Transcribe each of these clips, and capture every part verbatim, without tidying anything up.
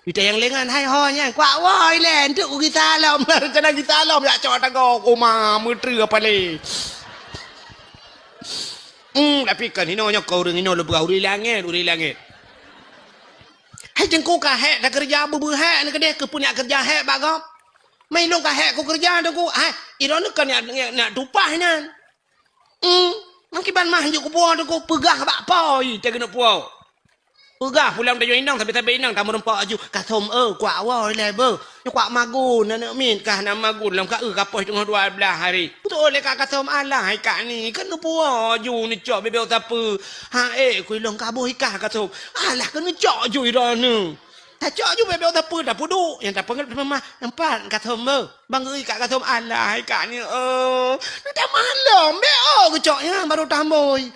Ita nyang lengan hai ho nyan, kuak woi lé, enteuk ku gisa lom. Rencana gisa lom, jak cok tanggong. Oma, meutreue apa lé? Hmm, tapi kan hino nyoe keu ureueng hino lôn peugah ureueng langét, ureueng langét. Hai Teungku ka hék takeureuja beubeue hék, aneuk keudeh keupeue nyak keureuja hék bak gob? Mai lôn ka hék kukeureuja Teungku. Hai, idong nyoe kan nyak, nyak, nyak tupah nyan. Hmm, mangkiban mah hanjeuet kupuwoe Teungku, peugah bak poi teuh keuneuk puwoe. Peugah pulang tanyoe inong, sabe-sabe inong tameurumpok aju. Kathom, eh, kuak woe ilée beuh. Nyoe kuak magun, aneuk miet kah na magun lam ka, eh, ka poh teungoh dua blaih hari. Beutôi lé ka Kathom, alah hai kak ni, kan neupuwoe aju neucok bebek sapeue. Ha, eh, ku ilong ka boh ikah Kathom. Alah kan neucok aju idong nyoe. Tacok aju bebek sapeue, tapeuduek. Nyang tapeugah teuma mah, nampak Kathom beuh. Bang Geuy ka Kathom, alah hai kak ni, oh. Neutamah lom, bek oh geucok nyan baru tambôi.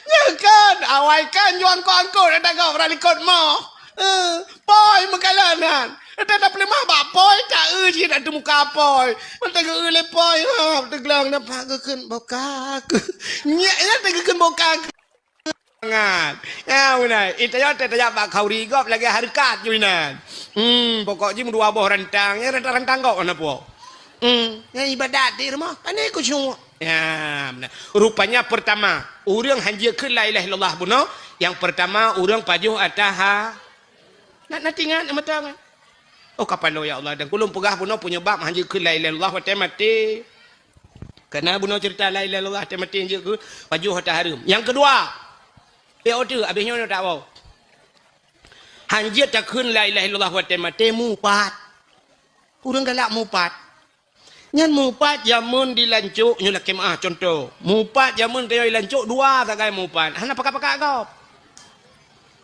Nyan kan, awai kan juang ko angkot, ada gop rang likot moh. Eh, poi meukalon nyan. Ada tapeuleumah bak poi, ta-eu cit ateueh muka poi. Mantong geu-eu lé poi, ha, teuglong nampak geukheun boka. Nyak nyan teugeukheun boka. Nyan. Ya, beuna. Ita nyoe teuh tajak bak khauri gob lagée hareukat ju inan. Hmm, pokok jih meudua boh rantang, ya rantang-rantang gob na po. Hmm, ya ibadat di rumoh. Pane ku cungoh. Ya, beuna. Rupanya pertama, ureueng hanjeuet kheun la ilaha illallah bunoe, yang pertama ureueng pajoh ata ha. Nak, nak ingat, nak mata kan? Oh, kapalo ya Allah, dan kulon peugah bunoe penyebab hanjeuet kheun la ilaha illallah watée maté. Kana bunoe cerita la ilaha illallah watée maté hanjeuet kheun, pajoh ata hareuem. Yang kedua, eh, oh, tu, habis nyoe tak bau. Hanjeuet takheun la ilaha illallah watée maté mupat. Ureueng galak mupat. Nyan mupat jameun di Lancok nyoe lakée meuah contoh. Mupat jameun tanyoe di Lancok dua sagai mupat. Hana pakat-pakat gob.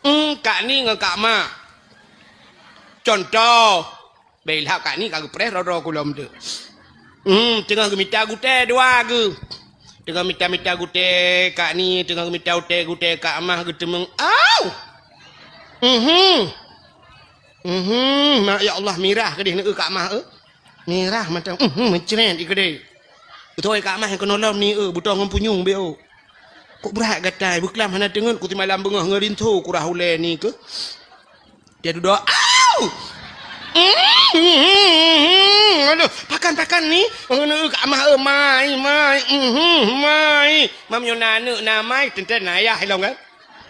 Hmm, kak ni ngon kak mak. Contoh. Bèk ilhak kak ni ka geupreh droe-droe kulom tu. Hmm, teungoh geumita gutèe dua geuh. Teungoh mita-mita gutèe kak ni, teungoh geumita gutèe-gutèe kak mah geuteumeung. Au! Mhm. Mhm, mak ya Allah mirah keudeh neu kak mah eu. Mirah mata. Mhm, meucret ikeudeh. Beutôi kak mah nyang keunoe lom ni eu, beutoe ngon punyueng beu. Kok brat gatai, beuklam hana teungeut ku simalam beungoh ngon rinso kurah ulèe ni keuh. Dia dudoe, au! Aduh, pakan-pakan ni, aneuk kak mah eu mai, mai, mhm, mai. Mam nyoe na aneuk na mai, teuntèe na ayah ilong kan?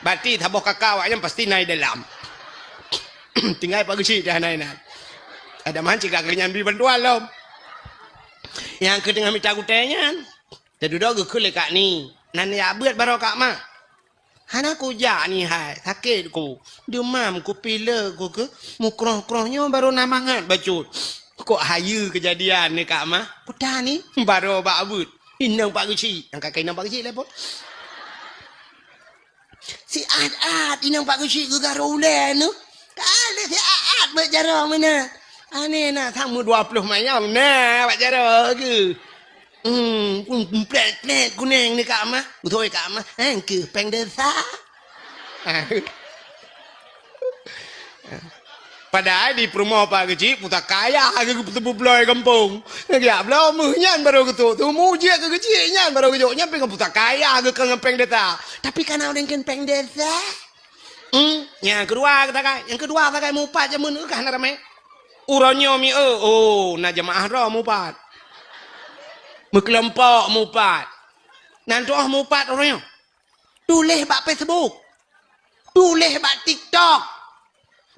Berarti saboh kaka awak nyan pasti na i dalam. Tinggai Pak Geuchik dah na inan. Ada man cit kak nyan bri bantuan lom. Nyang keu teungoh mita gutèe nyan. Teududoe geukheun lé kak ni. Nan ya beuet baroe kak mah. Hana kujak ni hai, sakét ku. Deumam ku, pilek ku keuh, mukroh-kroh nyoe baru na mangat bacut. Kok hayeue keujadian ni kak mah? Kuta ni? Baroe bak beuet. Inong Pak Geuchik. Nyang ka keu inong Pak Geuchik lé pon. Si at-at inong Pak Geuchik geugaroe ulèe neu. Ka lé si at-at bak jaroe meunan. Aneh na, sama dua ploh mayong na bak jaroe geuh. Hmm, pun plek-plek kuneng ni kak mah. Beutôi kak mah. Hang keuh péng desa. Padahai di peurumoh Pak Geuchik pusaka ayah geuh geupeuteupeu bloe gampông. Geujak bloe meuh nyan barô geusok. Teumu jeuet keu Geuchik nyan barô geujok. Nyan pih ngon pusaka ayah geuh kon ngon péng desa. Tapi kana ureueng kheun péng desa. Hmm, nyang keudua sagai. Nyang keudua sagai mupat jameun keuh hana ramé. Uroe nyoe mi eu, oh, na jeumaáh droe mupat. Meukeulompok mupat. Nan tuoh mupat uroe nyoe. Tuléh bak Facebook. Tuléh bak TikTok.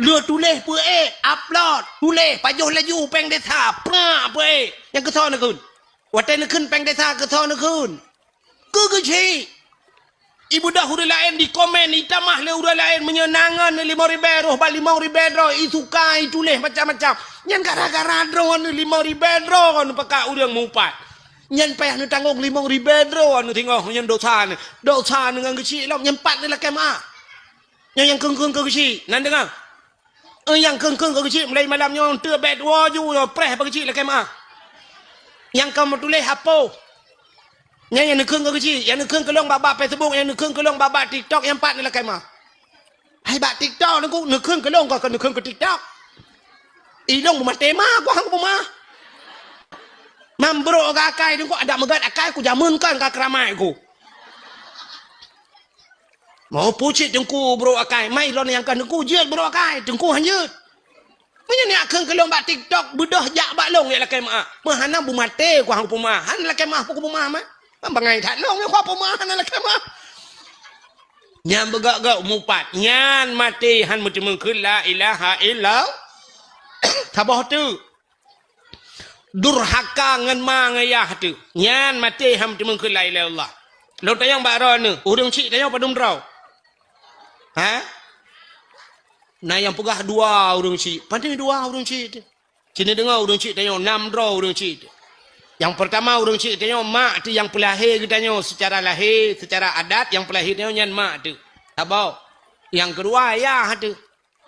Lheueh tuléh peuék, upload, tuléh pajoh laju péng desa, prak peuék. Nyang keusoe neukheun. Watèe neukheun péng desa keusoe neukheun. Keu Geuchik. Ibeudôh ureueng laén dikomen, itamah lé ureueng laén meunyoe na ngon limong ribèe roh bak limong ribèe droe, isuka, ituléh macam-macam. Nyan gara-gara droeneuh limong ribèe droe neupakat ureueng mupat. Nyan payah neutanggong limong ribèe droe neuh singoh nyan dosa neuh. Dosa neuh ngon Geuchik lom, nyan pat neuh lakèe meu'ah. Nyan nyang kheun-kheun keu Geuchik, nan deungö. Eh, nyang kheun-kheun keu Geuchik mulai malam nyoe teuk bèk tuwoe ju nyoe preh bak Geuchik lakèe meu'ah. Nyang ka meutuléh apoh. Nyan nyang neukheun keu Geuchik, nyang neukheun keu lôn bak-bak Facebook, nyang neukheun keu lôn bak-bak TikTok, nyang pat neuh lakèe meu'ah. Hai bak TikTok neukheun, neukheun keu lôn, kon neukheun keu TikTok. Ilôn beumaté ma, ku hang beumaté. Mam brok ka akai deungko adak meugat akai ku jameun kan ka keuramat ku. Mau pucit teungku brok akai, mai lôn nyang ka teungku jeuet brok akai, teungku han jeuet. Meunyoe neujak kheun keu lôn bak TikTok, beudôh jak bak lôn jak lakèe meu'ah. Meuhana beumaté ku hana peumeu'ah, hana lakèe meu'ah peue ku peumeu'ah mah. Bangai that lôn nyang ku peumeu'ah hana lakèe meu'ah. Nyan beugok-gok mupat, nyan maté han meuteumeung kheun la ilaha illallah. Saboh teuk. Durhaka ngon ma ngon yah teuh. Nyan maté han meuteumeung kheun la ilaha illallah. Lôn tanyong bak droeneuh, ureueng chik tanyoe padum droe? Ha? Na nyang peugah dua ureueng chik. Pane dua ureueng chik teuh? Sinoe deungoe ureueng chik tanyoe, nam droe ureueng chik teuh. Nyang peurtama ureueng chik tanyoe mak teuh nyang peulahé geutanyoe seucara lahé, seucara adat nyang peulahé tanyoe nyan mak teuh. Saboh. Nyang keudua yah teuh.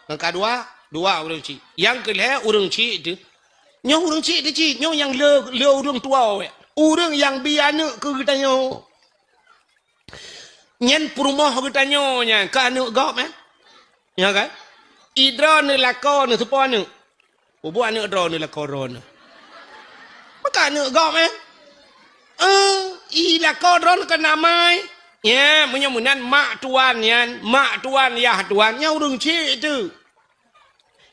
Nyang keudua, dua ureueng chik. Nyang keulhèe ureueng chik teuh. Nyoe ureueng chik teuh cit, nyoe nyang le, le ureueng tuha wèh. Ureueng nyang bi aneuk keu geutanyoe. Nyan peurumoh geutanyoe nyan, ka aneuk gob, eh? Nyo kan? I droeneuh lakoe neuh soe po aneuk? Peubuet aneuk droeneuh lakoe droeneuh. Maka aneuk gob, eh? Eh, i lakoe droeneuh keu namai. Ya, meunyoe meunan mak tuan nyan, mak tuan, yah tuan, nyan ureueng chik teuh.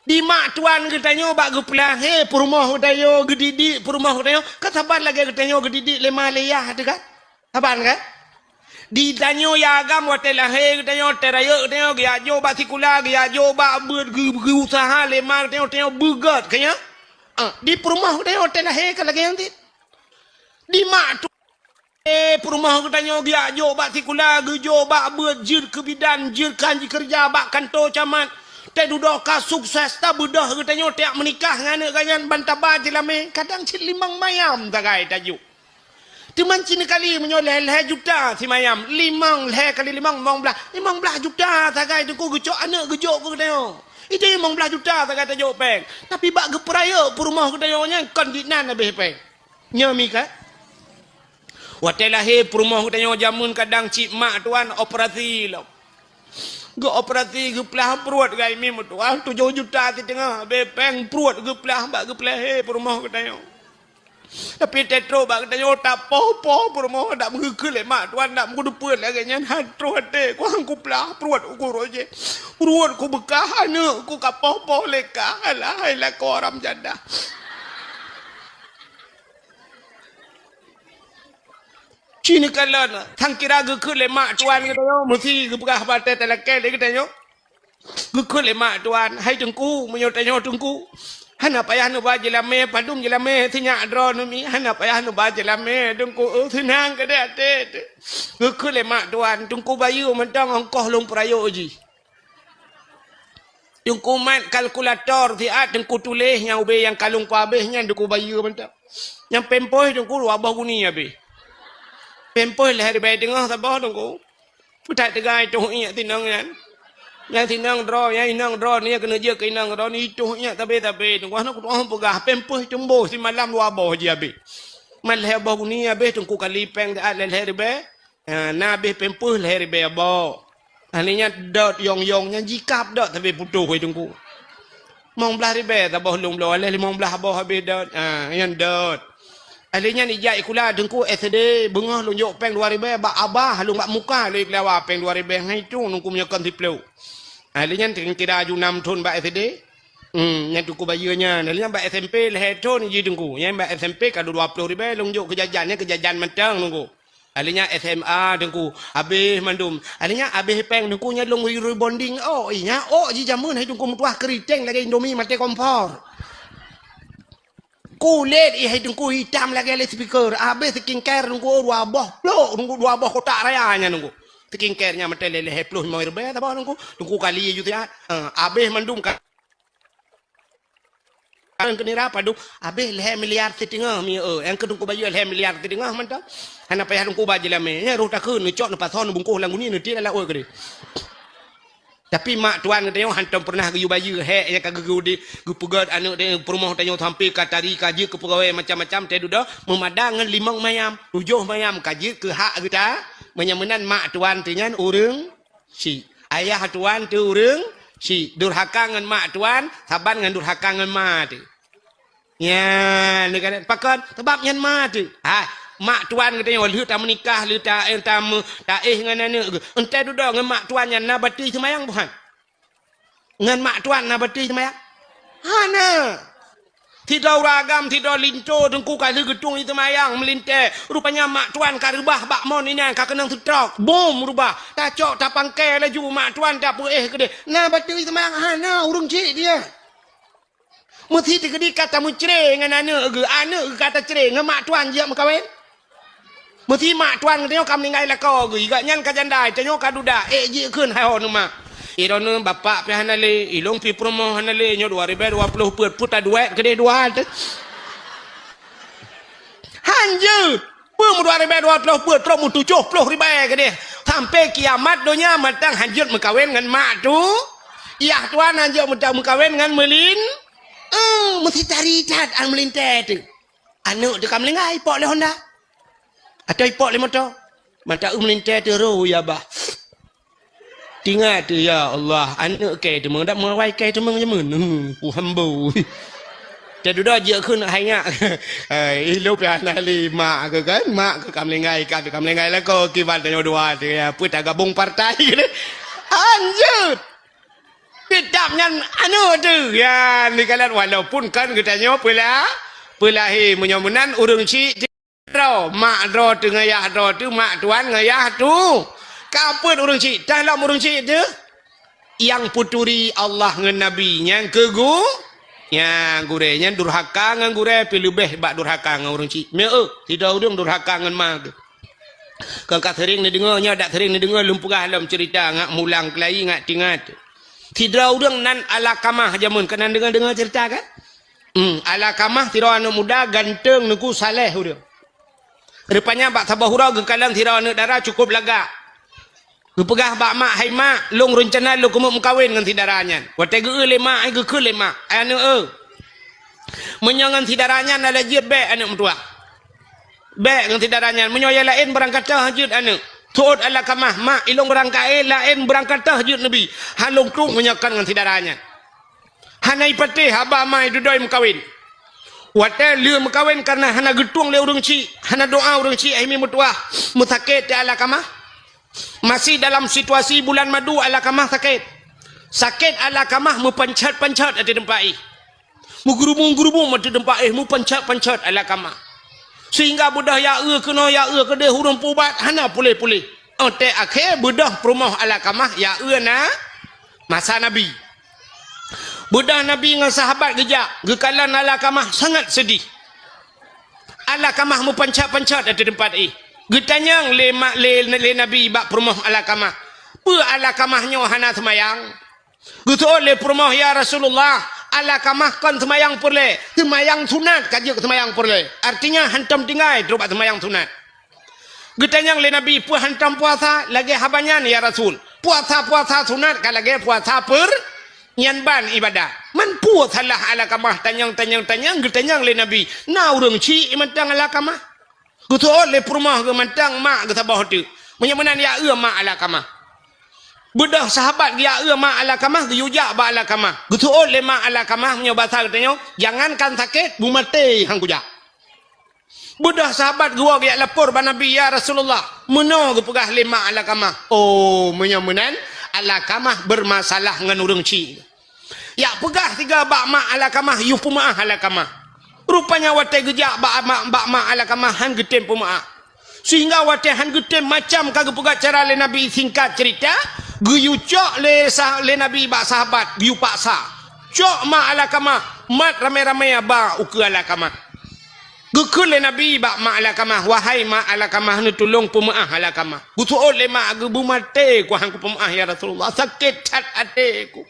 Di mak tuan geutanyoe bak geupeulahé peurumoh geutanyoe, geudidik peurumoh geutanyoe, kan saban lagèe geutanyoe geudidik lé ma lé yah teuh kan? Saban kan? Di tanyoe yah agam watèe lahé geutanyoe, watèe rayeuk geutanyoe, geujak jok bak sikula, geujak jok bak beuet, geu-, geuusaha lé ma geutanyoe, geutanyoe beugèt, kan nyan? Ah, di peurumoh geutanyoe watèe lahé ka lagèe nyan cit. Di mak tu, eh, peurumoh geutanyoe geujak jok bak sikula, geujok bak beuet, jeuet keu bidan, jeuet keu han jikeureuja bak kantô camat. Teududoe ka sukses, tabeudôh geutanyoe tajak meunikah ngon aneuk geuh nyan ban taba jilamé, kadang cit limong mayam sagai tajok. Teuma cit kali meunyoe lhèe-lhèe juta simayam, limong, lhèe kali limong, limong blaih, limong blaih juta sagai teungku geucok aneuk geujok keu geutanyoe. Itu limong blaih juta sagai tajok péng. Tapi bak geupeurayeuk peurumoh geutanyoe nyan kon di nan habéh péng. Nyoe mi ka? Watèe lahé peurumoh geutanyoe jameun kadang cit mak tuan operasi lom. Geuoperasi geuplah pruet gai mi meutuah tujoh juta siteungoh, habéh péng pruet geuplah bak geupeulahé peurumoh geutanyoe. Tapi teutrok bak geutanyoe tapoh-poh peurumoh dak meugeukheun lé mak tuan dak meugeudeupeue lagèe nyan han troh até ku han kuplah pruet uku roh jih. Pruet ku beukah aneuk ku kapoh-poh lé kah alah hai lakoe haram jadah. Cit neukalon, sang kira geukheun lé mak tuan geutanyoe, meusi geupeugah batèe talakèe lé geutanyoe. Geukheun lé mak tuan, "Hai teungku, meunyoe tanyoe teungku, hana payah neuba jeulamé, padum jeulamé sinyak droeneuh mi, hana payah neuba jeulamé teungku, eu, seunang keudéh até teuh." Geukheun lé mak tuan, "Teungku bayeue mantong ongkoh lôn peurayeuk jih." Teungku mat kalkulator siat teungku tuléh nyang ubé nyang ka lôn kuhabéh nyan teungku bayeue mantong. Nyang pémpeuh teungku dua boh guni habéh. Pémpeuh lhèe ribèe teungoh saboh teungku. Peutat teuga itoh iék sinong nyan. Nyang sinong droe, nyang inong droe, nyang keuneuk jeuet keu inong droe, itoh iék sabé-sabé teungku. Hana kutu'oh peugah, pémpeuh teumboh simalam dua boh jih habéh. Mat lhèe boh guni habéh teungku kali péng siat lhèe ribèe. Ha, na abéh pémpeuh lhèe ribèe boh. Ahli nyan dot yong-yong nyan jikab dot sabé putôh wai teungku. Limong blaih ribèe saboh lôn bloe, aléh limong blaih boh abéh dot. Ha, nyan dot. Ahli nyan ijak sikula teungku S D, beungoh lôn jok péng dua ribèe bak abah lôn bak muka lôn keulawa péng dua ribèe ngai tu teungku meunyoe kon siplôh. Ahli nyan kira ju nam thon bak S D. Hmm, nyan teungku bayeue nyan. Ahli nyan bak S M P lhèe thon jih teungku. Nyan bak S M P ka dua ploh ribèe lôn jok keu jajan, nyan keu jajan mantong teungku. Ahli nyan S M A teungku, abéh mandum. Ahli nyan abéh péng teungku nyan lôn rebonding. Oh, ih, nyan oh jijameun hai teungku meutuah keuriteng lagèe Indomie maté kompor. Kulét ih hai teungku itam lagèe loudspeaker. Abéh skincare teungku dua boh plôk teungku, dua boh kotak raya nyan teungku. Skincare nyan maté lhèe ploh limong ribèe saboh teungku. Teungku kali ju siat. Ha, abéh mandum ka Nyang keu nira padum, abéh lhèe miliar siteungoh mi, eu, nyang keu teungku bayeue lhèe miliar siteungoh mantong. Hana payah teungku ba jeulamé. Nyan roh takheun neucok neupasoe neubungkôh lam guni neutiek lam laôt keudéh. Tapi mak tuan geutanyoe hantom peureunah geuyue bayeue hék nyang ka geugeude, geupeugöt aneuk tanyoe peurumoh tanyoe sampoe ka tari ka jeuet keu peugawée macam-macam teuh dudoe meumada ngon limong mayam, tujoh mayam ka jeuet keu hak geuta. Meunyoe meunan mak tuan teuh nyan ureueng Syik. Ayah tuan teuh ureueng syik. Durhaka ngon mak tuan, saban ngon durhaka ngon ma teuh. Nyan, pakon? Sabab nyan ma teuh. Ha, Mak tuan geutanyoe lheueh tameunikah, lheueh ta-, eh, tameu-, taéh ngon aneuk geuh. Entée dudoe ngon mak tuan nyan na bateue seumayang buhan? Ngon mak tuan na bateue seumayang? Hana. Sidroe ureueng agam, sidroe linto teungku ka lheueh geutueng seumayang meulintée. Rupanya mak tuan ka reubah bak mon inan ka keunong seutrok. Bom reubah. Tacok tapangkai laju mak tuan tapeuéh keudeh. Na bateue seumayang? Hana, ureueng chik dia. Meusi teukeudi ka tameucre ngon aneuk geuh, aneuk geuh ka tacre ngon mak tuan jeuet meukawen. Meusi mak tuan geutanyoe ka meuninggai lakoe geuh, gobnyan ka janda, tanyoe ka duda, ék jikheun hai ho neu mak. Droeneuh bapak pih hana lé, ilôn pih peurumoh hana lé, nyoe dua ribée dua ploh peuet, peue taduek keudeh dua teuh. Han jeuet. Peue meudua ribée dua ploh peuet, trok meutujoh ploh ribée keudeh. Sampai kiamat donya mantong han jeuet meukawen ngon mak tu. Yah tuan han jeuet meuta-, meukawen ngon meulin-, eh, meusi tari that an meulintée teuh. Aneuk teuh ka meulinggai, ipok lé honda. Atau ipok lé moto. Mata eu meulintée teuh roh ya bah. Tingat teuh, ya Allah, aneuk kée teumeung, dak meuwai kée teumeung jameun. Hmm, puhambo. Teududoe jeuet kheun hai nyak. Hai, ilôn pih hana lé mak keuh kan, mak keuh ka meulinggai, ka, ka meulinggai lakoe, kiban tanyoe dua teuh, ya, peue tagabong partai keuh. Hanjeuet. Teutap nyan aneuk teuh. Ya, nikalan walaupun kan geutanyoe peula-, peulahé, meunyoe meunan ureueng chik droe, mak droe teuh ngon yah droe teuh, mak tuan ngon yah tu. Ka peuet ureueng chik, tah lom ureueng chik teuh. Nyang peuturi Allah ngon Nabi, nyang keu gu-, nyang gurée, nyan durhaka ngon gurée pih leubeh bak durhaka ngon ureueng chik. Meu, sidroe ureueng durhaka ngon ma geuh. Kon ka seuring neudeungoe, nyoe dak seuring neudeungoe lôn peugah lom ceurita ngat mulang keulayi ngat tingat. Sidroe ureueng nan Alakamah jameun, keunan deungoe-deungoe ceurita kan? Hmm, Alakamah sidroe aneuk muda ganteng, neuku, saleh ureueng. Rupanya bak saboh uroe geukalon sidroe aneuk dara cukup lagak. Geupeugah bak mak, "Hai mak, lôn reuncana lôn keumeung meukawen ngon si dara nyan." Watée geu-eu lé mak, ai geukheun lé mak, "Ai aneuk eu, meunyoe ngon si dara nyan na lé jeuet bék aneuk meutuwah. Bék ngon si dara nyan, meunyoe nyang laén beurangkat toh jeuet aneuk." Seuôt Alakamah, "Mak, ilôn beurangkat laén beurangkat toh jeuet neubi. Han lôn trok meunyoe kon ngon si dara nyan." Hana ipatéh haba ma dudoe meukawen. Watée lheueh meukawen kareuna hana geutueng lé ureueng chik, hana doa ureueng chik, hai mi meutuwah, meusakét teuh Alakamah. Masih dalam situasi bulan madu Alakamah sakét. Sakét Alakamah meupanchat-panchat ateueh teumpat éh. Meugeurubung-geurubung ateueh teumpat éh, meupanchat-panchat Alakamah. Sehingga beudôh ya eu keunoe ya eu keudeh ureueng peuubat hana puléh-puléh. Óh tée akhé beudôh peurumoh Alakamah ya eu na masa Nabi. Beudôh Nabi ngon sahabat geujak, geukalon Alakamah sangat seudeh. Alakamah meupanchat-panchat ateueh teumpat éh. Geutanyong lé ma-, lé, lé Nabi bak peurumoh Alakamah, "Peue Alakamah nyoe hana seumayang?" Geuseuôt lé peurumoh, "Ya Rasulullah, Alakamah kon seumayang peureulée, seumayang sunat ka jeuet seumayang peureulée." Artinya hantom tinggai trok bak seumayang sunat. Geutanyong lé Nabi, "Peue hantom puasa?" "Lagée haba nyan, ya Rasul. Puasa-puasa sunat ka lagée puasa peur-, nyan ban ibadah." Man peue salah Alakamah tanyong-tanyong-tanyong geutanyong lé Nabi? Na ureueng chik mantong Alakamah. Geuseuôt lé peurumoh geuh mantong mak geuh saboh teuk. Meunyoe meunan ya eu mak Alakamah. Beudôh sahabat geuya eu mak Alakamah geuyue jak bak Alakamah. Geuseuôt lé mak Alakamah meunyoe basa geutanyoe, "Jangankan sakét, beumaté han kujak." Beudôh sahabat geuwoe geujak lapor bak Nabi, "Ya Rasulullah, meunoe geupeugah lé mak Alakamah." Oh, meunyoe meunan Alakamah beurmasalah ngon ureueng chik. Jak peugah sigoe bak mak Alakamah, yue peumeuáh Alakamah. Rupanya watée geujak bak mak, bak mak Alakamah han geutem peumeuáh. Sehingga watée han geutem macam ka geupeugah cara lé Nabi, singkat ceurita, geuyue cok lé sah-, lé Nabi bak sahabat, geuyue paksa. Cok mak Alakamah, mat ramé-ramé ba ukeue Alakamah. Geukheun lé Nabi bak mak Alakamah, "Wahai mak Alakamah, neutulông peumeuáh Alakamah." Geuseuôt lé mak, "Geubeumaté ku han kupeumeuáh, ya Rasulullah. Sakét that até ku.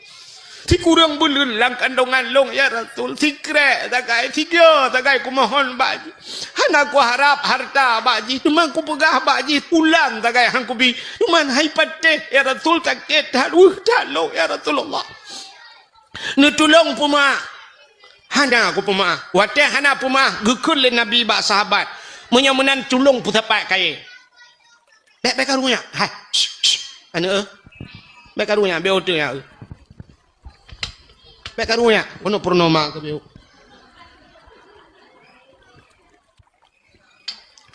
Sikureueng buleuen lam kandongan lôn, ya Rasul. Sikrek sagai, sigoe sagai kumohon bak jih. Hana kuharab hareuta bak jih, teuma kupeugah bak jih, ulang sagai han kubi. Teuma hai patéh, ya Rasul, sakét that, weueh that lôn, ya Rasulullah. Neutulông peumeuáh." "Hana kupeumeuáh." Watée hana peumeuáh, geukheun lé Nabi bak sahabat, "Meunyoe meunan tulông peusapat kayée." "Bék, bék karu nyak. Hai, shh, shh. Aneuk eu. Bék karu nyak, bék uteue nyak eu. Bék karu nyak, keuneuk peurunoe ma keu bék."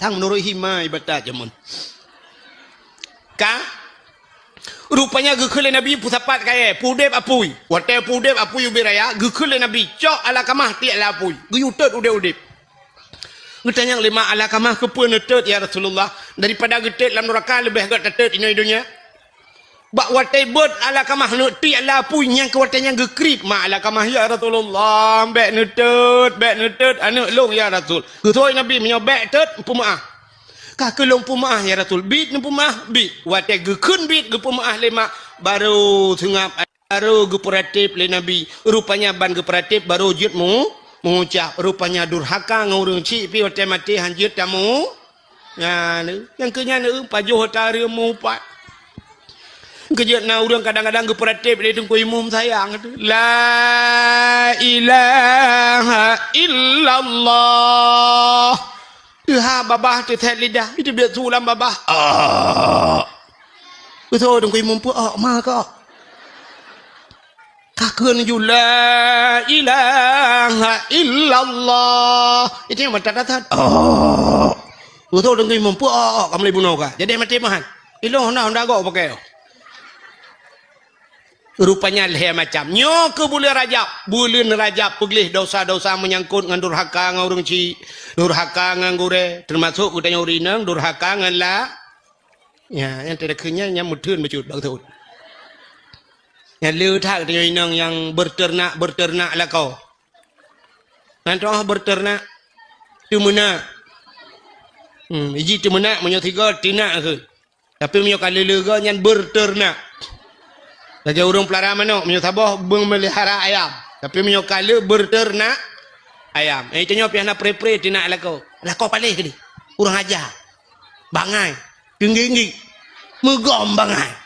Sang meunurot hima ibadat jameun. Ka? Rupanya geukheun lé Nabi peusapat kayèe, peuudép apui. Watèe peuudép apui ubit raya, geukheun lé Nabi, "Cok Alqamah tiek lam apui." Geuyue tôt udép-udép. Geutanyong lé mak Alqamah, "Keupeue neutot, ya Rasulullah? Daripada geutôt lam nuraka leubeh gèt tatot inoe donya." Bak watèe beuet Alqamah neuk tiek lam apui, nyan keuh watèe nyan geukriet mak Alqamah, "Ya Rasulullah, bèk neutot, bèk neutot aneuk lôn, ya Rasul." Geutanyong Nabi, "Meunyoe bèk tot, peumeu'ah." "Ka keuh lôn peumeu'ah, ya Rasul." "Bit neupeumeu'ah?" "Bit." Watèe geukheun bit geupeumeu'ah lé mak, barô seungab, barô geupeuratéb lé Nabi. Rupanya ban geupeuratéb barô jeuet meu-, meuucap. Rupanya durhaka ngon ureueng chik pih watèe maté han jeuet tamu. Nyan, nyang keu nyan, eh, pajoh ata reuem mupat. Keujeuet na ureueng kadang-kadang geupeuratéb lé Teungku Imum sayang tu. "La ilaha illallah." Teuhah babah teuthet lidah, itu biet su lam babah. Ah. Beutôi Teungku Imum peuok ma kok. Ka kheun ju, "La ilaha illallah." Itu nyang mantap that. Oh. Beutôi Teungku Imum peuok, oh, oh, ka mulai bunoe ka. Jadi maté meuhan. Ilôn honda, honda gok pakai. Rupanya lhèe macam. Nyoe keuh buleuen Rajab. Buleuen Rajab peugleh dosa-dosa meunyangkot ngon durhaka ngon ureueng chik, durhaka ngon gurèe, teumasok geutanyoe ureueng inong durhaka ngon la-, Ya, nyang teudeukheun nyan, nyan meutheun bacut, bacut. Nyan le that geutanyoe inong nyang beuteunak-beuteunak lakoe. Nyan toh beuteunak, teumeunak. Hmm, iji teumeunak, meunyoe sigoe teunak kheun. Tapi meunyoe ka lé-lé goe nyan beuteunak. Lagèe ureueng peulara manok, meunyoe saboh beumeulihara ayam. Tapi meunyoe ka lé beuteunak ayam. Eh, tanyoe pih hana pre-pre teunak lakoe. Lakoe paléh keudeh. Ureueng aja. Bangai. Teunggi-nggi. Meugom bangai.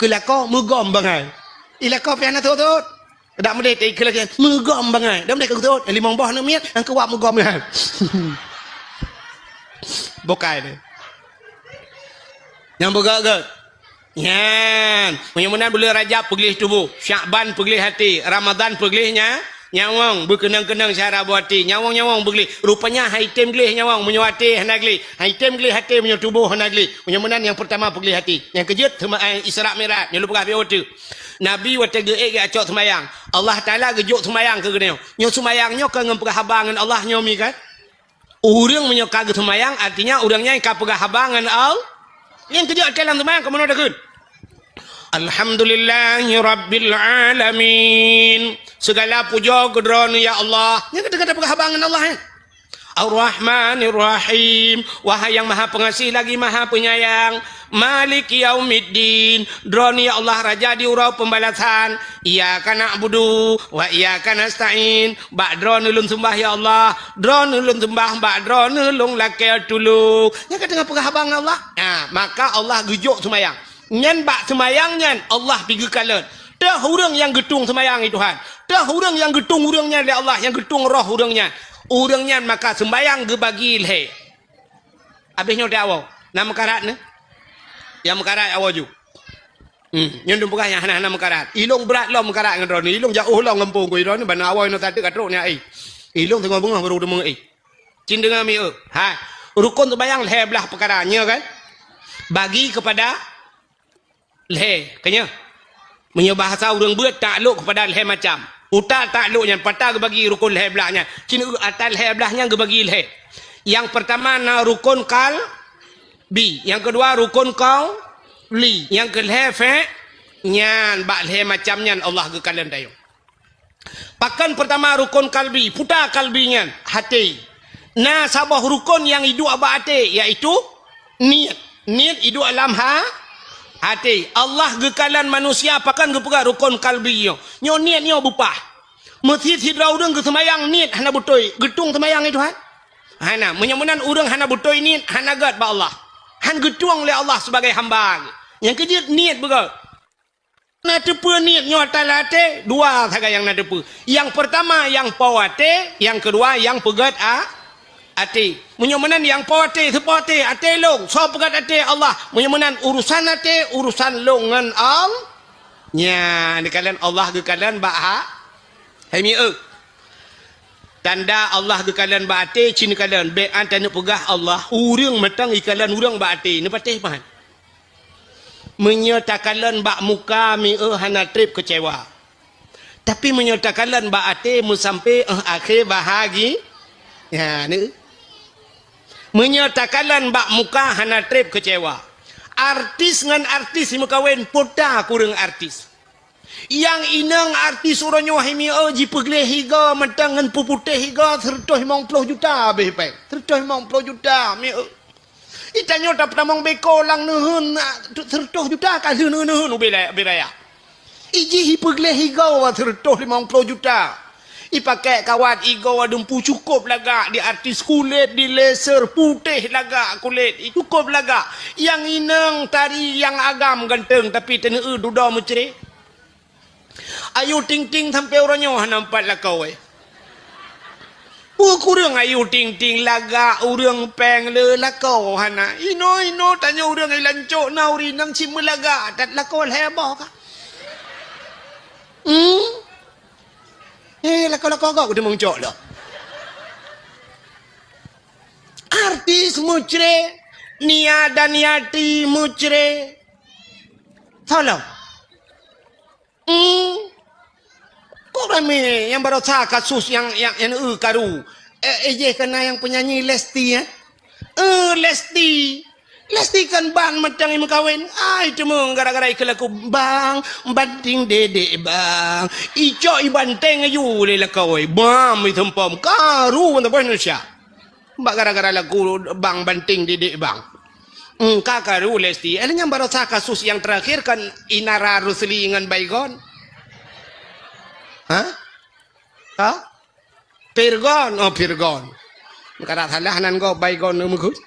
Keu lakoe meugom bangai. I lakoe pih hana thot-thot. Dak meudeh teuikeu lagèe meugom bangai. Dak meudeh keu thot. Limong boh aneuk miet, nyang keu wak meugom nyan. Bukai deh. Nyang beugèt-gèt. Nyan, meunyoe meunan buleuen Rajab peugleh tuboh, Syakban peugleh até, Ramadhan peugleh nya-, nyawöng, beukeunong-keunong syara boh até, nyawöng-nyawöng peugleh. Rupanya han item gleh nyawöng, meunyoe até hana gleh. Han item gleh até meunyoe tuboh hana gleh. Meunyoe meunan nyang peurtama peugleh até. Nyang keujeuet seuma-, eh, Isra Mi'raj, nyoe lôn peugah bak watèe. Nabi watèe geuék geujak cok seumayang, Allah Taala geujok seumayang keu geutanyoe. Nyoe seumayang nyoe ka ngon peugah haba ngon Allah nyoe mi kan? Ureueng meunyoe ka geuseumayang, artinya ureueng nyan ka peugah haba ngon Allah. Nyang keujeuet até lam seumayang ka meunoe takheun, "Alhamdulillahi rabbil alamin." Segala pujoe keu Droeneuh ya Allah. Nyan ka teuka peugah haba ngon Allah, eh. "Ar-Rahmanir Rahim." Wahai nyang Maha Pengasih lagi Maha Penyayang. "Maliki yaumiddin." Droeneuh ya Allah Raja di uroe pembalasan. "Iyyaka na'budu wa iyyaka nasta'in." Bak Droeneuh lôn seumbah ya Allah. Droeneuh lôn seumbah, bak Droeneuh lôn lakèe tulông. Nyan ka teungoh peugah haba ngon Allah. Nah, maka Allah geujok seumayang. Nyan bak seumayang nyan Allah pi geukalon. Teuh ureueng nyang geutueng seumayang, hai Tuhan. Teuh ureueng nyang geutueng ureueng nyan lé Allah, nyang geutueng roh ureueng nyan. Ureueng nyan maka seumayang geubagi lhèe. Abéh nyoe teuh awoe. Na meukarat nyoe? Nyang meukarat awoe ju. Hmm, nyoe lôn peugah nyang hana-hana meukarat. Ilôn brat lom meukarat ngon droeneuh. Ilôn jiôh lom gampông keu droeneuh, ban awoe nyoe sateuk ka trok nyan, eh. Ilôn teungoh beungoh barô teumé, eh. Cit deungö mié. Hai. Rukon seumayang lhèe blaih peukara, nyoe kan? Bagi keupada lhèe, ka nyoe. Meunyoe bahasa ureueng beuet, taklok keupada lhèe macam. Utak taklok nyan, pat geubagi rukon lhèe blaih nyan. Cit ata lhèe blaih nyan geubagi lhèe. Nyang peurtama na rukon qalbi, nyang keudua rukon qauli, nyang keulhèe fi'li. Nyan bak lhèe macam nyan Allah geukalon tanyoe. Pakon peurtama rukon qalbi, peue qalbi nyan, até. Na saboh rukon nyang iduek bak até, yaitu niet. Niet iduek lam ha-, até. Allah geukalon manusia pakon geupeugah rukon qalbi nyoe. Nyoe niet nyoe beupah. Meusi sidroe ureueng geuseumayang niet hana beutôi, geutueng seumayang nyan Tuhan? Hana. Meunyoe meunan ureueng hana beutôi niet, hana gèt bak Allah. Han geutueng lé Allah sibagai hamba. Nyang keujeuet niet beugèt. Na teupeue niet nyoe ata lam até, dua sagai nyang na teupeue. Nyang peurtama nyang po até, nyang keudua nyang peugèt a-, até. Meunyoe meunan nyang po até, soe po até? Até lôn. Soe peugèt até? Allah. Meunyoe meunan urusan até, urusan lôn ngon Allah. Nyan, geukalon Allah geukalon bak ha-, hai mié. Tanda Allah geukalon bak até, cit neukalon. Bék an taneuk peugah Allah, ureuëng mantong ikalon ureuëng bak até, neupatéh pahan. Meunyoe takalon bak muka, mieu hana treb keucewa. Tapi meunyoe takalon bak até, meusampé 'oh akhé bahagi-, ya, ni. Meunyoe takalon bak muka, hana treb keucewa. Artis ngon artis meukawen, peue ta kureueng artis. Nyang inong artis uroe nyoe hai mieu jipeugleh higa mantong ngon peuputéh higa sireutôh limong ploh juta beh péng. Sireutôh limong ploh juta mieu. Itanyoe tapeutamong beko lam neuheun, sireutôh juta ka lheueh neuheun ubé la-, ubé raya. Ijih ipeugleh higa sireutôh limong ploh juta. Ipakai kawat igoe dumpu cukôp lagak di artis kulét, di laser putéh lagak kulét, cukôp lagak. Nyang inong tari nyang agam ganteng tapi teuneu dudoe meucre. Ayu Ting Ting sampoe uroe nyoe hana meupat lakoe. Peue kureueng Ayu Ting Ting lagak ureuëng péng le lakoe hana. Inoe-inoe tanyoe ureuëng i lancok na ureuëng inong cit meulagak that lakoe lhée boh ka. Hmm? Eh, lakoe-lakoe gok kuteumeucok lom. Artis meucre, Nia Daniati meucre. Tolong. Hmm. Kok ramé nyang barosa kasus nyang, nyang, nyang eu karu? Eh, eh, jeh kana nyang penyanyi Lesti, eh? Eh, Lesti. Lesti kan bang mantong meukawen. Ai, teuma gara-gara ikeu lagu bang, banting dedek bang. Icok ibanteng aju lé lakoe. Bam, iteumpom. Karu mantong Indonesia. Bak gara-gara lagu bang banting dedek bang. Hmm, ka karu Lesti. Eh, nyang barosa kasus nyang terakhir kan Inara Rusli ngon Baygon. Ha? Ha? Pirgon, oh Pirgon. Kada salah nan go Baygon meukeue.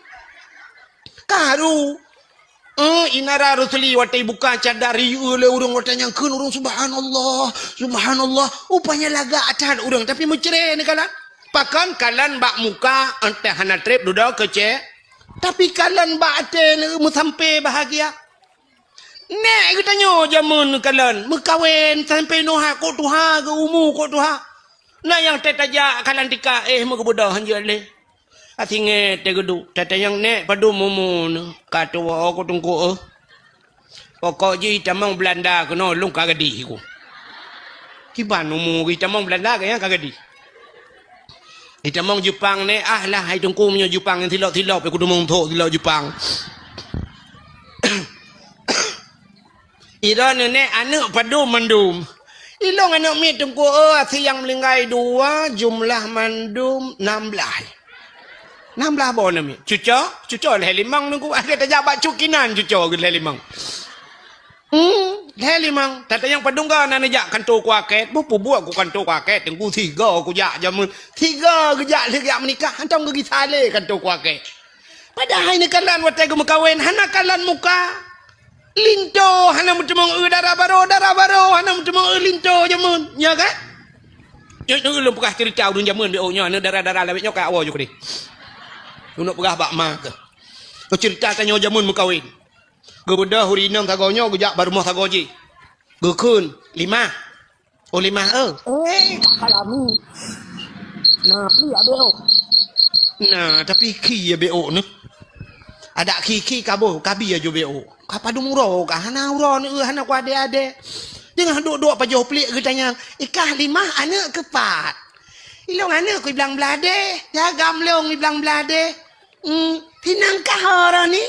Karu. Eh, Inara Rusli watée buka cadar ieu lé ureuëng watée nyang kheun ureuëng subhanallah, subhanallah. Upanya lagak that ureuëng tapi meucre neukalon. Pakon kalon bak muka entah hana treb dudoe keucé. Tapi kalon bak até meusampé bahagia. Nék geutanyoe jameun kalon meukawen sampé noha kok tuha geu umu kok tuha. Na nyang tét tajak kalan tika eh meugeubeudoh hanjeuet lé. Asingé teugeuduk, tatanyong nék padum umu neuh, ka tuwoe ku teungku eh. Pokok jih tamong Belanda keunoe lôn ka gadih ku. Kiban umu geuh tamong Belanda keu nyang ka gadih. Itamong Jepang nék, ah lah hai teungku meunyoe Jepang nyang silop-silop ku teumong thok silop Jepang. Ira neunek aneuk padum mandum. Ilong aneuk miet teungku, oh, asie nyang meuninggai dua, jumlah mandum nam blaih. Nam blaih boh aneuk miet. Cuco, cuco lhée limong teungku. Akhé tajak bak cukinan cuco lhée limong. Hmm, lhée limong. Tatanyong padum ga na neujak kanto kuakét. Beupubuet ku kanto kuakét teungku sigo kujak jameun. Sigo geujak lheueh geujak meunikah. Hantom geugisa lé kanto kuakét. Padahai neukalon watée geumeukawen hana kalon muka. Linto hana meuteumong eu dara barô, dara barô hana meuteumong eu linto jameun, nya kan? Nyoe, nyoe ulôn peugah ceurita ureuëng jameun B O nyoe, aneuk dara-dara lawét nyoe ka awai ju keudeh. Ulôn peugah bak ma keuh. Nyoe ceurita tanyoe jameun meukawen. Geubeudôh ureuëng inong sagoe nyoe geujak bak rumoh sagoe jih. Geukheun, "Limah." Oh, limah, eh. Eh, kalami. Nah, pli abéh oh. Nah, tapi khi ya B O nyoe. Adak khi-khi kaboh, kabi aju B O. Ka padum uroe ka hana uroe ni, eh, hana ku adé-adé. Teungoh duek-duek pajoh pliek geutanyong, "Ikah limah aneuk keupat?" "Ilong aneuk ku iblang bladeh, jagam long iblang bladeh." "Hmm, tinang kah oroh ni?"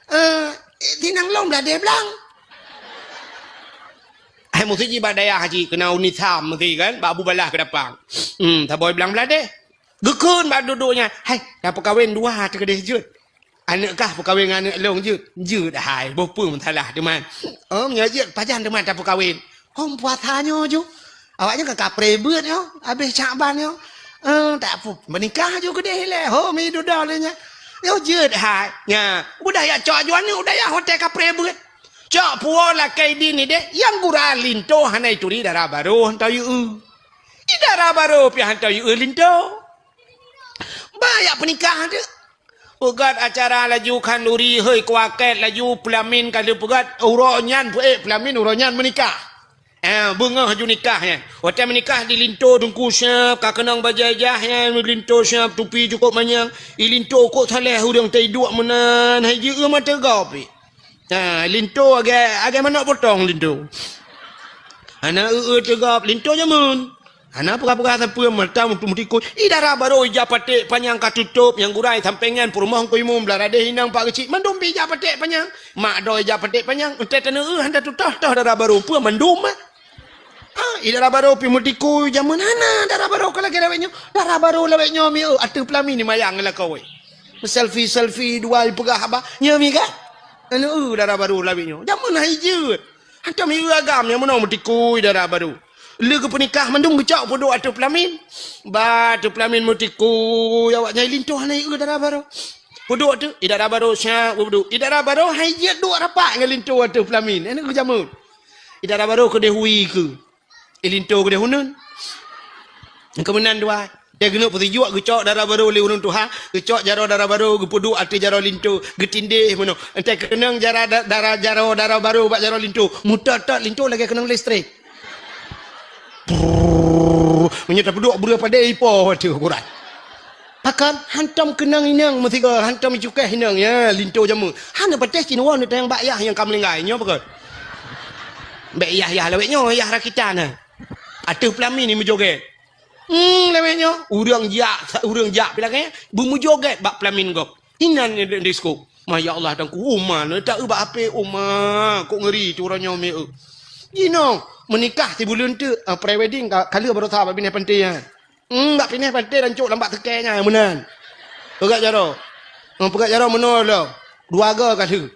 "Eh, tinang long bladeh blang." Hai musi ji bak dayah ji keunan uni tham musi kan, bak Abu Balah keudapang. Hmm, saboh iblang bladeh. Geukheun bak duek-duek nyan, "Hai, tapeukawen dua teukeudeh jeuet." "Aneuk kah peukawen ngon aneuk lôn jeuet?" "Jeuet hai, boh peue meusalah teuma." "Oh, meunyoe jeuet pajan teuma tapeukawen?" "Hom puasa nyoe ju. Awaknyan ka kapreh beuet nyoe, habéh Syakban nyoe. Eh, tak pu-, meunikah ju keudeh ilée. Hom idudoe lé nyan." "Nyoe jeuet hai." Nya, udah yak cok ju aneuk, udah yak hotel kapreh beuet. Cok puwoe lakée idin ideh, nyang gura linto hana ituri dara barô hantom yue. Di dara barô pih hantom yue linto. Ba yak peunikah teuk. Peugét acara laju khanduri hôi kuakét laju peulamin ka lheueh peugét uroe nyan peuék peulamin uroe nyan meunikah. Ah, beungoh ju nikah nyan. Watèe meunikah di linto teungku siap, ka keunong bajèe jah nyan, linto siap, tupi cukôp manyang. I linto kok salah ureueng teuiduek meunan, hai jeuet mata gob pih. Ha, linto agak, agak manok potong linto. Hana eu-eu teugab, linto jameun. Hana peugah-peugah sapeue mata mutu-mutikui. I dara barô ija paték panyang ka tutôp, nyang gura i sampéngan peurumoh Teungku Imum, blah radeh inong pak keuchik, mandum pih ija paték panyang. Mak droe ija paték panyang, entèe taneu eu hana tutoh-toh dara barô, peue mandum ah. Ah, i dara barô pih meutikui jameun hana dara barô ka lagèe lawét nyoe. Dara barô lawét nyoe mi eu ateueh peulamin ni mayang lakoe. Selfie-selfie dua ipeugah haba, nyoe mi ka? Anu eu dara barô lawét nyoe. Jameun hai jeuet. Hantom i eu agam nyang meunoe meutikui dara barô. Lé geupeunikah mandum geucok peuduek ateueh peulamin. Ba ateueh peulamin meutikui awak nyan linto hana i eu dara barô. Peuduek tu, i dara barô siap peuduek. I dara barô hai jeuet duek rapat ngon linto ateueh peulamin. Anu eu jameun. I dara barô keudeh hui keu. I linto keudeh uneun. Keu meunan dua. Dia geuneuk peusijuek geucok dara barô lé ureueng tuha, geucok jaroe dara barô, geupeuduek ateueh jaroe linto, geutindéh meunoe. Entèe keunong jara da-, dara jaroe dara barô bak jaroe linto, meutot-tot linto lagèe keunong listrik. Prrrr, meunyoe tapeuduek breueh padé ipo ateueh ukuran. Pakon hantom keunong inong meusigoe, hantom icukéh inong, ya, linto jameun. Hana patéh cit nyoe neutanyong bak yah nyang ka meuninggai, nyoe pakon. Bèk yah-yah lawét nyoe, yah rakitan, ha. Ateueh peulamin ni meujogét. Hmm, lawét nyoe, ureueng jak, ureueng jak pih lagèe, beumeujogét bak peulamin gob. Inan di, disko. Ma ya Allah, Teungku, uma, neutak eu bak H P, uma, kok ngeuri tu uroe nyoe mi eu. Jinoe, meunikah sibuleuen teuk, ah, pre-wedding ka, ka lheueh baroesa bak binéh panté, ha. Hmm, bak binéh panté rancok lam bak seukée nyan, meunan. Peugah jaroe. Hmm, peugah jaroe meunoe lom. Dua go ka lheueh.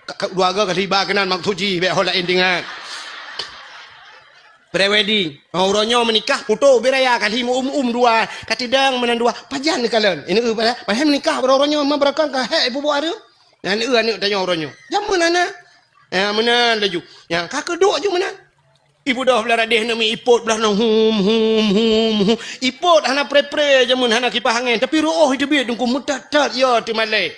Ka, ka, dua go ka lheueh iba keunan maksud jih, bèk ho laén teuingat. Pre-wedding. Oh, uroe nyoe meunikah, putôh ubé raya ka lheueh meu-um-um dua. Ka teudong meunan dua. Pajan neukalon. Ini eu pada. Padahai meunikah uroe nyoe ma beurakon ka hék ipubuet hareuem. Nyan eu aneuk tanyoe uroe nyoe. Jameun hana. Ya, meunan laju. Ya, ka keuduek ju meunan. Ibeudôh blah radeh nami ipot blah nang hum, hum, hum, hum. Ipot hana pre-pre jameun hana kipah angén, tapi rôh iteubiet dungku meutat-tat ya teumalée.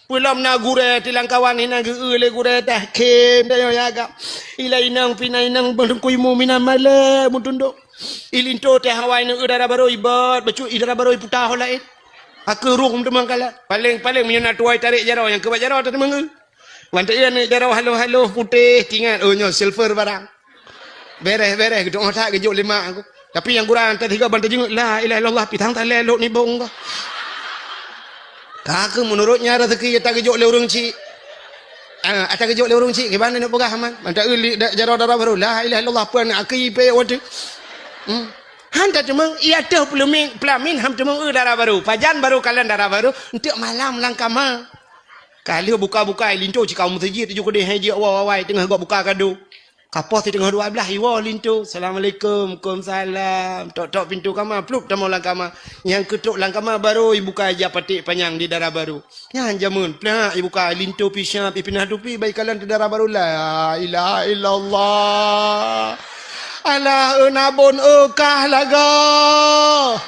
Peulom na gurée tilangkawan hinan geu-eu lé gurée tahkim dayoe ya agam. Ilai inong pina inong beungkui mu mina malée mutundok. Ilinto teh hawai neu dara barô ibot, bacut i dara barô iputa ho laén. Aku ruh meuteumang kalat. Paléng-paléng meunyoe na tuwai tarék jaroe nyang keubat jaroe tateumang eu. Wan teu aneuk jaroe haloh-haloh putéh tingat, oh nyoe silver barang. Bereh-bereh geudoh that geujok lima aku. Tapi nyang gura teuh tiga ban teujingeuk la ilaha illallah pitang talé lok nibong ka. Ka keu menurutnya rezeki ata geujok lé ureueng chik. Ah, ata geujok lé ureueng chik kiban neuk peugah man. Mantap li jaroe dara barô la ilaha illallah pun aki pe waktu. Hmm. Han ta teumang ia teuh peulamin, peulamin ham teumang eu dara barô. Pajan barô kalon dara barô, enteuk malam lam kama. Ka lheueh buka-buka, linto cit ka meuseujid tujoh keudeh hai jeuet awai-awai teungoh gop buka kado. Ka poh siteungoh dua blaih iwoe linto, "Assalamualaikum." "Waalaikumsalam." Tok-tok pintoe kama, plup tamong lam kama. Nyang keutok lam kama barô ibuka ija paték panyang di dara barô. Nyan jameun, plak ibuka linto pih siap, ipinah tupi bak ikalon teu dara barô. La ilaha illallah. Alah, eu nabon eu kah lagoe.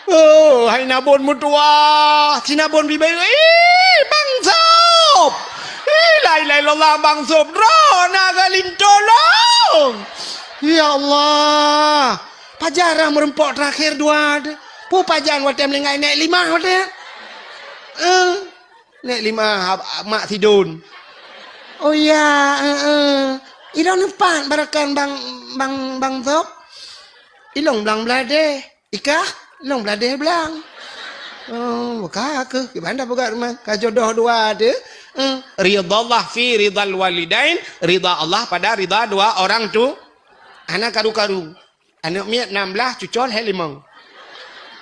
Oh, hai nabon meutuwah, si nabon bibée, ih, Bang Sop! Ih, la ilaha illallah, Bang Sop, droe na geulinto lôn! Ya Allah, pajarah meureumpok terakhir dua deh. Peue pajan watée meuninggai nèk limah watée? Eh, nèk limah, ab-, mak sidon. Oh ya, eh, eh. Ilôn neupat barakan Bang, Bang, Bang Sop. Ilôn blang bladeh. Ikah, lôn bladeh blang. Oh, ka keuh, kiban dah peugah ruman. Ka jodoh dua deh. Eh, ridha Allah fi ridhal walidain, ridha Allah pada ridha dua orang tu. Hana karu-karu. Aneuk miet nam blaih, cucol hai limong.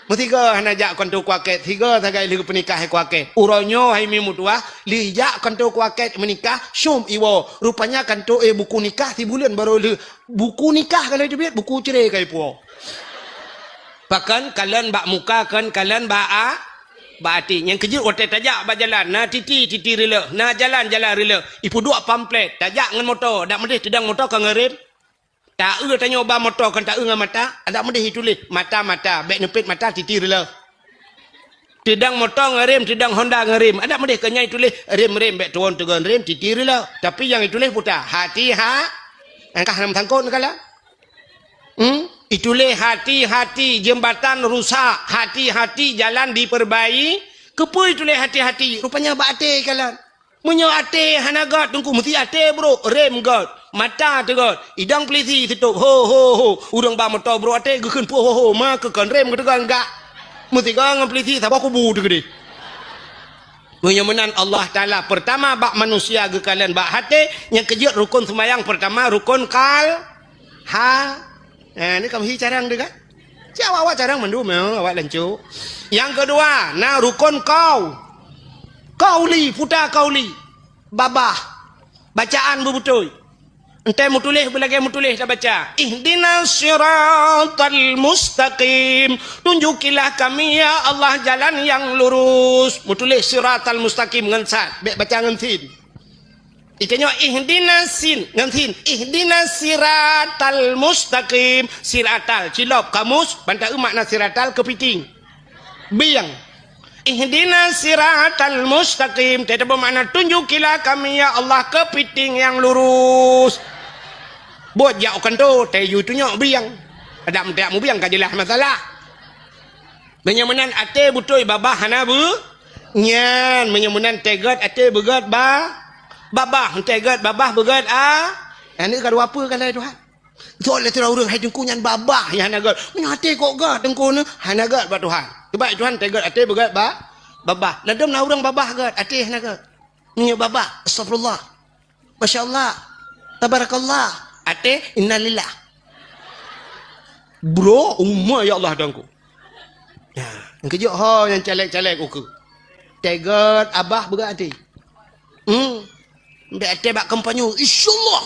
Meusigoe hana jak kantô kuakét, sigoe sagai lheueh peunikah hai kuakét. Uroe nyoe hai mi meutuwah, lheueh jak kantô kuakét meunikah, syom iwoe. Rupanya kantô, eh, buku nikah sibuleuen barô lheueh. Buku nikah ka lheueh teubiet, buku cre ka ipuwoe. Pakon kalon bak muka, kon kalon bak a-, bak até. Nyang keujeuet watée tajak bak jalan, na titi, titi reuleuh, na jalan, jalan reuleuh. Ipeuduek pamflet, tajak ngon moto, dak meudeh teudong moto ka ngon rem. Ta-eu tanyoe ba moto kon ta-eu ngon mata, dak meudeh ituléh, mata, mata, bèk neupet mata, titi reuleuh. Teudong moto ngon rem, teudong Honda ngon rem, dak meudeh kon nyan ituléh, rem, rem, bèk tuwon teugon rem, titi reuleuh. Tapi nyang ituléh puta, hati ha-, Angkah nam sangkot neukalon. Hmm? Ituléh hati-hati jeumbatan rusak, hati-hati jalan dipeurbaiki. Keupeue ituléh hati-hati? Rupanya bak até kalon. Meunyoe até hana gét, Teungku, meusti até brok, rem gét, mata teu gét, idong peulisi sitôb, ho, ho, ho. Ureuëng ba moto brok até geukheun puih, ho, ho, ma keu kon rem geuteugon gak. Meusti gét ngon peulisi saboh kubu teukeudeh. Meunyoe meunan Allah Taala, peurtama bak manusia geukalon bak até, nyang keujeuet rukon seumayang peurtama rukon kal-, ha. Nah, ni kamoe hi carang deh kan? Cit awak-awak carang mandum, ya, awak lancok. Nyang keudua, na rukon kau. Kauli, puta kauli. Babah. Bacaan beubeutôi. Enteuk meutuléh beulagée meutuléh tabaca, "Ihdinas siratal mustaqim." Tunjukilah kami, ya Allah, jalan yang lurus. Meutuléh siratal mustaqim ngon sad, bék baca ngon sin. Itanyoe ihdinas sin, ngon sin. Ihdinas siratal mustaqim. Siratal, cilop kamus, ban taeu makna siratal keupiting. Bieng. Ihdinas siratal mustaqim. Teutabeumakna tunjukilah kami, ya Allah, keupiting nyang lurus. Buet jak u kantô, tayue tunyok bieng. Adak meuteuk mubieng ka jeulaih masalah. Meunyoe meunan até beutôi babah hana beu-, nyan. Meunyoe meunan teuget até beugét ba-, babah, teuget babah beugét a-, aneuk ka dua peue ka lhée Tuhan. Soe lé sidroe ureuëng hai Teungku nyan babah nyang hana gét. Meunyoe até kok gét Teungku nyoe hana gét bak Tuhan. Keubah Tuhan teuget até beugét ba-, babah. Ladôm na ureuëng babah gét, até hana gét. Meunyoe babah, astagfirullah. Masya Allah. Tabarakallah. Até, innalillah. Bro, uma ya Allah Teungku. Ya, nyang keujok ho nyang caleg-caleg ukeue. Teuget abah beugét até. Hmm. Bék até bak kampanye, insyaallah.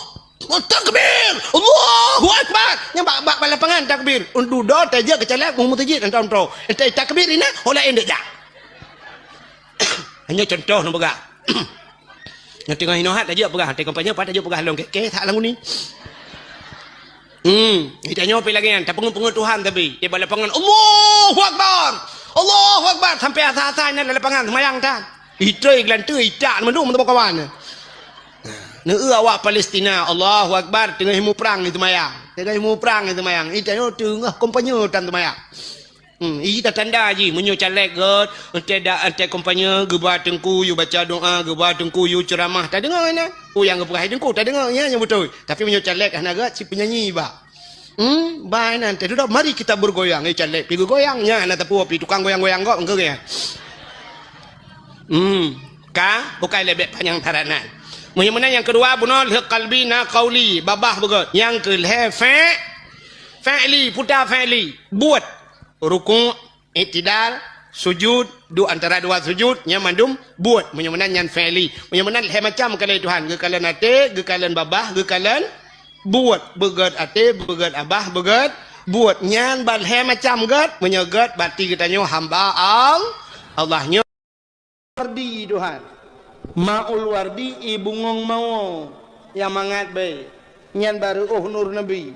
Takbir! Allahu Akbar! Nyang bak, bak, bak lapangan takbir. Dudoe tajak keu caleg, mu meuseujid, entah-entah. Entah takbir ina, ho laén dek jak. Hanya contoh na peugah. Nyang teungoh inoe hat tajak peugah, até kampanye pat tajak peugah lôn keh-keh that lam uni. Hmm, itanyoe pi lagée nyan, tapeungeut-peungeut Tuhan tapi, di bak lapangan, Allahu Akbar! Allahu Akbar! Sampai asa-asa nyan lam lapangan seumayang tan. Itroi geulanteue itak mandum meuteumé kawan. Neueu awak Palestina, Allahu Akbar, teungoh muprang di seumayang. Teungoh muprang di seumayang. Itanyoe teungoh kampanye tan seumayang. Hmm, ita tanda jih meunyoe caleg gét, entée dak entée kampanye geuba teungku yue baca doa, geuba teungku yue ceuramah, tadeungoe na. Oh nyang geupeugah teungku tadeungoe, nya nyang beutôi. Tapi meunyoe caleg hana gét, si penyanyi ba. Hmm, ba nan teududoe, mari kita bergoyang. Eh, caleg pi geugoyang, nya hana teupeu pi tukang goyang-goyang gok engke ya. Hmm, ka bukai lebek panyang taranan. Meunyoe meunan nyang keudua bunoe lheueh kalbi na kauli, babah beugét. Nyang keu lhée fe-, fi'li, puta fi'li, buet. Rukuk, iktidal, sujud, du antara dua sujud, nyan mandum buet. Meunyoe meunan nyan fi'li. Meunyoe meunan lhée macam kalon Tuhan, geukalon até, geukalon babah, geukalon buet. Beugét até, beugét abah, beugét buet. Nyan ban lhée macam gét, meunyoe gét berarti geutanyoe hamba Al-, Allah nyoe. Wardi Tuhan. Maul Wardi i bungong mawoe nyang mangat bée. Nyan barô óh nur Nabi.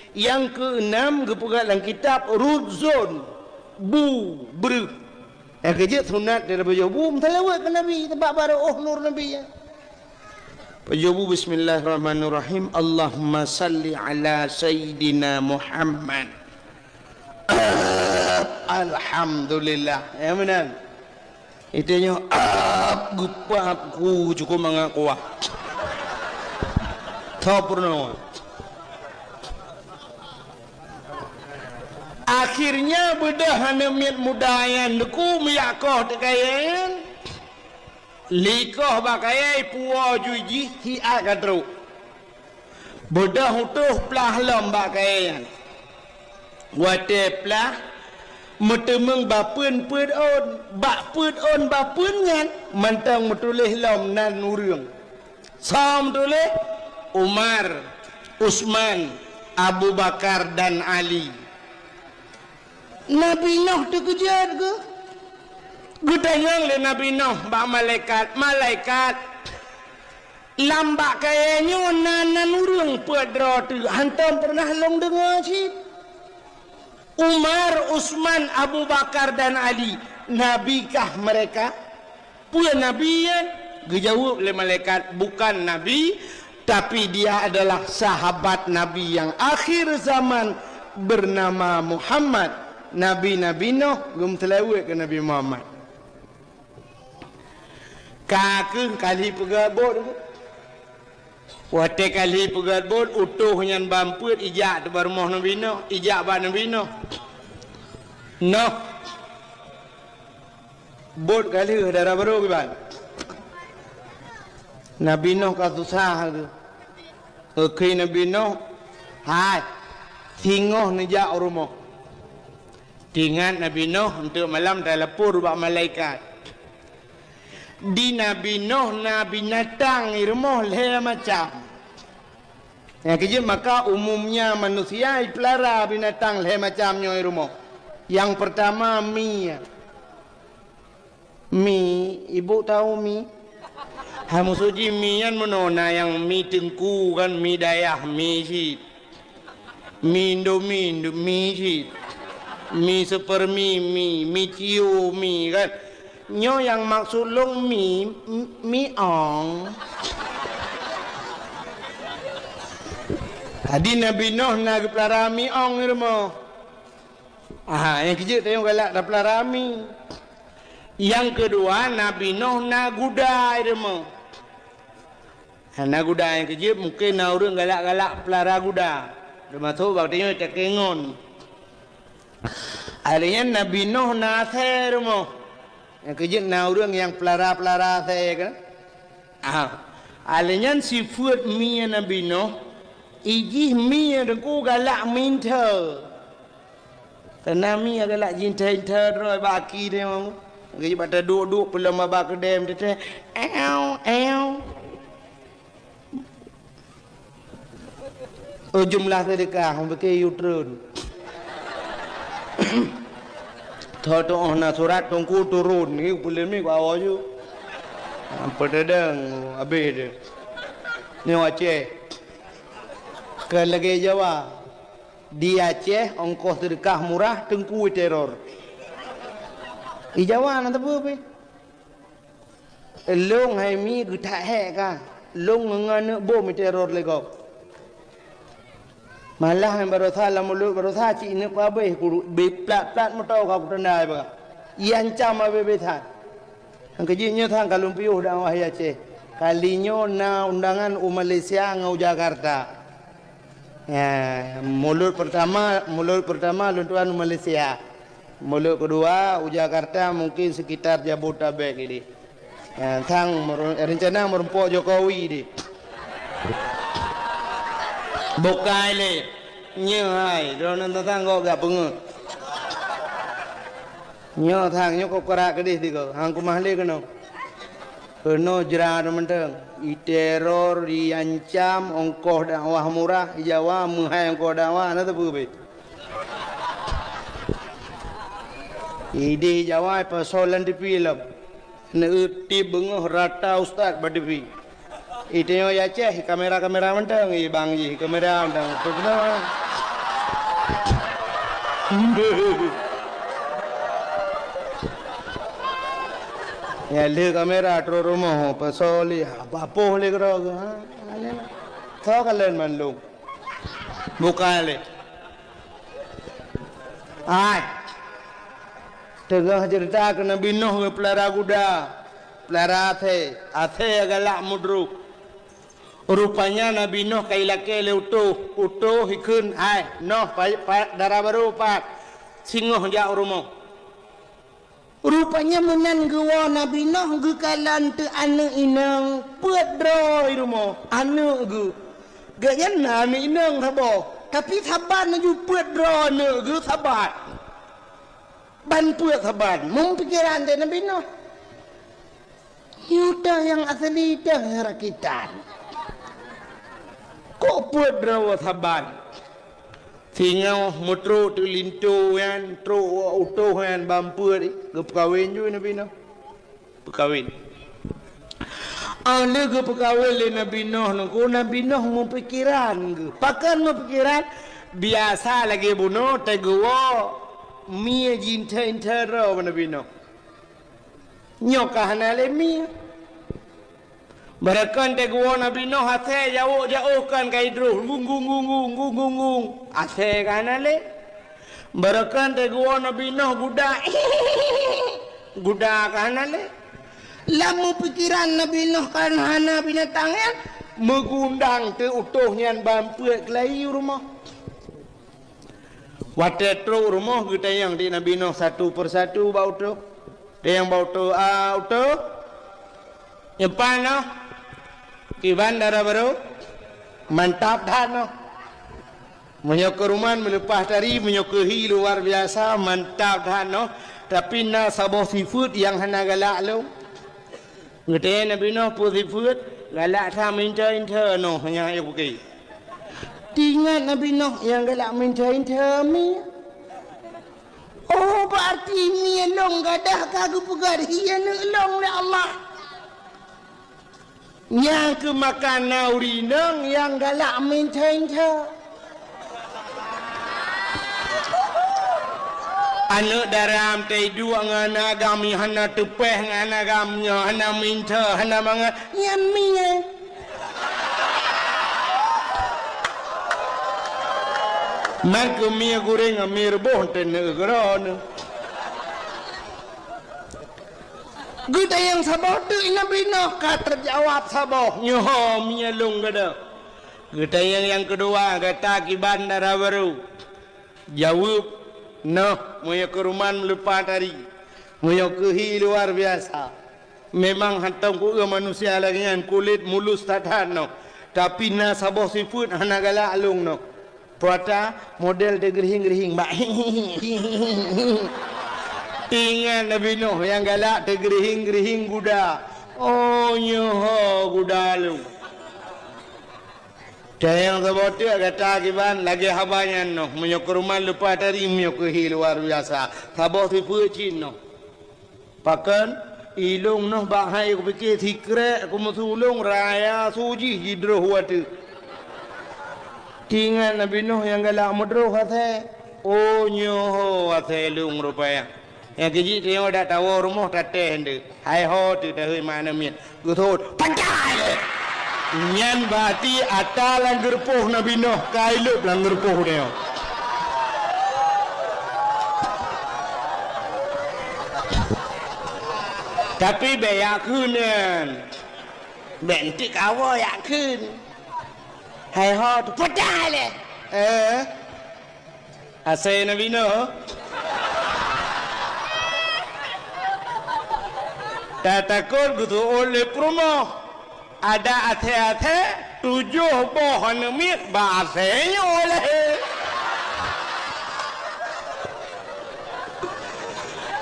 Nyang keueunam geupeugah lam kitab rudzon bu breuh. Nyang keujeuet sunat dari bajoh bu meusalawat keu Nabi teubak barô óh nur Nabi. Bajoh bu bismillahirrahmanirrahim. Allahumma salli ala sayyidina Muhammad. Alhamdulillah. Ya meunan. Itanyoe ap geupap ku cukup mangat kuah. Tho peurunoe. Akhirnya beudôh aneuk miet muda nyan Teungku meuyak koh teukayan. Likoh bak kayée puwoe jui jih siat ka trok. Beudôh utoh plah lom bak kayée nyan. Watée plah, meuteumeung bapeuen peuet ôn, bak peuet ôn bapeuen nyan mantong meutuléh lom nan ureuëng. Soe meutuléh? Umar, Utsman, Abu Bakar dan Ali. Nabi Nuh teukeujot geuh. Geutanyong lé Nabi Nuh bak malaikat, "Malaikat, lam bak kayée nyoe na nan ureuëng peuet droe teuk hántom peureunah lôn deungoe cit? Umar, Utsman, Abu Bakar dan Ali, nabi kah mereka?" Peue nabi nyan? Geujaweueb lé malaikat, "Bukan nabi, Tapi dia adalah sahabat Nabi yang akhir zaman bernama Muhammad. Nabi-nabi Nuh geumeuseulaweuet keu Nabi Muhammad. Ka kheueh kali peugét buet. Watée kali peugét buet, utôh nyan ban peuet ijak teubak rumoh Nabi Nuh, ijak bak Nabi Nuh. Noh. Buet ka lheueh dara barô kiban. Nabi Nuh ka susah tu. Geukheun Nabi Nuh, "Hai, singoh neujak u rumoh." Teuingat Nabi Nuh, eunteuk malam teuleupon bak malaikat. Di Nabi Nuh na binatang i rumoh lhée macam. Nyang keujeuet maka umumnya manusia jipeulara binatang lhée macam nyoe i rumoh. Nyang peurtama mi. Mi, ibu tahu mi? Hai musoji mi nyan meunoe na nyang mi teungku kan, mi dayah mi cit. Mi Indomie, Indo-, mi cit. Mi Supermi, mi, mi Cio, mi kan. Nyoe nyang maksud lôn mi, m-, mi ong. Jadi Nabi Nuh na geupeulara mi ong i rumoh. Aha, nyang keujeuet tanyoe galak tapeulara mi. Nyang keudua, Nabi Nuh na guda i rumoh. Hana guda nyang keujeuet, mungken na ureuëng galak-galak peulara guda. Teumasok bak tanyoe takengon. Ari nyan Nabi Nuh na asée rumoh. Nyang keujeuet na ureuëng nyang peulara-peulara asée kan. Ah, alheuh nyan sifeuet mie Nabi Nuh, ijih mie teungku galak minta. Teunami galak jinta-jinta droe bak aki dia mau. Geujak bak teuduek-duek peulom bak keudém teuh. Ew, ew. Oh, jumlah sedekah, beuke yue treun. Tho-tho na surat teungku turun, ni peuleueh mi ku awai ju. Apa tadang habéh dia. Nyoe Aceh. Ke lagée Jawa. Di Aceh, ongkoh seudeukah murah, teungku teror. Di Jawa na teupeu pih. Lôn hai mi geutak hék ka. Lôn ngon aneuk boh meuteror lé gob. Malah nyang barosa lam mulot barosa cit ineuk peuhabéh, biplat-plat meuto ka kutandai bak. Iancam habéh-habéh that. Nyang keujeuet nyoe sang ka lôn piôh dakwah di Aceh. Kali nyoe na undangan u Malaysia ngon u Jakarta. Ya, mulot pertama, mulot pertama lôn tuan u Malaysia. Mulot kedua u Jakarta, mungkin sekitar Jabodetabek ini. Ya, sang meru-, rencana meurumpok Jokowi di. Bukai lé. Nyoe hai, droeneuh teuntang gob gak peungeuh. Nyoe sang, nyoe kok kerak keudeh tiga. Hang kumah lé keunoe. Keunoe jra mantong. Iteror, iancam, ongkoh dakwah murah, i Jawa meuhai ongkoh dakwah, na teupeu beh. Ideh Jawa pasoe lam T V lom. Neueuti beungoh rata ustaz bak T V. Iteunyoe Aceh, kamera-kamera mantong, i bang jih kamera mantong. Ya lé kamera trok rumoh, pasoe lé, apa-apa lé keudroe, ha? Tho kalon mandum. Bukai lé. Hai. Teungoh ceurita keu Nabi Nuh geupeulara guda, peulara asée, asée galak meudroe. Rupanya Nabi Nuh ka ilakée lé utôh, utôh ikheun, "Hai, noh pa-, pa-, dara barô pat, singoh jak u rumoh." Rupanya meunan geuwoe Nabi Nuh geukalon teuk aneuk inong peuet droe i rumoh, aneuk geuh. Gobnyan na aneuk inong saboh, tapi saban laju peuet droe aneuk geuh saban. Ban peuet saban, meupikeran teuh Nabi Nuh. Nyoe teuh nyang asli teuh nyang rakitan. Kok peuet droe saban? Singoh meutrok teuk linto nyan, trok utôh nyan ban peuet, geupeukawen ju Nabi Nuh. Peukawen. Óh lheueh geupeukawen lé Nabi Nuh nungku, Nabi Nuh meupikeran geuh. Pakon meupikeran? Biasa lagée bunoe teuguwoe mie jinta-inta droe bak Nabi Nuh. Nyoe ka hana lé mie. Beureukan teugeuwoe Nabi Nuh asèe jaweueb-jaweueb kan ka idroh, gung, gung, gung. Asèe ka hana lé. Beureukan teugeuwoe Nabi Nuh guda, guda ka hana lé. Lam meupikiran Nabi Nuh kan hana binatang nyan, meugundang teuh utôh nyan ban peuet keulayi u rumoh. Watèe trok u rumoh geutanyong di Nabi Nuh satu persatu bak utôh. Tanyong bak utôh, "Ah, utôh, nyoe pat noh, kiban dara barô?" "Mantap that noh. Meunyoe keu ruman meuleupah tari, meunyoe keu hi luar biasa, mantap that noh. Tapi na saboh sifeuet nyang hana galak lôn." Geutanyong Nabi Nuh peue sifeuet, galak that meuinta-inta noh nyang ayeuek puke. Teuingat Nabi Nuh nyang galak meuinta-inta mié. Oh, berarti mié lôn gadôh ka geupeugah hi aneuk lôn lé Allah. Nyang keumakan na ureueng inong nyang galak meuinta-inta. Aneuk dara teuduek ngon aneuk agam, hana teupèh ngon aneuk agam nyoe, hana meuinta, hana mangat, nyan mié. Man keu mié gurèng, mié reuboh teuneuk keudroe. Geutanyong saboh teuk Nabi Nuh ka teujawab saboh, "Nyoe mié lôn gadôh." Geutanyong nyang keudua, "Gata kiban dara barô?" Jaweueb, "Noh, meunyoe keu ruman meuleupah tari, meunyoe keu hi luar biasa. Memang hántom kueu manusia lagèe nyan, kulét mulus that-that noh. Tapi na saboh sifeuet hana galak lôn noh." Peue ata? Model teugeurihing-geurihing bak. Teuingat Nabi Nuh nyang galak teugeurihing-geurihing guda. Oh, nyoe guda lôn. Tanyong saboh teuk gata kiban lagèe haba nyan noh. Meunyoe keu ruman leupah tari, meunyoe keu hi luar biasa. Saboh sifeuet cit noh. Pakon, ilôn noh bak hai kupike sikrek kumeusulông raya su jih jidroh u ateueh. Teuingat Nabi Nuh nyang galak meudroh asèe. Oh, nyoe ho asèe lôn rupaya. Nyang keujih tanyoe dak tawoe rumoh tatéh ndeuk. Hai ho teuh tahôi mak aneuk miet. Geuthôt, "Pantai!" Nyan berarti ata lam geureupoh Nabi Nuh, ka ilôb lam geureupoh nyoe. Tapi bèk yak kheun nyan. Bèk enteuk kawoe yak kheun. Hai ho teuh, "Pantai lé!" Eh? Asèe Nabi Nuh. Tatakot geuseuôt lé peurumoh. Ada asèe-asèe tujoh boh aneuk miet bak asèe nyoe lé.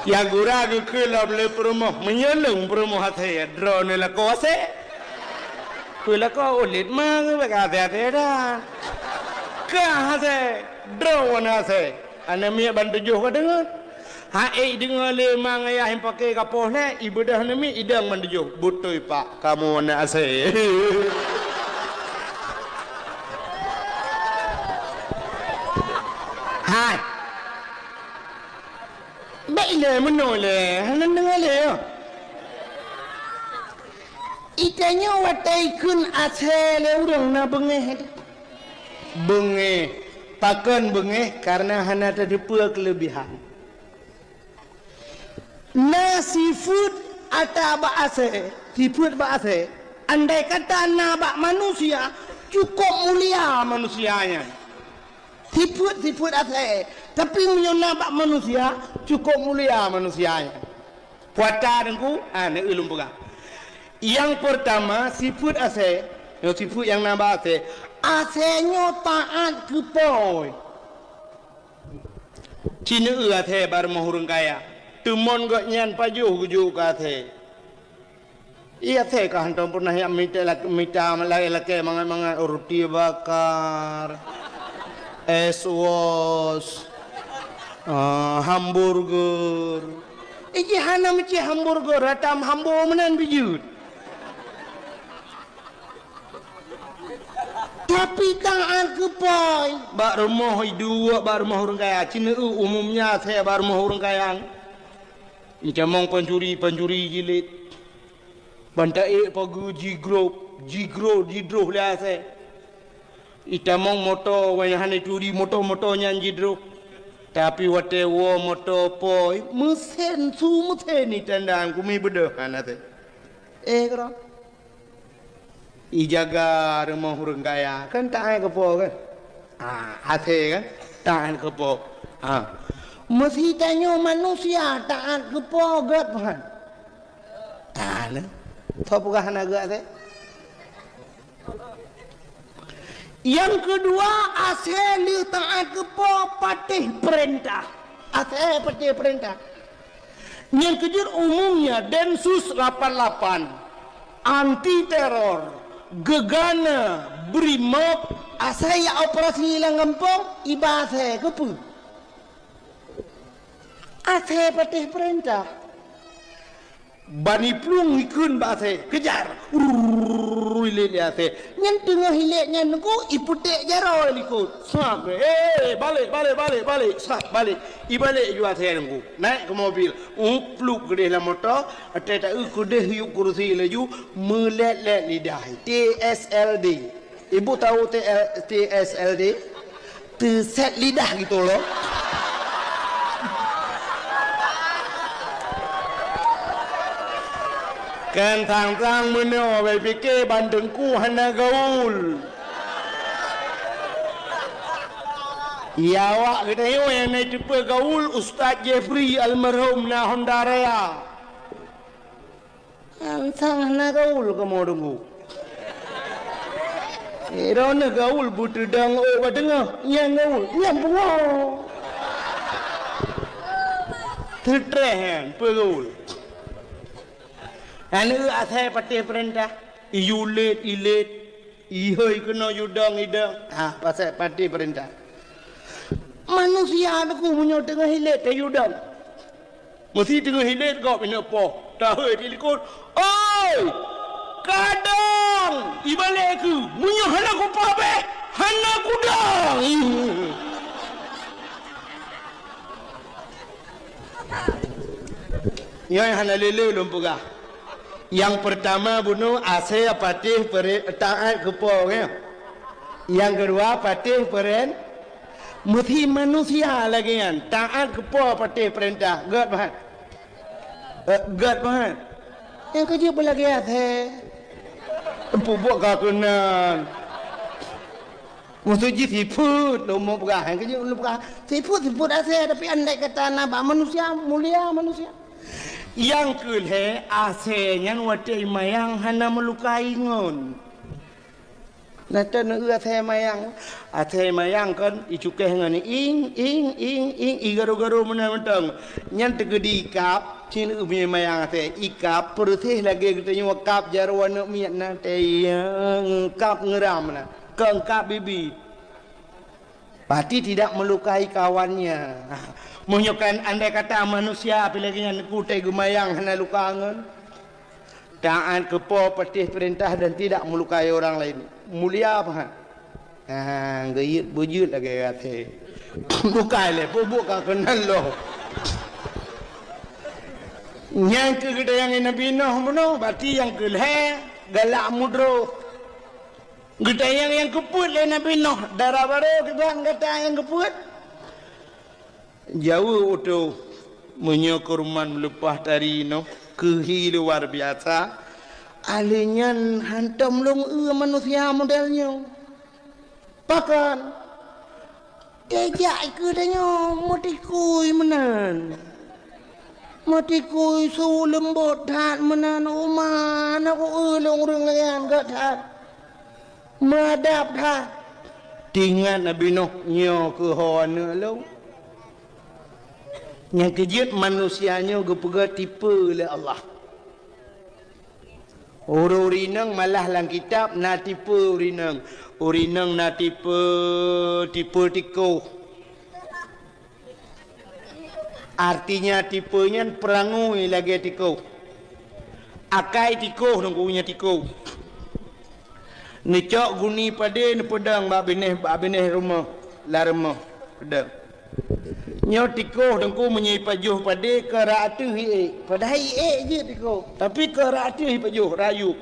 Nyang gura geukheun lom lé peurumoh, meunyoe lôn peurumoh asèe, droeneuh lakoe asèe. Peue lakoe ulét ma ngon bèk asèe-asèe dah. Ka asèe, droeneuh asèe. Aneuk miet ban tujoh ka deungoe. Ha ék deungoe lé ma ngon yah nyang paké ka poh lhèe, ibeudôh aneuk miet idong ban tujoh. Beutôi pak, kamoe aneuk asèe. Hai. Bèk ilèe meunoe lé, hana deungoe lé, yo. Itanyoe watèe ikheun asèe lé ureueng na beungéh. Beungéh. Pakon beungéh? Karena hana tateupeue keuleubihan. Na sifeuet ata bak asèe, sifeuet bak asèe. Andai kata na bak manusia, cukôp mulia manusia nyan. Sifeuet-sifeuet asèe, tapi meunyoe na bak manusia, cukôp mulia manusia nyan. Peue ata Teungku, ah, neu-eu lôn peugah. Nyang peurtama, sifeuet asèe, nyoe sifeuet nyang na bak asèe. Asèe nyoe taát keu po. Ci neu-eu asèe bak rumoh ureueng kaya. Teumon gobnyan pajoh geujok keu asèe. Iya, asèe ka hántom pernah jak mita lak-, mita lakèe-lakèe mangat-mangat, roti bakar, es wos, ah, hamburger. Iji hana meucit hamburger, ratam hambo meunan bijeuet. Tapi taát keu po, bak rumoh iduek, bak rumoh ureueng kaya. Ci neu-eu umumnya asèe bak rumoh ureueng kaya. Incamong pancuri-pancuri jilid. Ban taék pageue jigrob, jigrob, jidroh lé asèe. Itamong moto, wayah nyan ituri moto-moto nyan jidroh. Tapi watèe woe moto po, meusen su meusen itandang kumi beudôh hana teuh. Eh, keudroe. Ijaga rumoh ureueng kaya, kan taát keu po kan? Ah, asèe kan? Taát keu po. Ah. Meusi tanyoe manusia taát keu po gèt meuhan. Taát. Soe peugah hana gèt asèe? Nyang keudua, asèe lheueh taát keu po patéh peurintah. Asèe patéh peurintah. Nyang keujeuet umumnya Densus lapan lapan, anti teror, gegana, Brimob, asai jak operasi lam gampông, iba asèe keupeue? Asèe patéh peurintah. Ban iplueng ikheun bak asèe, kejar! Urrrr, ilét lé asèe. Nyan teungoh ilét nyan nunggu, ipeuték jaroe likot. Sab, eh, balek, balek, balek, balek, sab, balek. Ibalek ju asèe nunggu. Naik keu mobil. Upluk keudeh lam moto, watèe taeu keudeh yub kurusi laju, meulét-lét lidah. T S L D. Ibu tahu T L, T S L D? Teusét lidah gitu loh. Kan sang-sang meunoe, bai pike ban teungku hana gaul. Ya, awak geutanyoe nyang na teupeue gaul, Ustaz Jeffrey almarhum na Honda Raya. Sang-sang hana gaul kamoe deungoe. Eh, droeneuh gaul beuteudong ôk bak teungoh, nyang gaul, nyang beungoh. Teutreh nyan, peue gaul. Aneuk asai patéh peurintah, iyue lét, ilét, ihôi keunoe yue dong, idong. Ha, pasai patéh peurintah. Manusia teungku meunyoe teungoh ilét, tayue dong. Meusi teungoh ilét gob ineuk poh, tahôi di likot, "Oi! Kadang!" Ibalek keu, "Meunyoe hana kupoh beh, hana kudong!" Nyoe hana lé-lé lôn peugah. Nyang peurtama bunoe asèe patéh peuren-, taát keu po, ya. Nyang keudua patéh peuren-, Meusi manusia lagèe nyan, taát keu po patéh peurintah, gèt meuhan. Eh, gèt meuhan. Nyang keujeuet beulagèe asèe. Peubuet ka keunan. Maksud jih sifeuet, lôn meu peugah. Nyang keujeuet lôn peugah, sifeuet, sifeuet asèe, tapi andai kata na bak manusia, mulia manusia. Nyang keu lhèe, asèe nyan watèe imayang hana meulukai ngon. Nah, teuh neueu asèe mayang. Asèe mayang kon icukéh ngon ing, ing, ing, ing, igaru-garu meunan mantong. Nyan teukeudi ikab, cit neueu mayang asèe. Ikab, peureuséh lagèe geutanyoe kab jaroe aneuk miet na, teuh kab ngeuram na, kon kab bibi. Berarti tidak melukai kawannya. Meunyoe kan andai kata manusia pih lagèe nyan, kutai geumayang hana luka ngon. Taát keu po patéh peurintah dan tidak melukai orang lain. Mulia pahat. Ha, geuyeuet beujeuet lagèe gata. Bukai lé, peubuet ka keunan loh. Nyang keu geutanyoe Nabi Nuh bunoe, berarti nyang keu lhèe galak mudroh. Geutanyoe nyang keupeuet lé Nabi Nuh, dara barô kiban gata nyang keupeuet. Jaweueb utôh, meunyoe keuruman meuleupah tari nyoe keuhi luar biasa, alèh nyan hantom lôn eu manusia model nyoe. Pakon? Teuh jak keu tanyoe meutikui meunan. Meutikui su leumbot that meunan, uma na ku eu lôn ureueng lagèe nyan gèt that. Meuadab that. Teuingat Nabi Nuh, nyoe keuh ho aneuk lôn. Nyang keujeuet manusia nyoe geupeugah tipe lé Allah. Ureueng-ureueng inong malah lam kitab na tipe ureueng inong. Ureueng inong na tipe, tipe tikoh. Artinya tipe nyan peurangui lagèe tikoh. Akai tikoh, nunggu nyan tikoh. Neucok guni padé neupeudong bak binéh, bak binéh rumoh, lam rumoh. Peudong. Nyoe tikoh Teungku meunyoe ipajoh padé keu rot ateueh iék. Padahai iék jeuet tikoh, tapi keu rot ateueh ipajoh, rot yup.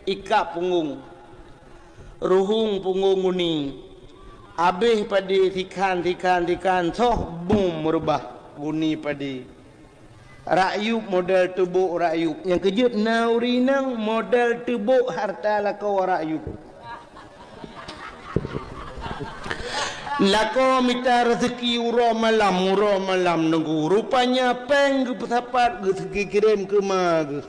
Ikab punggong. Ruhueng punggong guni. Abéh padé sikhan, sikhan, sikhan, soh bum meurubah guni padé. Rot yup model teubôk rot yup. Nyang keujeuet na ureueng inong model teubôk hareuta lakoe rot yup. Lakoe mita reuzeuki uroe malam, uroe malam Teungku. Rupanya péng geupeusapat geukirém keu ma geuh.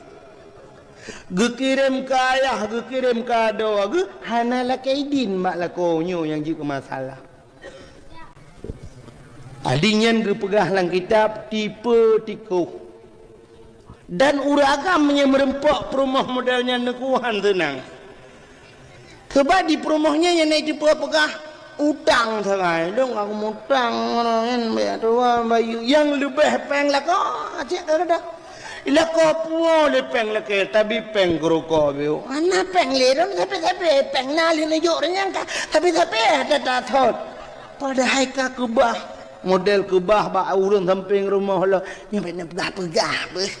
Geukirém keu ayah, geukirém keu adoe geuh, hana lakée idin bak lakoe nyoe nyang jeuet keu masalah. Adi nyan geupeugah lam kitab tipe tikoh. Dan ureueng agam meunyoe meureumpok peurumoh model nyan neukuhan seunang. Sabab di peurumoh nyan nyang na tipe peugah utang sagai. Dong aku mutang ngon nyan banyak tuan bayu. Nyang leubeh péng lakoe cit ka keudeh. Lakoe puwoe lé péng lakée, tapi péng keu rukok biôh. Hana péng lé, dong sabe-sabe péng na lé neujok renyang ka, sabe-sabe ada tathon. Padahai ka keubah. Model keubah bak ureueng sampéng rumoh lôn. Nyan bèk neupeugah-peugah beuh.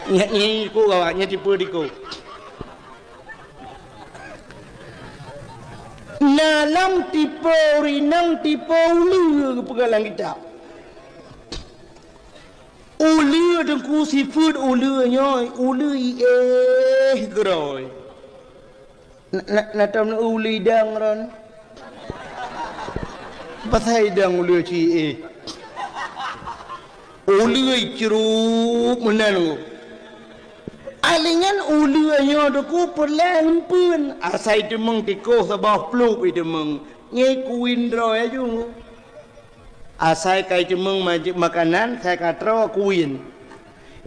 Nyan nyan iko gawat, nyan tipe tikoh. Na lam tipe ureueng inong, tipe uleue geupeugah lam kitab. Uleue Teungku sifeuet uleue nyoe, uleue iéh keudroe. Na, na, na tom uleue idang ron. Pasai idang uleue ci éh. Uleue icrup meunan. Alinyan uleue nyoe Teungku peureulée eumpeuen. Asai teumeung tikoh saboh pluek iteumeung. Ngieng kuwin droe aju. Asai kai teumeung ma-, makanan, sai ka troe kuwin.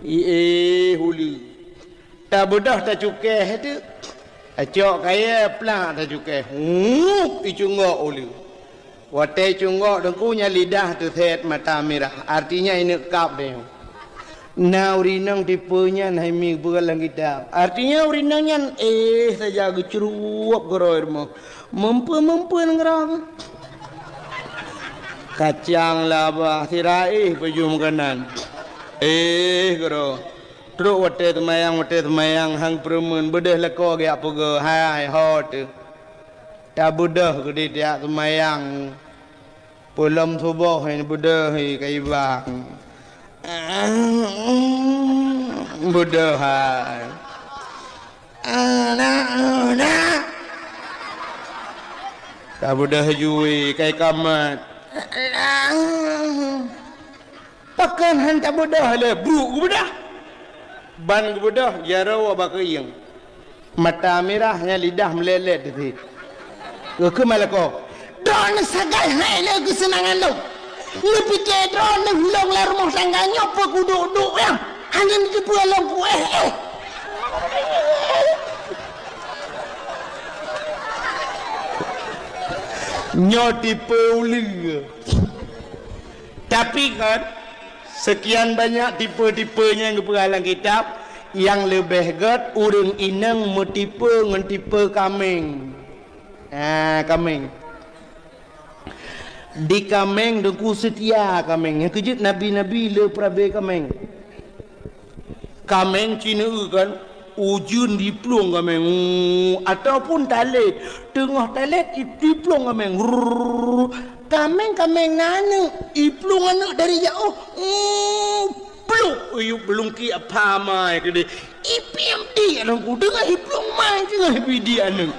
Iéh uleue. Tabeudôh tacukée teuk. Tacok kayée plak tacukée. Hup, icunggok uleue. Watée icunggok Teungku nyan lidah teusét mata mirah. Artinya ineuk kab deh. Na ureueng inong tipe nyan hai mi beuet lam kitab. Artinya ureueng inong nyan éh saja geucruwop keudroe rumoh. Meumpeuen-meumpeuen keudroe. Kacang labah sira éh pajoh makanan. Éh keudroe. Trok watée seumayang, watée seumayang hang peureumeuen beudôh lakoe geujak peugah, "Hai, ho teuh." Tabeudôh keudeh tiak seumayang. Peulom suboh nyan beudôh hai ka ibang. Beudôh hai. Anak, anak. Tabeudôh jui kai kamat. Pakon han tabeudôh lé, bruk geubeudôh. Ban geubeudôh, jaroe bak keuieng. Mata mirah nyan lidah meulét-lét teuh. Geukheun malako, "Droeneuh sagai hai lé keuseunangan lôn. Neupike droeneuh lôn lam rumoh tangga nyoe peue kuduek-duek nyan. Hana neuteupeue lôn kuéh éh." Nyoe tipe uleue. Tapi kan, sekian banyak tipe-tipe nyang geupeugah lam kitab, nyang leubeh gét ureuëng inong meutipe ngon tipe kaméng. Nah, kaméng. Di kaméng Teungku seutia kaméng. Nyang keujeuet nabi-nabi le peurabe kaméng. Kaméng ci neueu kan, ujeuen jiplueng kaméng, uu, ataupun talét, teungoh talét jiplueng kaméng, rrrr. Kaméng-kaméng na aneuëk, jiplueng aneuëk dari jaoh, uu, pluek, yub beulungkiek pha mai keudeh. Ipiep di aneuëk ku, deungon jiplueng mai teungoh ipiep di aneuëk.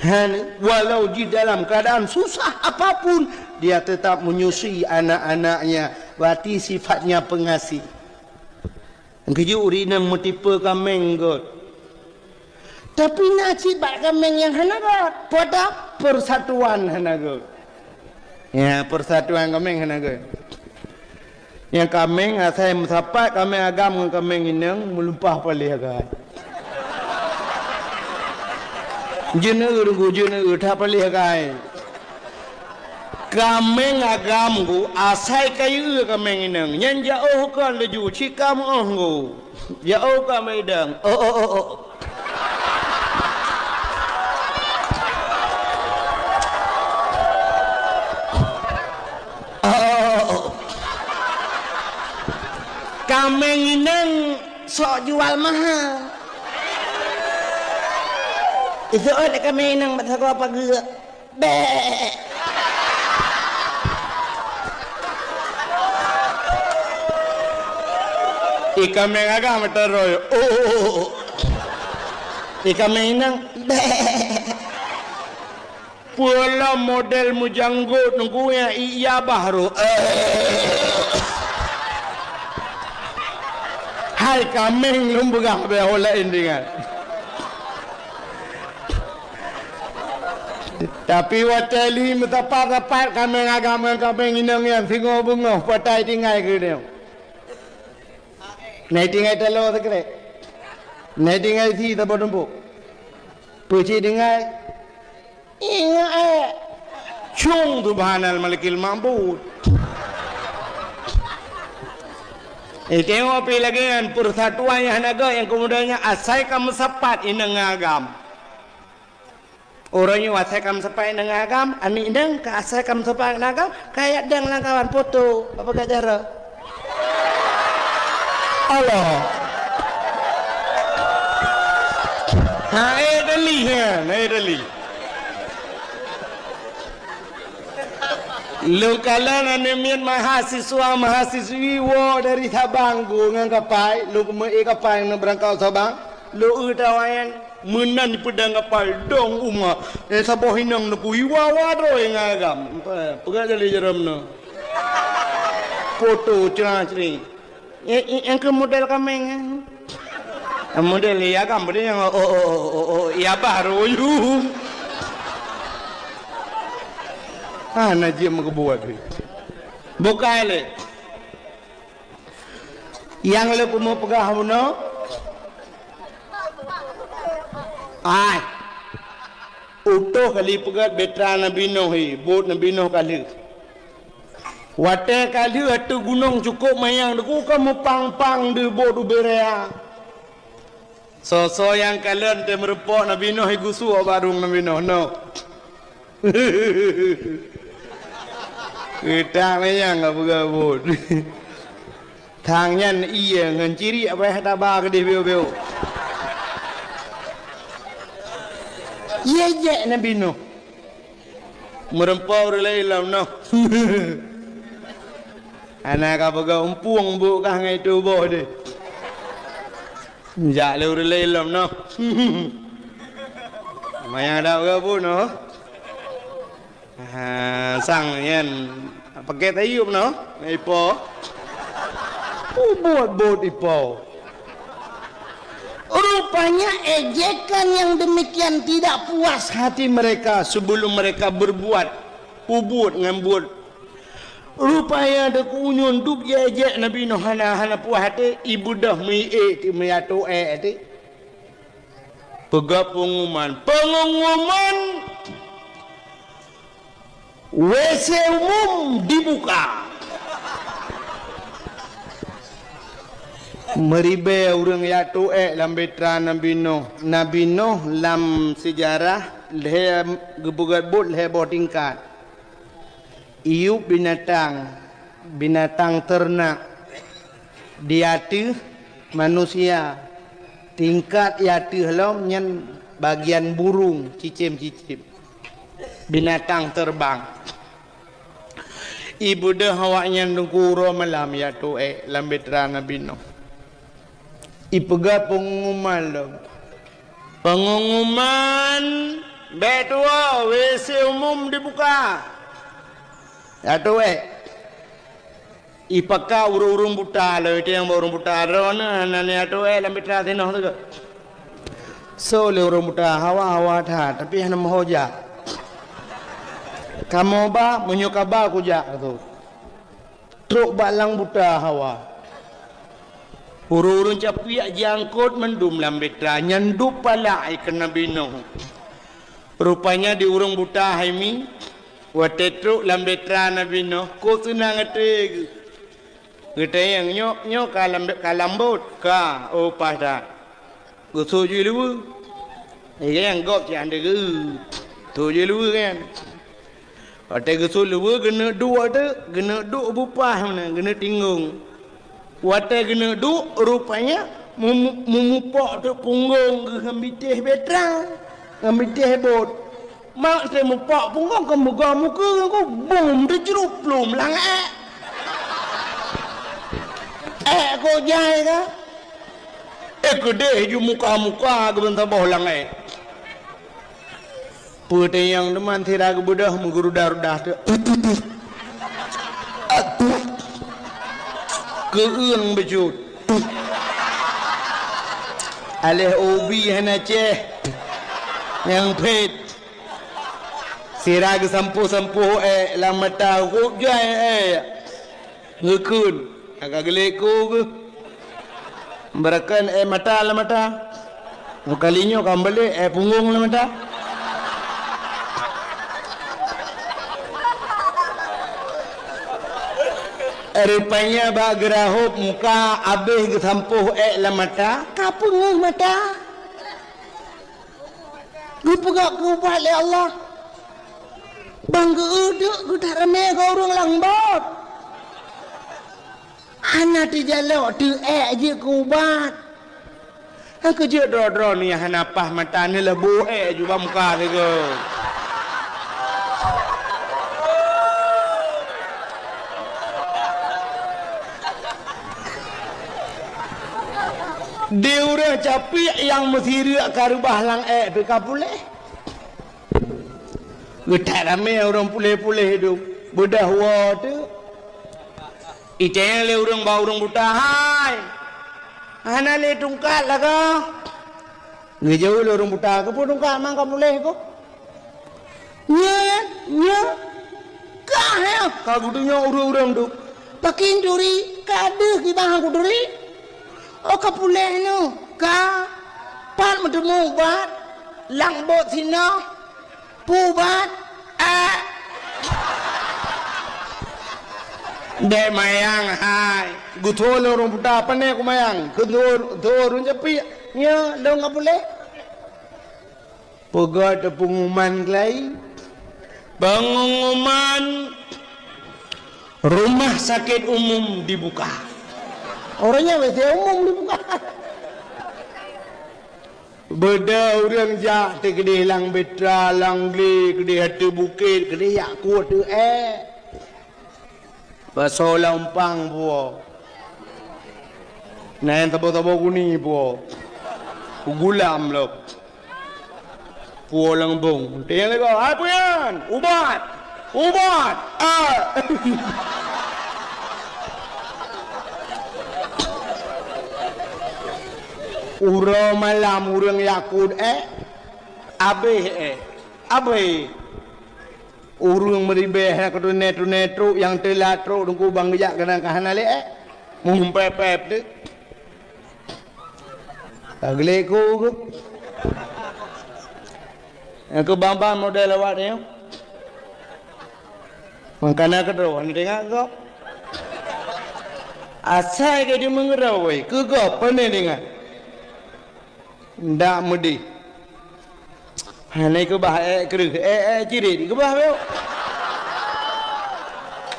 Han, walau jih dalam keadaan susah apapun, dia tetap menyusui anak-anaknya, berarti sifatnya pengasih. Keujeuet ureuëng inong meutipe kaméng gét. Tapi na cit bak kaméng nyang hana gét, peue ta? Persatuan hana gét. Ya, persatuan kaméng hana gét. Nyang kaméng asai meusapat kaméng agam ngon kaméng inong meulumpah paléh agai. Jeuneue, jeuneue that paléh agai. Kaméng agam ku asai kayue kaméng inong. Nyan jaoh kon laju, cikam oh ku. Jaoh kaméng idong. Oh, oh, oh, oh. Kaméng inong sok jual mahal. Iseuôt lé kaméng inong bak sagoe pageue. Bèk. Ié kaméng agam meuteurôi. Oh, oh, oh, oh. Ié kaméng inong. Bèk. Peue lom model meujanggot nunggu nyang ié babah rôh. Hai kaméng lôn peugah bèk ho laén deungon. Tapi watèe lheuh meusapat-sapat kaméng agam ngon kaméng inong nyan singoh beungoh patai tinggai keu nyoe. Na tinggai taloe sikrek. Na tinggai sie saboh tumpôk. Peucit tinggai. Ingat, eh. Cung subhanal malikil ma'bud. Eh, tengok pi lagèe nyan, persatuan nyang hana göt nyang keumudian nyan asai ka meusapat inong ngon agam. Uroe nyoe asai ka meusapat inong ngon agam, aneuk inong ka asai ka meusapat ngon agam, ka jak dang lam kawan foto, apa gak cara? Allah. Ha, eh, dali, ha, eh, dali. Lôn kalon aneuk miet mahasiswa, mahasiswi woe dari Sabang, geuh ngon kapai, lôn keumeue kapai nyang beurangkat Sabang, lôn eu tawa nyan. Meunan peudong kapai dong uma, eh, saboh inong neukui wawa droe ngon agam. Peugah jadi jaroe meunoe. Foto cra-cri. Eh, eh, nyang keu model kaméng, eh. Model ié agam peudeh nyang, oh, oh, oh, oh, oh, ié babah rôh. Hana jeuet meukeubuet. Bukai lé. Nyang lôn keumeung peugah bunoe, ai, utôh kali peugét beutra Nabi Nuh hi, buet Nabi Nuh ka lheueh. Watée ka lheueh ateueh gunong cukôp manyang, teungku ka meupang-pang deuh buet ubé raya. Soe-soe nyang kalon teuh meurumpok Nabi Nuh, geusuek bak rueng Nabi Nuh, noh. Geutak manyang ka peugah buet. Thang nyan ié ngon ciriek, abéh taba keudeh biôh-biôh. Ié jek Nabi Nuh. Meurumpok ureuëng laén lom noh. Hana ka peugah umpueng buet kah ngon tuboh deh. Jak lé ureuëng laén lom noh. Manyang dak peugah buet noh. Ha, sang nyan paket ayub noh, ipo. Ubot-bot ipo. Rupanya ejekan yang demikian tidak puas hati mereka sebelum mereka berbuat, peubuet ngon buet. Rupanya teungku nyoe dub jijak Nabi Nuh hana, hana puas até, ibeudôh meuié teuh meujato ék até. Peugah pengumuman, pengumuman WC umum dibuka. Meuribée ureuëng jak tuek lam beutra Nabi Nuh. Nabi Nuh lam seujarah lhée geupeugét buet lhée boh tingkat. Iyub binatang, binatang teurenak, di ateueh manusia, tingkat di ateueh lom nyan bagian burung, cicém-cicém. Binatang terbang. Ibeudôh awaknyan teungku uroe malam jak tuek lam beutra Nabi Nuh. Ipeugah pengumuman lom. Pengumuman, bék tuwoe, WC umum dibuka. Jak tuek. Ipakat ureuëng-ureuëng buta lom, itu nyang ureuëng buta droeneuh hana jak tuek lam beutra sinoe teuh. Soe lé ureuëng buta, hawa-hawa that, tapi hana meuho jak. Kamoe ba, meunyoe ka ba kujak tu. Trok bak lam beutra hawa. Ureuëng-ureuëng capiak jiangkot mandum lam beutra, nyan dub palak keu Nabi Nuh. Rupanya di ureuëng buta hai mi, watée trok lam beutra Nabi Nuh, ka seunang até geuh. Geutanyong, "Nyoe, nyoe ka lam, ka lam bot?" "Ka." "Oh, paih that." Geusut jih luweue. Nyang gob cit hana geu-, sut jih luweue kan. Watée geusut luweue, geuneuk duek teuk, geuneuk duek beupaih meunan, geuneuk tinggong. Watée geuneuk duek, rupanya mu-, mu-, mupok teuk punggong geuh ngon bitéh beutra, ngon bitéh bot. Mak teuh mupok punggong keu muga mukeue ngon ku, bum, teucruplum lam ék. Ék kok jai ka? Eh, keudeh ju muka-muka geubansaboh lam ék. Peue teunyang teuma sira geubeudôh meugeurudeh-rudeh teuk. Keueung bacut. Aléh ubi hana céh. Nyang phét. Sira geusampôh-sampôh ék lam mata, kok jai ék. Ngeukheun, ka geulék ku geuh. Beurakan ék mata lam mata. Kali nyoe ka meubalék ék punggong lam mata. Rupanya bak geurahop muka abéh geusampôh ék lam mata, ka peungeuh mata. Geupeugah keu ubat lé Allah. Bang geuudeuek geutak ramé keu ureuëng lam bot. Hana teujalok teuék jeuet keu ubat. Nyang keu jeuet droe-droe nyang hana paih mata neuleubeh ék jubah muka sigoe. Di ureuëng capiek nyang meusireuk ka reubah lam ék pih ka puléh. Geutak ramé ureuëng puléh-puléh dum, beudôh woe teuk. Itanyong lé ureuëng bak ureuëng buta, "Hai, hana lé tungkat lagoe?" Geujaweueb lé ureuëng buta, "Keupeue tungkat, mang ka puléh ko?" "Nyan, nyan, ka nyan," ka geudeungoe ureuëng-ureuëng dum. "Pakén turi, ka deuh kiban kuturi." "Oh, ka puléh nyoe, ka. Pat meuteumé ubat?" "Lam bot sinoe." "Peue ubat?" "Ék." "Bék mayang hai, geuthô lé ureuëng buta, pane kumayang, keu thô, thô ureuëng capiek, nyoe lôn ka puléh." Peugah teupeunguman keulai, peunguman rumah sakét umum dibuka. Orang nyan W C umum dibuka. Beudôh ureuëng jak teukeudeh lam beutra, lam glé, keudeh ateueh bukét, keudeh jak kueh teuh ék. Basoe lam umpang puwoe. Na nyang saboh-saboh guni puwoe. Kugulam lom. Puwoe lam geubong. Teunyang lé gob, "Hai peue nyan? Ubat! Ubat! Ah!" Uroe malam ureuëng jak kueh ék, abéh ék, abéh. Ureuëng meuribée hana keutuné-tuné trok, nyang teulat trok teungku bang geujak keunan ka hana lé ék. Mumpép-pép teuk. Ka geulék ku geuh. Nyang keu ban-ban model awak nyoe. Mangkana keudroe hana teuingat gob. Asai ka jimeungeuroi keu gob pane teuingat. Ndak meudeh. Hana keubah ék kreueh, ék, ék cirét keubah bacut.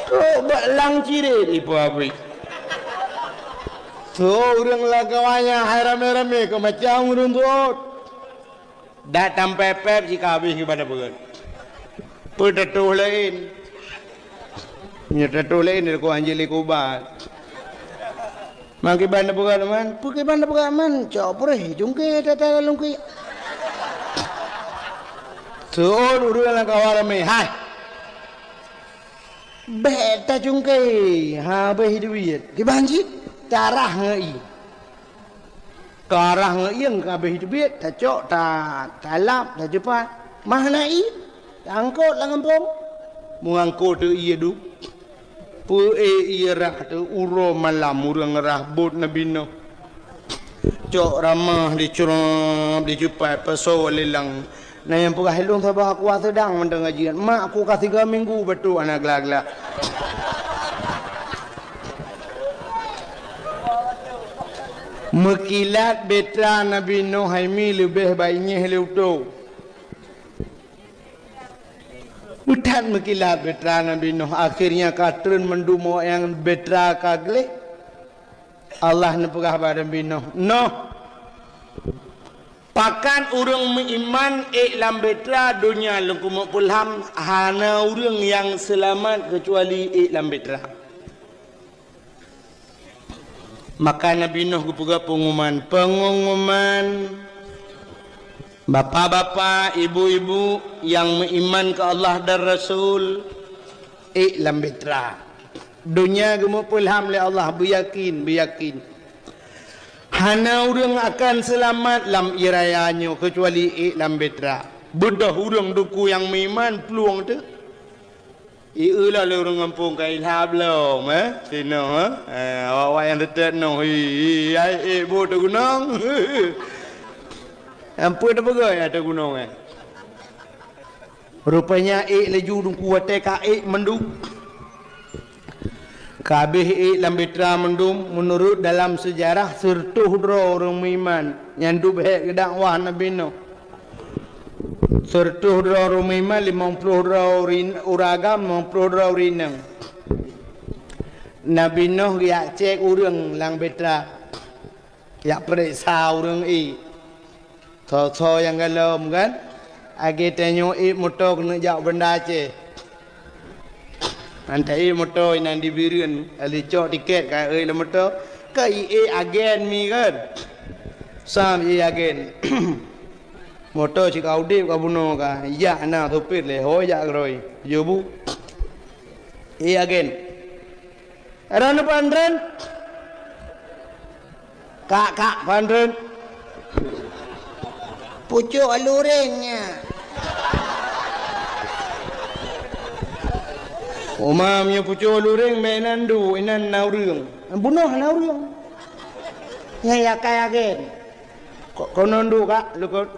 Trok bak lam cirét ipo abri. Soe ureuëng lagoe nyan hai ramé-ramé keu macam ureuëng buet. Dak tampép-pép jih ka habéh keu banda beuet. Peue tatuh laén? Nyoe tatuh laén di lakoe hanjeuet lé kubat. Man kiban tapeugah teuma, peue kiban tapeugah man, cok puréh, cungké that-that lam lungkiek. Seuôt ureuëng lam kawan ramé, hai! Bék tacungké, habéh duit. Kiban cit, tarah ngon ié. Tarah ngon ié ka habéh duit, tacok, ta-, talab, tacupat. Mah na ié, taangkot lam gampông. Meuangkot teuk ié duek. Peu-ék ié rhah teuh uroe malam ureuëng rhah bot Nabi Nuh. Cok ramah dicurab, dicupat, pasoe lé lam. Na nyang peugah lôn saboh kuah seudang mantong ngaji. Mak ku ka siga minggu batuk hana glah-glah. Meukilat beutra Nabi Nuh hai mi leubeh baik nyeh lé utoe. Meutat meukilat beutra Nabi Nuh, akhirnya ka treun mandum awak nyang beutra ka gleh. Allah neupeugah bak Nabi Nuh, "Nuh, pakat ureuëng meuiman ék lam bahtera donya lôn keumeung peulham, hana ureuëng nyang seulamat keucuali ék lam bahtera." Maka Nabi Nuh geupeugah peungumuman, "Peungumuman, bapak-bapak, ibu-ibu nyang meuiman keu Allah dan Rasul, ék lam bahtera. Donya geumeupeulham lé Allah, beuyakin, beuyakin. Hana ureuëng akan seulamat lam ié raya nyoe keucuali ék lam bahtera. Beudôh ureuëng teungku nyang meuiman plueng teuh." Ié lom lé ureuëng gampông ka ilhab lom, eh? Sinoe, eh? Eh, awak-awak nyang teuteuet noh, hi, hi, hai, ék bu teugunong. Ampôn teupeugah ya teugunong, eh? Rupanya ék laju teungku watée ka ék mandum. Ka habéh ék lam bahtera mandum, meunurot dalam seujarah, seureutôh droe ureuëng meuiman nyang duek beuhek geudakwah Nabi Nuh. Seureutôh droe ureuëng meuiman, limong ploh droe urin-, ureuëng agam, limong ploh droe ureuëng inong. Nabi Nuh geujak cék ureuëng lam bahtera, jak peureksa ureuëng ék. Soe-soe nyang galom kan? Lagée tanyoe ék moto keuneuk jak u Banda Aceh. Mantong ék moto inan di Bireuen, laju cok tiket ka ék lam moto, ka ék agen mi kan? Sam ék agen. Moto cit ka udeb ka bunoe ka, jak na sopir lé, ho jak keurôi. Yo bu. Ék agen. Droeneuh Pak Andren? Kak, kak, Pak Andren. Pucuk luring nyan. Uma meunyoe pucuk luring, meunan du, inan na ureuëng. Bunoe na ureuëng. Nyan ya kaya gen. Ko-, konon du, Kak, lukot.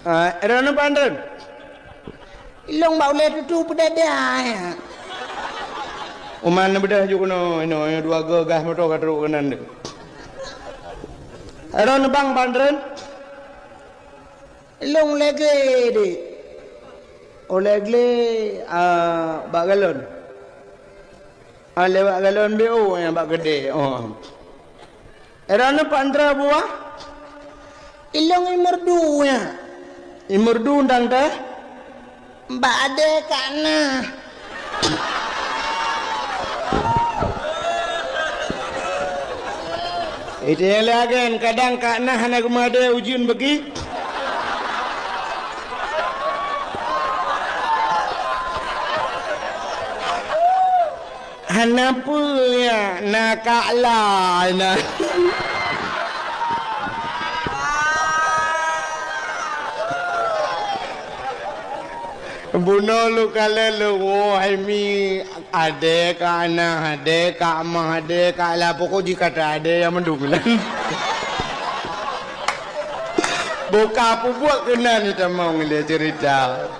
Ah, droeneuh Pak Andren? Ilong bak ulée tutu peudada, ya. Uma neubeudoh ju keunoe, inoe, inoe dua geuh gah moto ka trok keunan deh. Droeneuh bang Pak Andren? Ilong lagée deh. Oh, lagée, ah, bak galon. Ah, lewat galon B O nyang bak keudeh. Oh. Droeneuh Pak Andra buah? Ilong imeurdu nyan. Imeurdu dan teh? Bak adé kak na. Itu yang lagi, kadang kak na hana geumadé ujeuen bagi. Hana peue nyan, na kak lai na. Bunoe lôn kalon lôn woe hai mi, adé kak na, adé kak ma, adé kak la, pokok jih kata adé nyang mandum nyan. Buka peubuet keunan tamong lé cerita.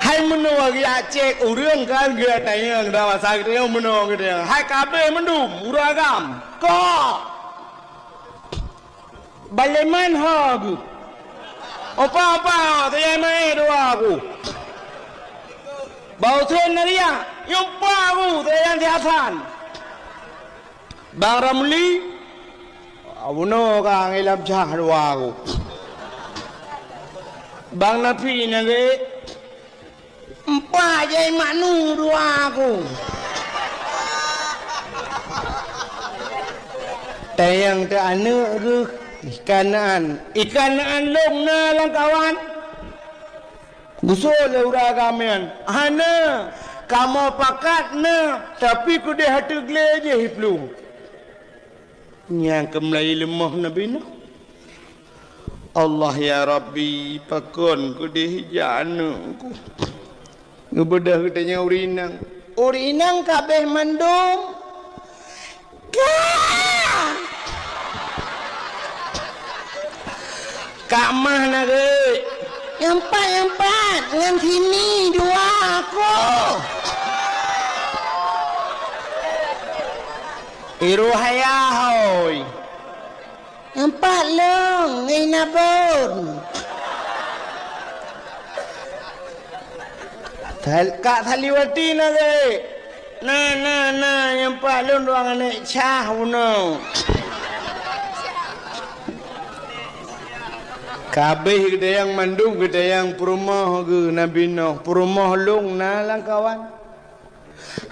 Hai meunoe geujak cék ureuëng kan, geutanyong, dah masa geutanyong meunoe geutanyong. Hai ka abéh mandum, ureuëng agam. Kok! Baleman ho geuh. Opa, opa, teuyan maé dua geuh. Bau thon nariah, nyang pa geuh, teuyan siasan. Bang Ramli, bunoe ka ngilam cah dua ku. Bang Nafi nyang geuék, empat jai maknu dua ku. Tayang teu aneuk reuh ikan naan. Ikan naan lôn na lam kawan. Geusoe lé ureuëng agam nyan, "Hana, kamoe pakat na, tapi keudeh ateueh glé jih iplueng." Nyang keumeulai leumoh Nabi Nuh. Allah ya Rabbi, pakon keudeh jak aneuk ku. Geubeudôh geutanyoe ureuëng inong. Ureuëng inong ka abéh mandum. Ka! Kak mah na geuh. Nyang pat, nyang pat, ngon sini dua aku. Iru haya hoi. Nyang pat lôn ngon inabon. Kak Saliwati na geuh. Na, na, na, nyang pat lôn dua aneuk cah bunoe. Ka abéh geutanyong mandum, geutanyong peurumoh geuh Nabi Nuh, peurumoh lôn na lamkawan.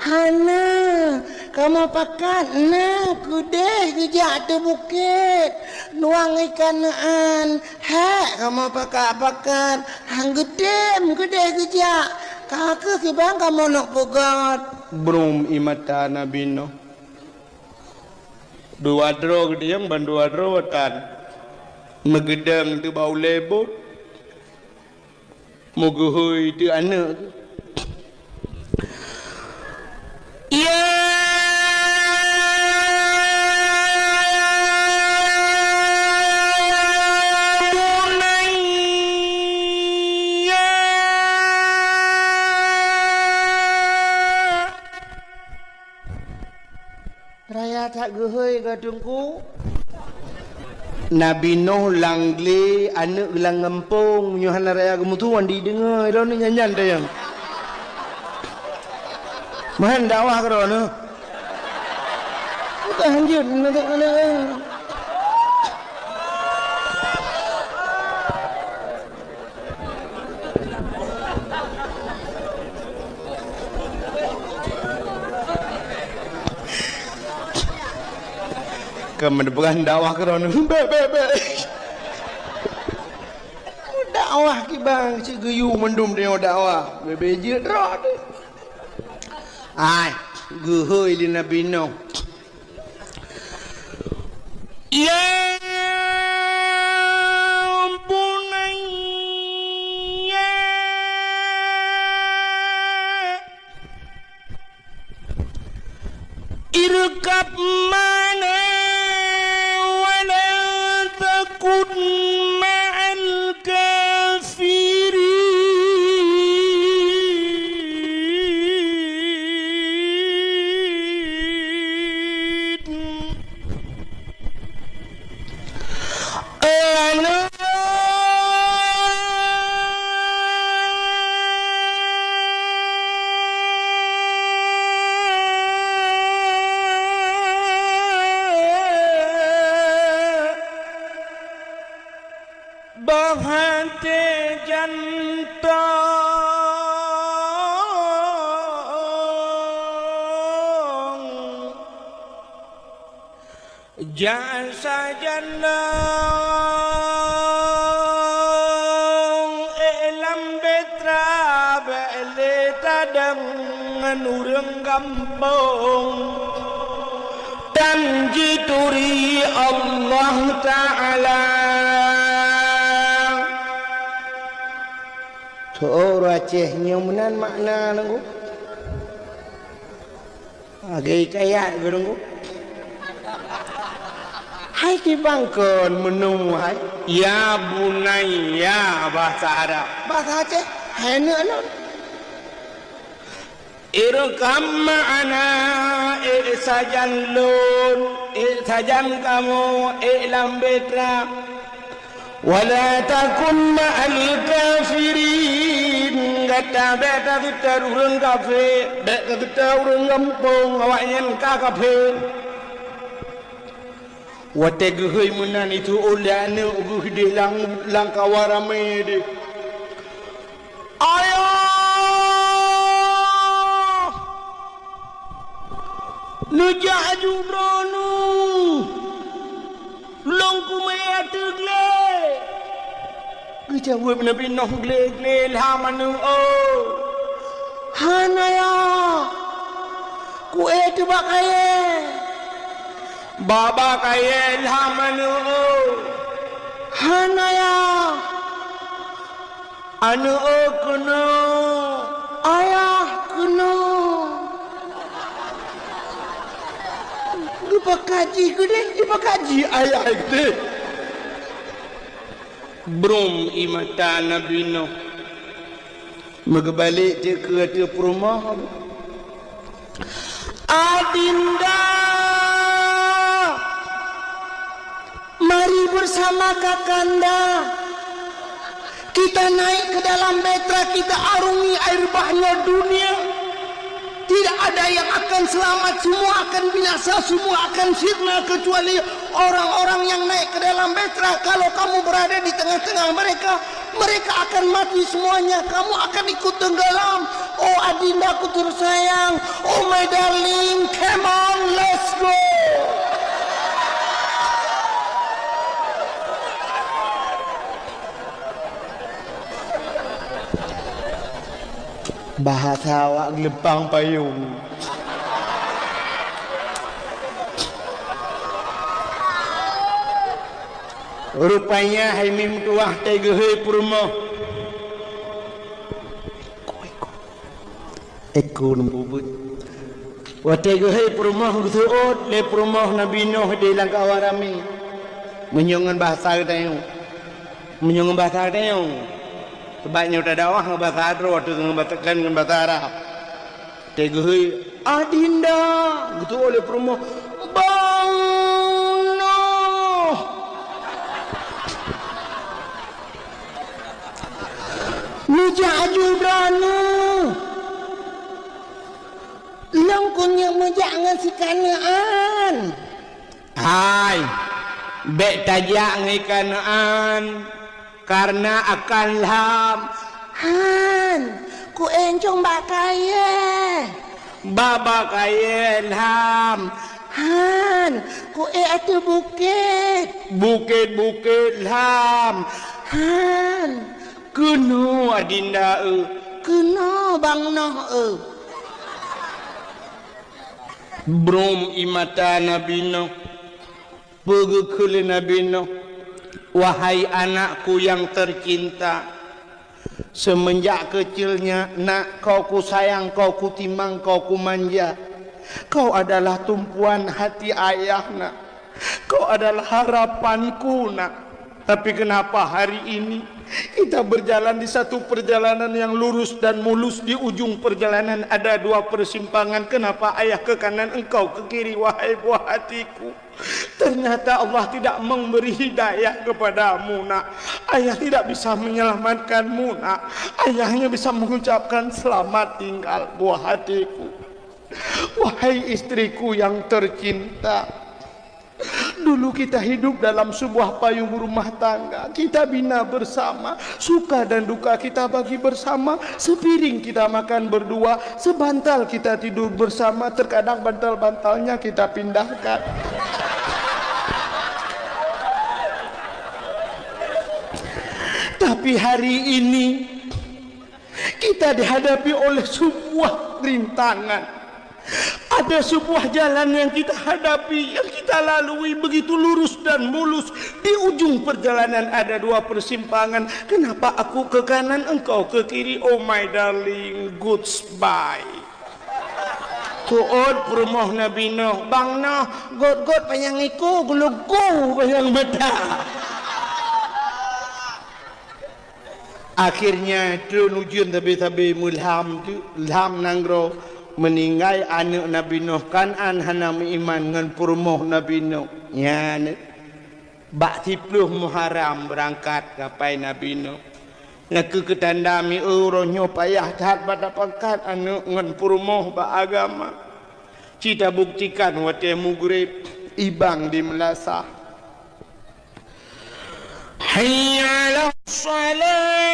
Hana, kamoe pakat na keudeh geujak ateueh bukét. Nuang ikan neuan, hék kamoe pakat-pakat, han geutem keudeh geujak. Ka keuh kiban kamoe neuk peugöt. Brum ie mata Nabi Nuh. Dua droe geutanyong ban dua droe tan. Meugeudong teuh bak ulée bot. Meugeuhôi teuh aneuk. Ya bunayya. Raya that geuhôi ka Teungku. Nabi Nuh lam glé, aneuk lam gampông, nyoe hana raya geumeutuwan dideungoe, droeneuh nyan-nyan tayang. Meuhan dakwah keu droeneuh. Bukan hanjeuet, nanti kena. Ka meudeubeuran dakwah keu droeneuh. Bék, bék, bék. Dakwah kiban cit geuyue mandum tanyoe dakwah. Bébé jeuet droe teuh. Ai, geuhôi lé Nabi Nuh. Ya bunayya irkab ma'ana wa la takun ma'al kafirin. Bah até jantong, jak sajan lôn ék lam Petra, bék lé tadong ngon ureuëng gampông. Tan jituri Allah Ta'ala. Tho ureuëng Aceh nyoe meunan makna nunggu. Lagée kayat geureungu. Hai kibang kon meuneu hai. Ya bunayya bahasa Arab. Bahasa Aceh, hai neuk lôn. Irkab ma'ana, ék sajan lôn, ék sajan kamoe, ék lam Petra. Wa la takun ma'al kafirin, gata bék taseutôt ureuëng kafé, bék taseutôt ureuëng gampông, awaknyan ka kafé. Watée geuhôi meunan, itu ulée aneuk geuh deh lam, lam kawa ramé deh. Ayah! Neujak aju droeneuh! Lôn keumeue ateueh glé! Geujaweueb Nabi Nuh, "Glé-glé lham aneuk, oh!" "Hana, ya! Kuék teuh bak kayée!" "Bak-bak kayée lham aneuk, oh!" "Hana, ya!" "Aneuk, oh, keunoe!" "Ayah, keunoe!" Geupakat jih keudeh, geupakat jih ayah keudeh. Brum ie mata Nabi Nuh. Meugeubalek teuk keu ateueh peurumoh. Adinda, mari bersama kakanda kita naik ke dalam Petra, kita arungi air bah nyoe dunia. Tidak ada yang akan selamat, semua akan binasa, semua akan sirna, kecuali orang-orang yang naik ke dalam bahtera. Kalau kamu berada di tengah-tengah mereka, mereka akan mati semuanya. Kamu akan ikut tenggelam. Oh adindaku tersayang, oh my darling, come on, let's go. Bahasa awak geuleumpang payong. Rupanya hai meutuah teuh geuhôi peurumoh. Eku neububut. Watée geuhôi peurumoh geuseuôt lé peurumoh Nabi Nuh di lam kawa ramé. Meunyoe ngon bahasa geutanyoe. Meunyoe ngon bahasa geutanyoe. Sebab nyoe tadakwah ngon bahasa droe, teuka ngon bahasa, kon ngon bahasa Arab. Watée geuhôi, "Adinda!" Geuseuôt lé peurumoh, "Bang Nuh!" Meujak aju droeneuh. Lôn keuneuk meujak ngon sikaneuan. Hai, bék tajak ngon ikaneuan, kareuna akan lham. Han, ku éncong bak kayée. Bak, bak kayée lham. Han, ku ék ateueh bukét. Bukét-bukét lham. Han, keunoe adinda eu. Keunoe bang noh eu. Brom ie mata Nabi Nuh. Peugeuh kheun lé Nabi Nuh, "Wahai anakku yang tercinta, semenjak kecilnya nak kau kusayang, kau kutimang, kau kumanja. Kau adalah tumpuan hati ayah nak. Kau adalah harapanku nak. Tapi kenapa hari ini kita berjalan di satu perjalanan yang lurus dan mulus, di ujung perjalanan ada dua persimpangan. Kenapa ayah ke kanan, engkau ke kiri, wahai buah hatiku?" Ternyata Allah tidak memberi hidayah kepadamu nak. Ayah tidak bisa menyelamatkanmu nak. Ayah hanya bisa mengucapkan selamat tinggal buah hatiku. Wahai istriku yang tercinta, dulu kita hidup dalam sebuah payung rumah tangga. Kita bina bersama. Suka dan duka kita bagi bersama, sepiring kita makan berdua, sebantal kita tidur bersama, terkadang bantal-bantalnya kita pindahkan. Tapi hari ini kita dihadapi oleh sebuah rintangan. Ada sebuah jalan yang kita hadapi, yang kita lalui begitu lurus dan mulus. Di ujung perjalanan ada dua persimpangan. Kenapa aku ke kanan, engkau ke kiri? Oh my darling, goodbye. Tuôt peurumoh Nabi Nuh, bang Nuh, göt-göt panyang iku, geulugu panyang mata. Akhirnya, treun ujeuen sabe-sabe meulham teuk, lham nanggroe, meuninggai aneuëk Nabi Nuh. Kan'an hana meuiman ngon peurumoh Nabi Nuh. Nyan, bak siplôh Muharram beurangkat kapai Nabi Nuh. Nyan keuh keutanda mieu uroe nyoe payah that bak tapangkat aneuëk ngon peurumoh bak agama. Ci tabuktikan watée mugreb, ibang di meulasah. Hayya 'alas shalah.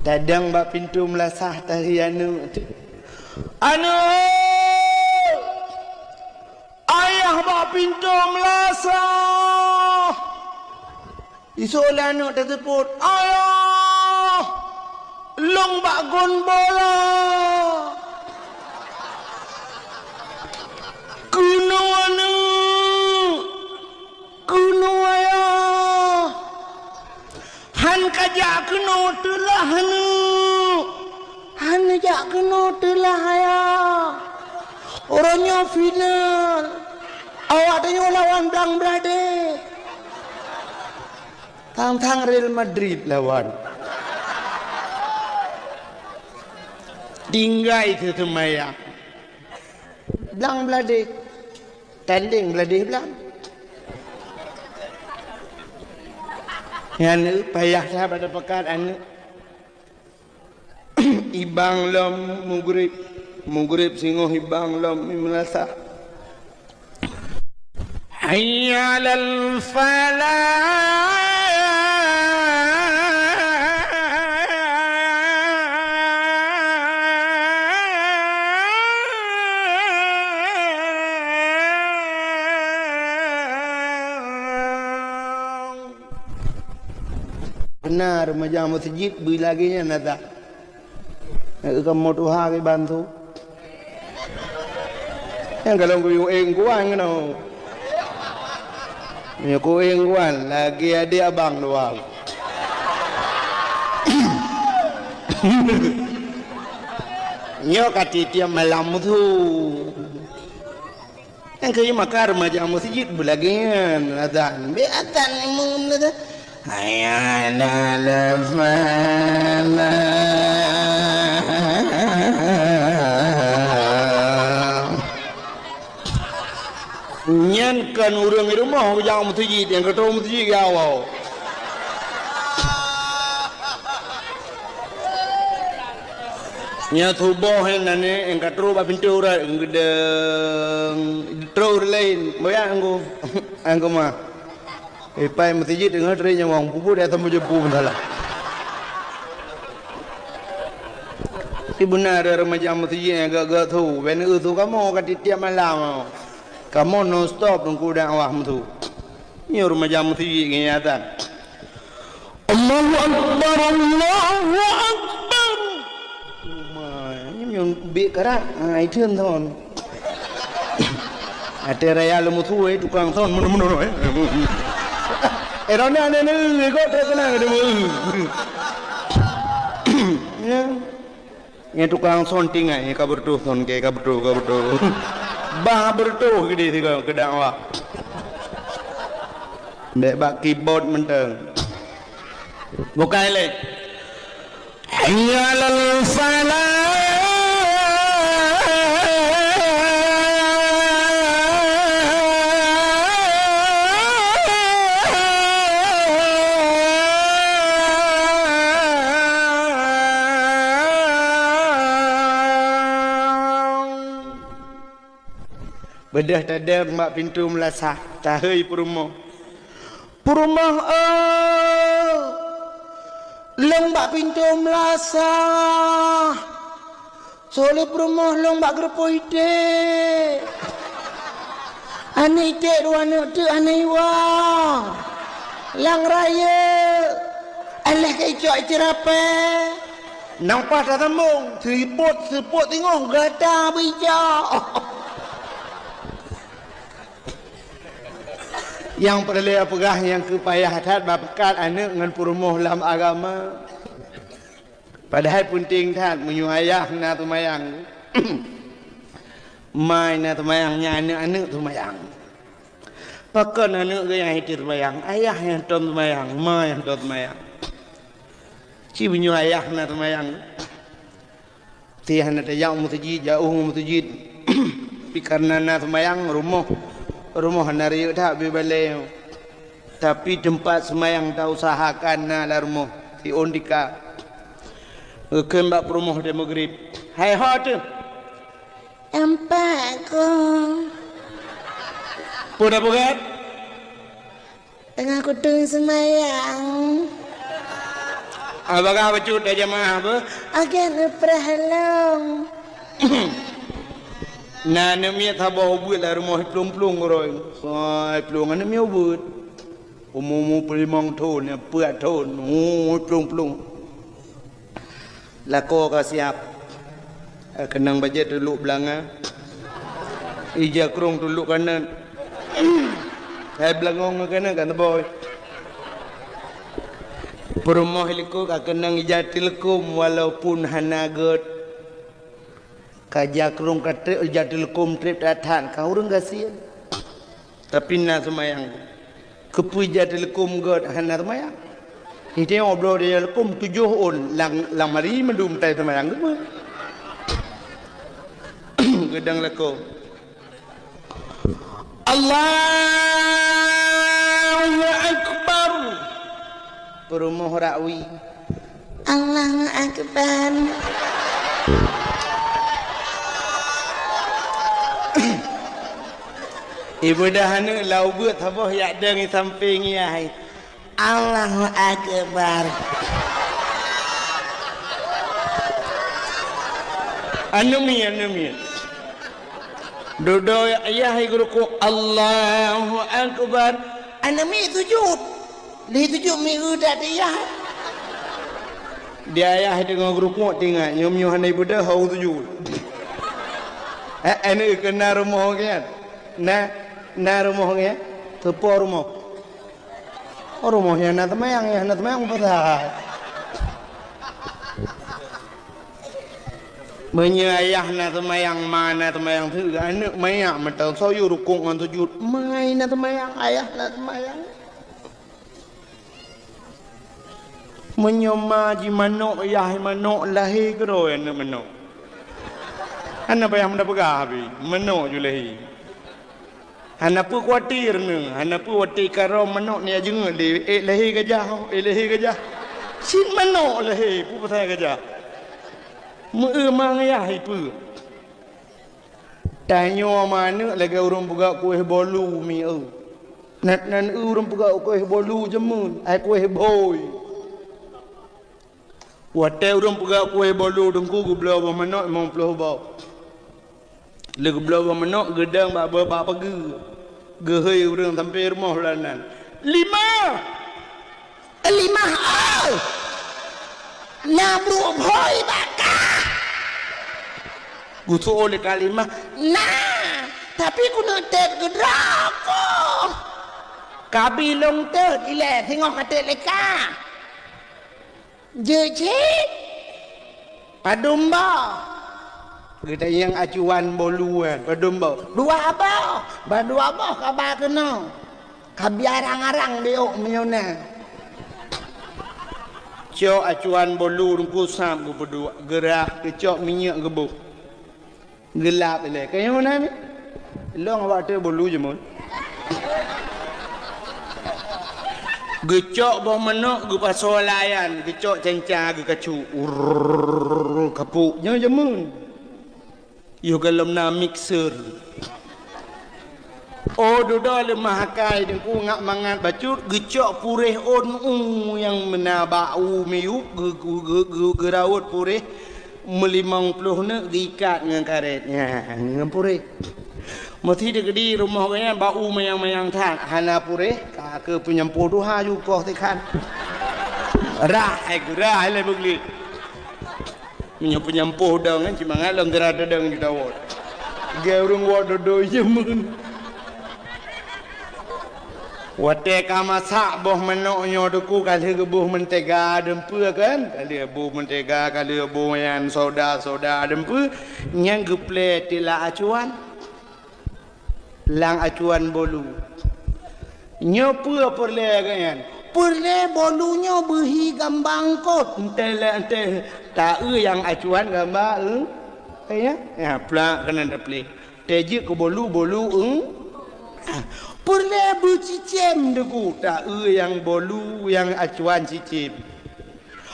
Tadong bak pintoe meulasah tari aneuëk teuh. "Aneuëk! Ayah bak pintoe meulasah!" Iseuôt lé aneuëk teuseupôt, "Ayah! Lôn bak gon bola!" "Keunoe aneuëk! Keunoe ayah!" "Han kajak keunoe teulah aneuëk! Han neujak keunoe teulah ayah! Uroe nyoe final! Awak tanyoe lawan Blang Bradée!" Tang-tang Real Madrid lawan. Tinggai teuseumayang. Blang bladeh. Tandeng bladeh blang. Nyan payah that bak tapakat aneuk. Ibang lom mugrib, mugrib singoh ibang lom meulasah. Hayya 'alal falah. Beuna remaja meuseujid beu lagèe nyan ata. Kamoe tuha kiban su. Nyang kalon kuyueng kuan keunoe. Nyoe kuyueng kuan lagèe adék abang dua. Nyoe ka tiep-tiep malam su. Nyang keu maka remaja meuseujid beulagian azan. Bèk azan imum tu. Hayya 'alal falah. Nyan kon ureueng rumoh nyang meuseujid, nyang keudroe meuseujid ya Allah. Nyan suboh nyan nani nyang ka trok bak pintoe urat geudeng, trok ureueng laén, boya angku, angku mah. Ipai meuseujid deungon teurik nyawong pubut ya teumujeupu meusalah. Sibeuna remaja meuseujid nyang gak-gak su, ben eu su kamoe ka tiep-tiep malam. Kamoe non stop teungku dakwah meusu. Nyoe remaja meuseujid ngiatan. Allahu Akbar, Allahu Akbar. Uma, nyoe bèk karat. Ha, itu thon. Até raya leumusu, eh, tukang thon, meunoe-meunoe, eh. Eh, rona ni, ni, ni, kok terkenal ada mu. Ya. Nyan tukang son tinggai, ka beureutoh son, ka beureutoh, ka beureutoh. Bah beureutoh geudeh sigoe keu dakwah. Bèk bak keyboard mantong. Bukai lé. Hayya 'alal falah. Beudôh tadong bak pintoe meulasah, tahôi peurumoh. Peurumoh, oh, lôn bak pintoe meulasah. Soe lé peurumoh lôn bak geureupoh iték. Aneuk iték dua aneuk teuk aneuk iwa. Lam rayeuk, alah ka icok iceurapée. Nang paih tasambong, seupôt-seupôt teungoh gata beuijak. Nyang peureulée peugah nyang keu payah that bak peukat aneuk ngon peurumoh lam agama. Padahai peunteng that meunyoe ayah na teumayang, ma na teumayang, nyan aneuk-aneuk teumayang. Pakon aneuk geuh nyang hana teumayang, ayah nyang tom teumayang, ma nyang tom teumayang. Ci meunyoe ayah na teumayang, si hana tajak u meuseujid, jauh u meuseujid. Tapi kareuna na seumayang, rumoh, rumoh hana rayeuk that bak balée. Tapi teumpat seumayang tausahakan na lam rumoh, siôn tika. Geukheun bak peurumoh di Maghrib, "Hai ho teuh?" "Empat ko." "Peue na peugah?" "Teungoh kuteung seumayang." "Ah, bagah bacut dah jamaah beuh?" "Agen neupreh lom." Na aneuk miet saboh ubeuet lam rumoh, plueng-plueng uroe. Sai plueng aneuk miet ubeuet. Umu-umu peulimong thon, peuet thon, uh, plueng-plueng. Lakoe ka siab. Keunong bajée tulok beulanga. Ija krong tulok kanan. Hai beulangong keunan kan boy. Peurumoh likot ka keunong ija teuleukom walaupun hana gét. Ka ija krong ka treb, ija teuleukom treb that-that ka ureuëng gasien. Tapi na seumayang. Keupeue ija teuleukom gét hana seumayang? Iteuoh bloe ija teuleukom tujoh ôn lam, lam hari mandum tai seumayang keupeue? Geudong lakoe. Allahu Akbar. Peurumoh rakwi. Allahu Akbar. Ibu dah aneuk lau beuet saboh yak deng sampéng yah. Allahu Akbar. Aneuk miet, aneuk miet. Dudoe ayah i geurukuk, Allahu Akbar. Aneuk miet sujud. Lheuh sujud miet that ayah. Di ayah deungoe geurukuk tingat, nyoe meunyoe hana ibeudôh, hau sujud. Eh, aneuk keu na rumoh geuh. Na, na rumoh geuh. Teupo rumoh. Oh, rumoh nyang na teumayang, nyang na teumayang peugah. Meunyoe ayah na teumayang, ma na teumayang, teuga aneuk manyak mantong soe yue rukuk ngon sujud. Ma na teumayang, ayah na teumayang. Meunyoe ma jimanok, yah manok, lahé keudroe aneuk manok. Hana payah meuda peugah pih, manok ju lahé. Hana peue khawatir neuh, hana peue watèe karôm manok nyan jeungeut lé, ék lahé gajah, ék lahé gajah. Cit manok lahé, peue pasai gajah. Meu-eu ma ngon yah ipeue. Tanyoe ma aneuk lagèe ureueng peugah kueh bolu mi eu. Nan, nan eu ureueng peugah kueh bolu jameun, ai kueh bhôi. Watèe ureueng peugah kueh bolu teungku geubloe boh manok limong ploh boh. Lheuh geubloe boh manok geudong bak, bak, bak pageue. Geuhôi ureueng sampé rumoh lam nan. Limah! Limah, oh! Na brôk bhôi bak kah? Geuseuôt lé Kak Limah, na, tapi keuneuk tét geudroe koh. Kabi lôn tét ilèe singoh ka tét lé kah. Jeuet cit. Padum boh? Geutanyong acuan bolu nyan, padum boh? Dua boh. Ban dua boh kaba keunoe. Ka biarang-arang diôk meunyoe na. Cok acuan bolu teungku sab geupeuduek, geurah, geucok minyeuk geuboh. Geulap ilèe. Keu nyang meunan mi? Lôn awak teuh bolu jameun. Geucok boh manok geupasoe lam nyan, geucok canca geukacu. Urrrr, kapok. Nyoe jameun. Yoh gohlom na mixer. Oh, dudoe leumah akai teungku ngat mangat bacut, geucok puréh ôn u nyang meunan bak u miyueb, geu-, geu-, geu-, geu-, geurawot puréh. Meulimong ploh neuk geuikat ngon karét nyan, ngon puréh. Meusi teukeudi rumoh geuh nyan bak u manyang-manyang that, hana puréh, ka keu peunyampôh tuha ju koh sikhan. Rah, hai geurah lé beuglék. Meunyoe peunyampôh dong nyan, cit mangat lôn geurah teudong ju tawot. Geu ureueng wot dodo jameun. Watèe ka masak boh manok nyoe teungku ka lheueh geuboh meuntega deumpeue kan? Ka lheueh boh meuntega, ka lheueh boh nyan soda-soda deumpeue, nyan geuplè teuh lam acuan. Lam acuan bolu. Nyoe peue peureulèe geuh nyan? Peureulèe bolu nyoe beuhi gamba eungkôt. Entèe lé entèe taeu nyang acuan gamba eu-, ya, ya, plak keunan taplè. Teuh jeuet keu bolu, bolu, eung. Peureulèe beucicém teungku, taeu nyang bolu, nyang acuan cicém.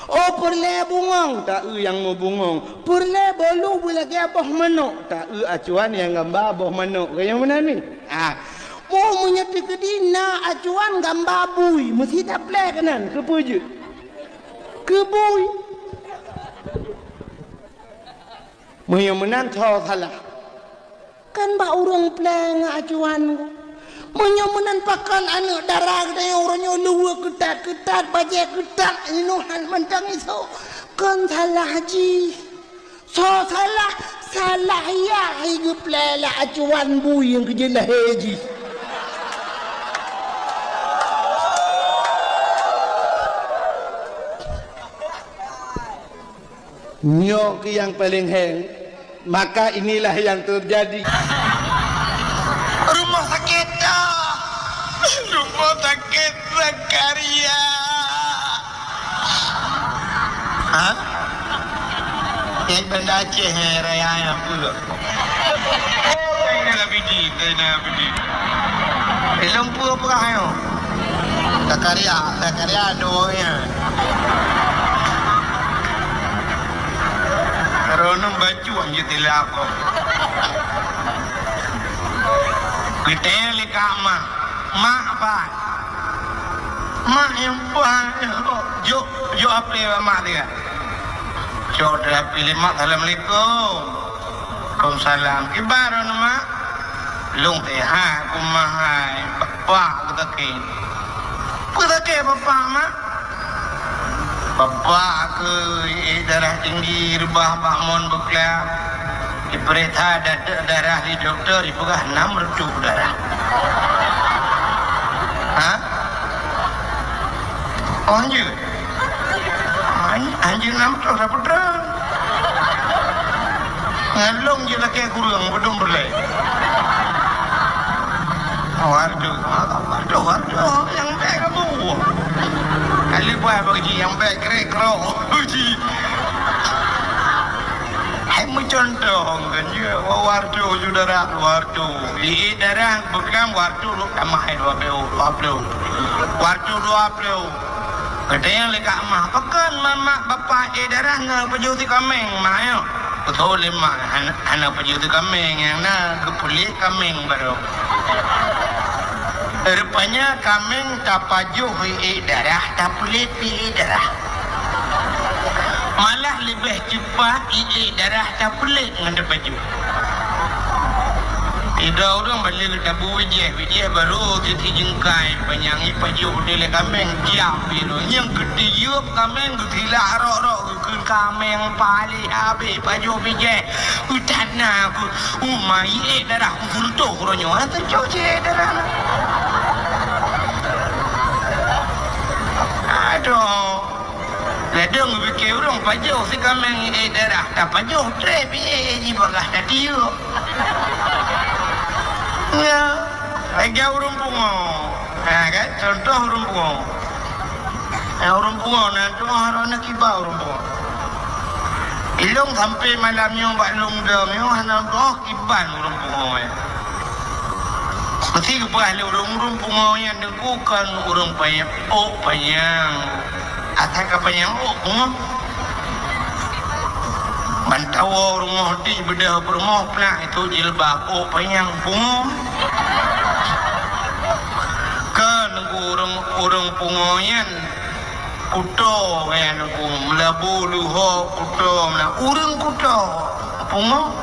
Oh, peureulèe bungöng, taeu nyang meubungöng. Peureulèe bolu beulagèe boh manok, taeu acuan nyang gamba boh manok. Ka nyang meunan mi? Ah. Oh, meunyoe teukeudi na acuan gamba bui, meusi taplè keunan, keupeue jeuet? Keu bui. Meunyoe meunan, soe salah? Kan bak ureueng plè ngon acuan. Meunyoe meunan, pakon aneuk dara geutanyoe uroe nyoe luweue keutat-keutat, bajèe keutat, inuhan mantong isoe? Kon salah jih. Soe salah? Salah yah, i geuplè lam acuan bui nyang keu jeuet lahé jih. Nyoe keuh nyang paleng héng, maka inilah yang terjadi. Rumoh sakét dah. Rumoh sakét Zakaria. Ha? Nyang banda Aceh, eh, raya nyang peue? Zainal Abidin, Zainal Abidin. Ilong pue peurah nyoe. Zakaria, Zakaria dua nyan. Ronom bacut jeuet ilap. Geutanyong lé kak mak, "Mak, pat?" "Mak nyang pat?" "Jok, jok hapé bak mak teuka." Cok teuka hapé lé mak, "Assalamualaikum." "Waalaikumsalam." "Kiban droeneuh, Mak?" "Lôn seuhat, ku mak hai, bapak geusakét." "Peue sakét bapak, Mak?" "Bapak keuh ék darah tinggi, reubah bak mon beuklam. Jipeuriksa da-, darah di dokto, jipeugah nam reutôh darah." "Hah? Oh, hanjeuet?" "Han-, hanjeuet nam reutôh, sapeue treun?" "Ngon lôn jih lakée kureueng, beudôh peureulée." "Waduh, waduh, waduh, nyang bèk kamoe." Kali buah bak jih, "Nyang bèk krek krok." Jih. Hai meucuntoh kan, ya, waduh, syedara, waduh. Di darah beuklam, waduh, lôn tamah hai dua ploh, dua ploh. Waduh, dua ploh. Geutanyong lé kak mak, "Pakon mak, mak bapak ék darah ngon pajoh sikaméng, mak, nyoe?" Geutanyong lé mak, "Hana, hana pajoh sikaméng, nyang na geupeulét kaméng baroe." Rupanya kaméng tapajoh ék darah, tapeulét pih ék darah. Malah leubeh cepat ék darah tapeulét ngon tapajoh. Sidroe ureueng bak lé geutabu bijéh, bijéh barô siti jeungkai panyang, ipajoh lé kaméng, jiak pih lom. Nyang geutiyueb kaméng geutilak rok-rok, geukheun kaméng paléh habéh pajoh bijéh. Utat na ku, uma ék darah ku furtoh uroe nyoe, hana teucok jih ék darah na. Aduh. Ladôm geupike ureueng pajoh sikaméng ék darah, tapajoh trép ék jih bagah tatiyeuk. Nyan, lagèe ureueng pungo. Ha, kan? Contoh ureueng pungo. Ha, ureueng pungo, na tu'oh droeneuh kiban ureueng pungo. Ilong sampai malam nyoe bak lôn dong nyoe hana tu'oh kiban ureueng pungo nyan. Meusti geupeugah lé ureueng, ureueng pungo nyan Bukan ureueng panyang, ôk panyang. Asai ka panyang ôk pungo. Ban tawoe rumoh dih beudôh peurumoh, plak itu jilbab, ôk panyang pungo. Kan ureueng, ureueng pungo nyan kuto, nyan meulabu luho kuto, meula-, ureueng kuto pungo.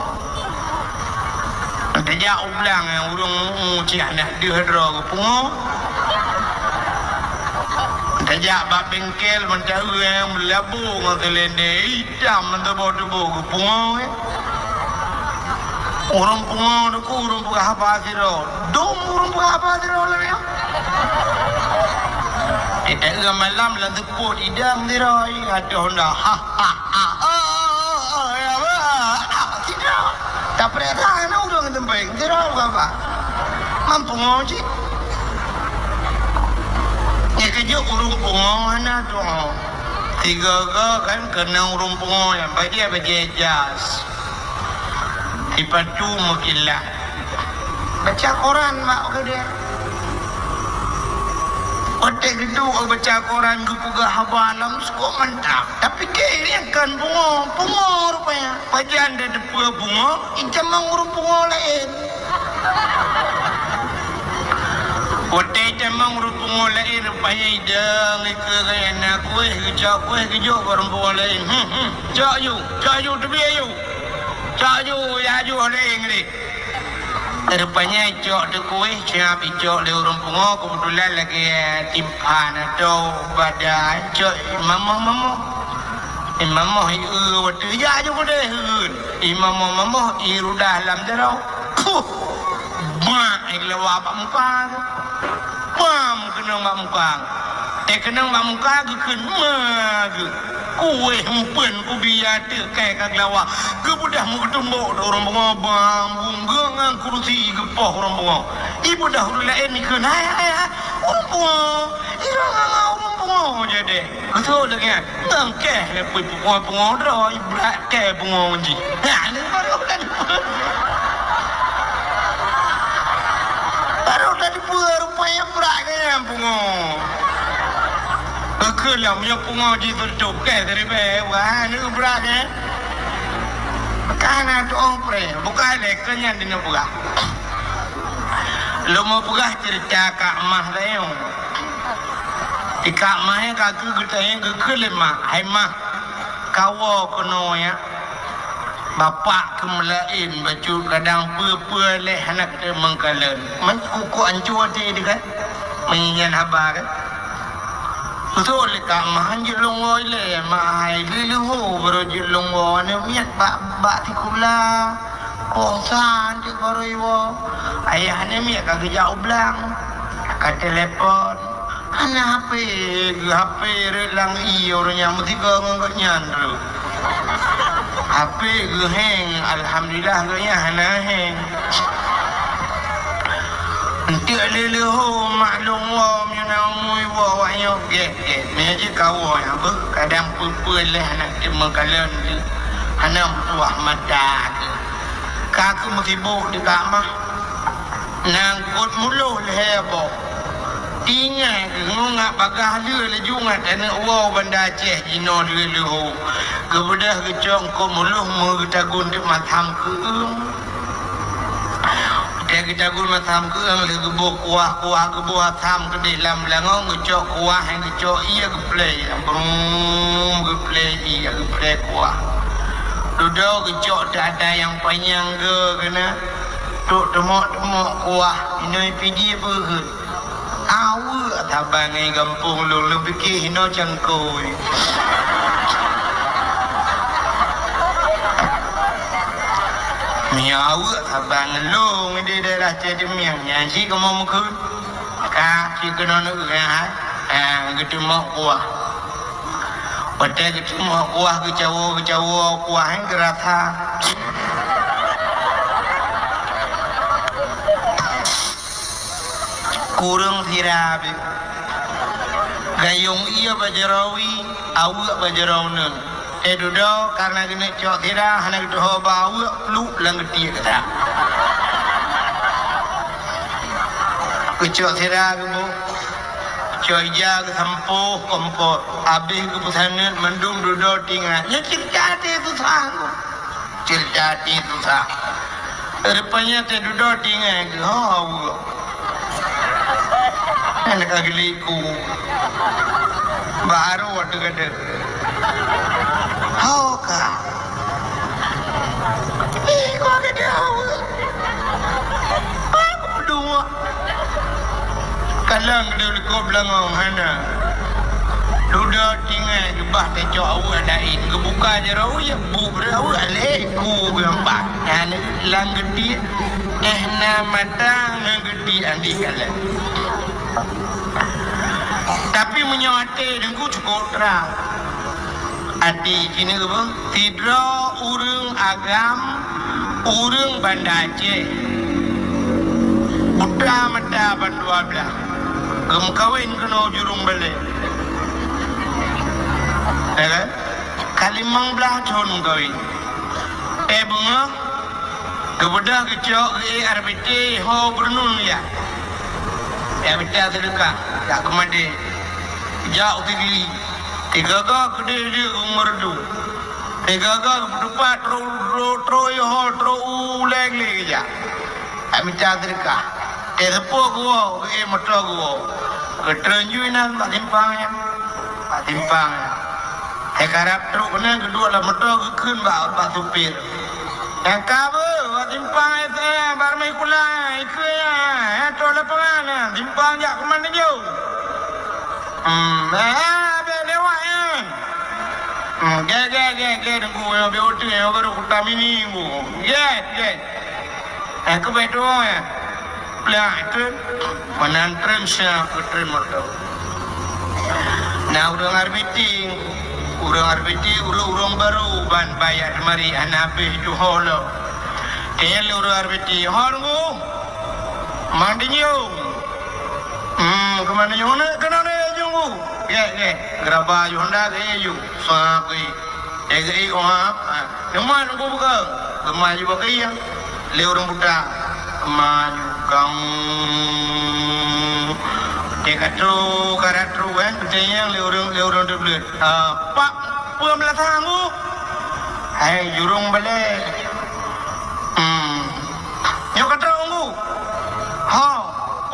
Tajak u blang, ureueng mu'ue cit hana deuh droe geupungo. Tajak bak bengkel, meuntah ureueng meulabu ngon seulendé itam meuteubô-teubô geupungo. Ureueng pungo teungku, ureueng peugah haba sidroe. Dum ureueng peugah haba sidroe lagèe nyan. Di tengah malam lam seupôt idang sidroe, adoh nda. Ha, ha, ha. Oh, oh, oh, ya Allah. Sidroe. Tapeuriksa na ureueng teumpéng, sidroe peugah haba. Mam pungo cit. Nyang keujeuet ureueng pungo hana tu'oh. Tiga-tiga kan keunong ureueng pungo nyan bajèe-bajèe jas. Sipatu meukilat. Baca Quran mak keudeh. Watèe geuduek baca Quran geupeugah haba lam sukok mantap. Tapi keu nyan kan pungo, pungo rupanya. Pajan dah teupeue pungo, itamong ureueng pungo laén. Watèe itamong ureueng pungo laén, rupanya idong ikeue keu na kueh, geucok kueh geujok bak ureueng pungo laén. Hmm, hmm. Cok yu, cok yu teubiet yu. Cok yu, ya yu laén deh. Rupanya icok teuh kueh, siap icok lé ureueng pungo, keubeutulan lagèe timphan atau bada, icok imamoh-mamoh. Imamoh i eu watèe jak ju keudeh eun. Imamoh-mamoh i rudah lam jaroe. Puh! Bak, i keuluwa bak muka. Pam keunong bak muka. Eh, keunong bak muka geukheun ma geuh. Kueh meupeuen kubiya teukai ka geulawa. Geubeudôh meutumbok di ureueng pungo bang bungga ngon kurusi geupoh ureueng pungo. Ibeudôh ureueng laén ikheun, "Hai, hai, hai, ureueng pungo. Irong ngon ureueng pungo jadi." Beutôi lagèe nyan. Tangkeh lé pui pungo-pungo droe, ibrat kèe pungo jih. Nah, ni baru kan. Peue rupanya brat keu nyan pungo. Keu lom nyoe pungo jitutôp keu siribèe, wah, nyoe brat nyan. Ka na tu'oh preh, buka lé keu nyan di nyoe peugah. Lôn meu peugah cerita Kak Mah tayong. Di Kak Mah nyan ka keu geutanyong geukheun lé mak, "Hai Mah, kawoe keunoe nyan." Bapak keumeulaén bacut kadang peue-peue lé hana teumeung kalon. Man kukuk ancu até teuh kan? Meunyan haba kan? Beutôi lé Kak Mah jeuet lôn woe ilèe, mak hai lheuh-lheuh ho barô jeuet lôn woe aneuk miet bak, bak sikula. Poh sa jeuet barô iwoe. Ayah aneuk miet ka geujak u blang. Ka telepon. Hana hapé, geuhapé rot lam ié ureueng nyang meusigoe ngon gobnyan rot. Hapé geuheng, alhamdulillah gobnyan hana heng. Enteuk lé leuho mak lôn woe, meunyoe na umui woe awak nyoe gét-gét. Meunyoe jeuet kawoe nyang beuh, kadang peue-peue lé hana teumeung kalon jih. Hana meutuah mata keuh. Ka keuh meusibok di Kak Mah. Nangkot muloh lhèe boh. Tinggai keu ngon ngat bagaih lheueh laju ngat aneuk woe Banda Aceh jinoe lheueh leuho. Geubeudôh geucok eungkôt muloh meugeutagun teuk masam keu'eueng. Watèe geutagun masam keu'eueng lheueh geuboh kuah-kuah geuboh asam keudeh lam beulangong geucok kuah nyang geucok ié geuplè. Brum geuplè ié geuplè kuah. Dudoe geucok dada nyang panyang geu keunan. Trok teumok-teumok kuah, inoe pidie beuheut. Aweuek saban ngon gampông lôn, lôn pike inoe cangkôi. Meunyoe aweuek saban ngon lôn di daerah Cedemiang, nyan cit kamoe meukeuen. Ka, cit keunoe neueu hai. Ha, geuteumok kuah. Watèe geuteumok kuah geucawoe-geucawoe kuah nyan geurasa. Kureueng sira beuh. Gayong ié bak jaroe wie, aweuek bak jaroe uneuen. Teuh dudoe kareuna geuneuk cok sira hana geutuho bak aweuek pluek lam geutiek gata. Geucok sira geuboh. Cok ija geusampôh kompor, abéh geupeusaneut mandum dudoe tinggai. Nyan ceurita até susah. Ceurita até susah. Rupanya teuh dudoe tinggai geuh ho aweuek. Nyan ka geuliku. Baru watèe geudeuk. Ho ka. Ih, kok geudeuk aweuek. Aku dua. Kadang di likot beulangong hana. Dudoe tinggai geubah tacok aweuek laén. Geubuka jaroe wie, bu breueh aweuek lhèe ku geuhambat. Nyan lam geutiek, eh, na mata ngon geutiek andi kalon. Tapi meunyoe até Teungku cukôp trang. Até jih nyoe beuh, sidroe ureueng agam, ureueng Banda Aceh. Buta mata bandua blaih. Geumeukawen keunoe Jurong Balek. Ya kan? Ka limong blaih thon meukawen. Eh, beungoh, geubeudôh geucok geuék R B T ho beureunueng ya. Ya, mita seudeukah, jak keu madé. Jak u Sigli. Teugaga keudéh lé u Meureudu. Teugaga geupeutupat tro, tro, tro yoho, tro u Leng lé geujak. Ka mita seudeukah. Teuseupôt geuwoe, geuék moto geuwoe. Geutreun ju inan bak simpang nyan. Bak simpang nyan. Teukarab trok keunan geuduek lam moto geukheun bak, bak supir. Nyang ka beuh, bak simpang S M, bak Rumah Sekolah, ikeu nyan, eh, trok lapangan nyan, simpang jak keu Mandinyo. Hmm, eh, bèk lewat nyan. Hmm, gèt, gèt, gèt, gèt, Teungku, nyang B O T, nyang baru Kuta Mini, Teungku. Gèt, gèt. Eh, keubeue tuwoe, eh? Plak treun, meunan treun siap keu treun moto. Na ureueng R B T, ureueng R B T, ureueng-ureueng barô ban baya teumari hana habéh tuho lom. Tanyong lé ureueng R B T, "Ho, Teungku?" "Mandinyo." "Hmm, keu Mandinyo na keunoe na Teungku?" "Gèt, gèt." Geuraba ju honda geuék ju. Sab geuék. Eh, geuék, oh, ha. Teuma Teungku bukon. Geumaju bak kayèe. Lé ureueng buta. Geumaju. Dong. Dia ka trok, ka trok, eh, geutanyong lé ureueng, lé ureueng teubleuet. Ah, pak, peue meulasah, Teungku? Hai, jurông balèe. Hmm. Nyoe ka trok, Teungku? Ho,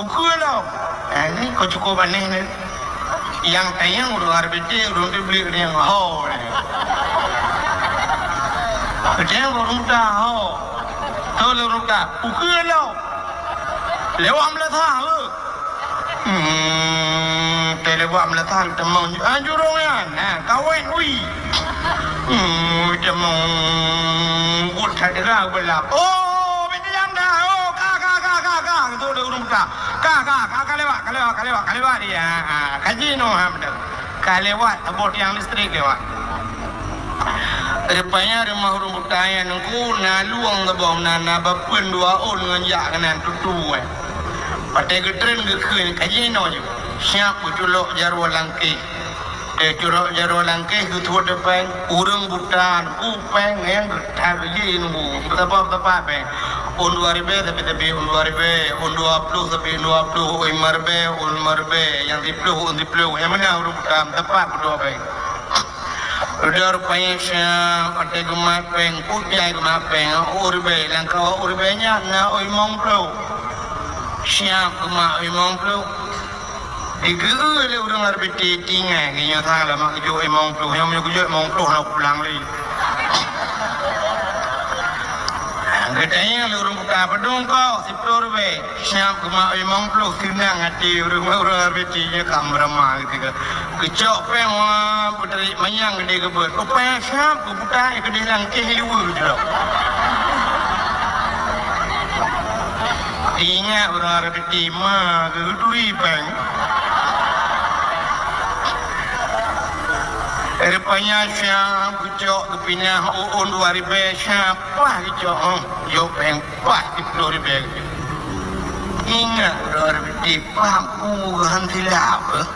ukeue lom. Eh, nyoe ka cukup aneh nyoe. Nyang tanyong ureueng R B T, ureueng teubleuet nyang ho. Tanyong ureueng buta ho. Tho lé ureueng buta, ukeue lom. Lewat meulasah, eh. Hmm, teuh lewat meulasah, teumong, ah, jurông nyan. Nah, kawét ui. Hmm, teumong, buet that dera beulap. Oh, bit nyang dah. Oh, ka, ka, ka, ka, ka. Tho lé ureueng buta. Ka, ka, ka, ka lewat, ka lewat, ka lewat, ka lewat dia. Ha, ha. Ka jinoe, ha, beutôi. Ka lewat, saboh tiang listrik lewat. Rupanya rumoh ureueng buta nyan, Teungku, na lueng saboh, na, na bapeuen dua ôn ngon jak keunan tutu, eh. Watèe geutreun geukheun, ka jinoe ju. Siap geuculok jaroe langkeh. Geuculok jaroe langkeh, geutuwot di péng. Ureueng buta, Teungku, péng nyang Ka lheueh nunggu, beutapa-beutapa péng. Ôn dua ribèe sabe-sabe ôn dua ribèe, ôn dua ploh sabe ôn dua ploh, ôn limong ribèe ôn limong ribèe, nyang siploh ôn siploh, nyang meunan ureueng buta, teupat beudôh péng. Udah rupanya siap, watèe geumat péng, peue jai geumat péng, ôn ribèe, lam kawah ôn ribèe nyan na ôn limong ploh. Siap geumat ôn limong ploh. Digeu lé ureueng R B T, tinggai geuh nyoe, salah mak geujok limong ploh, nyoe meunyoe geujok limong ploh na pulang lé. Geutanyong lé ureueng buta, "Padum kah?" "Siploh ribèe." "Siap geumat limong ploh." Seunang até ureueng, ureueng R B T nyoe ka meuramah geuh. Geucok péng, wah, beutarék manyang geudeh geubeuet. Rupanya siap geuh buta, keudeh langkeh liweue jroh. Ingat ureueng R B T ma geuturi péng. Rupanya siap geucok geupinah ôn dua ribèe siap, pah geucok, huh, jok péng pah siploh ribèe. Ingat ureueng R B T, pah ku han silap, eh.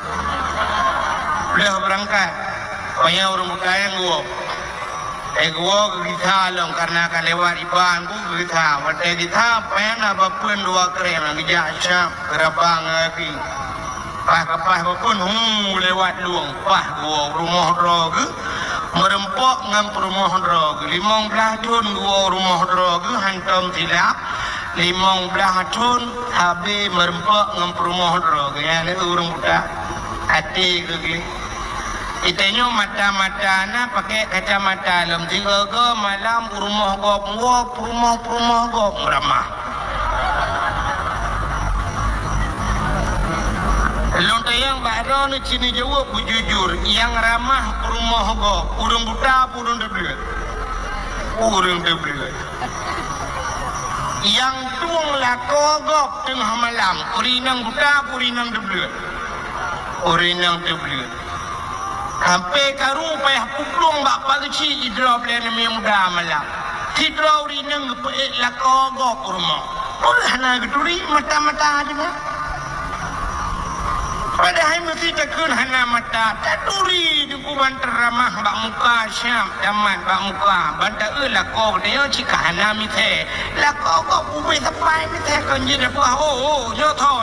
Udah beurangkat, panyang ureueng buta nyan geuwoe. Eh, geuwoe geugisa lom, kareuna ka lewat iban ku geugisa. Watèe gisa, péng na bapeuen dua krém, geujak siap, geuraba ngon gaki. Pah ka pah bapeuen, hu, lewat lueng, pah geuwoe rumoh droe geuh, meurumpok ngon peurumoh droe geuh. Limong blaih thon geuwoe rumoh droe geuh, hantom silap. Limong blaih thon habéh meurumpok ngon peurumoh droe geuh. Nyan ureueng buta. Até geugleh. Geutanyoe mata-mata na pakai kacamata lom, sigoe-goe malam u rumoh gob, woe peurumoh-peurumoh gob meuramah. Lôn tanyong bak droeneuh, ci neujaweueb beujujur, nyang ramah peurumoh gob, ureueng buta peue ureueng teubleuet? Ureueng teubleuet. Nyang tueng lakoe gob teungoh malam, ureueng inong buta peue ureueng inong teubleuet? Ureueng inong teubleuet. Sampoe karu payah puklueng bak pageuchik jidrob lé aneuk muda malam. Sidroe ureueng inong geupeuék lakoe gob u rumoh. Peue hana geuturi mata-mata jinoe? Padahai meuseuti takheun hana mata, taturi dikeue ban teuramah bak muka siap, tamat bak muka, ban taeu lakoe geutanyoe cit ka hana misée. Lakoe gob ubé sapai misée kon jeuet peue, oh, oh, nyoe thô.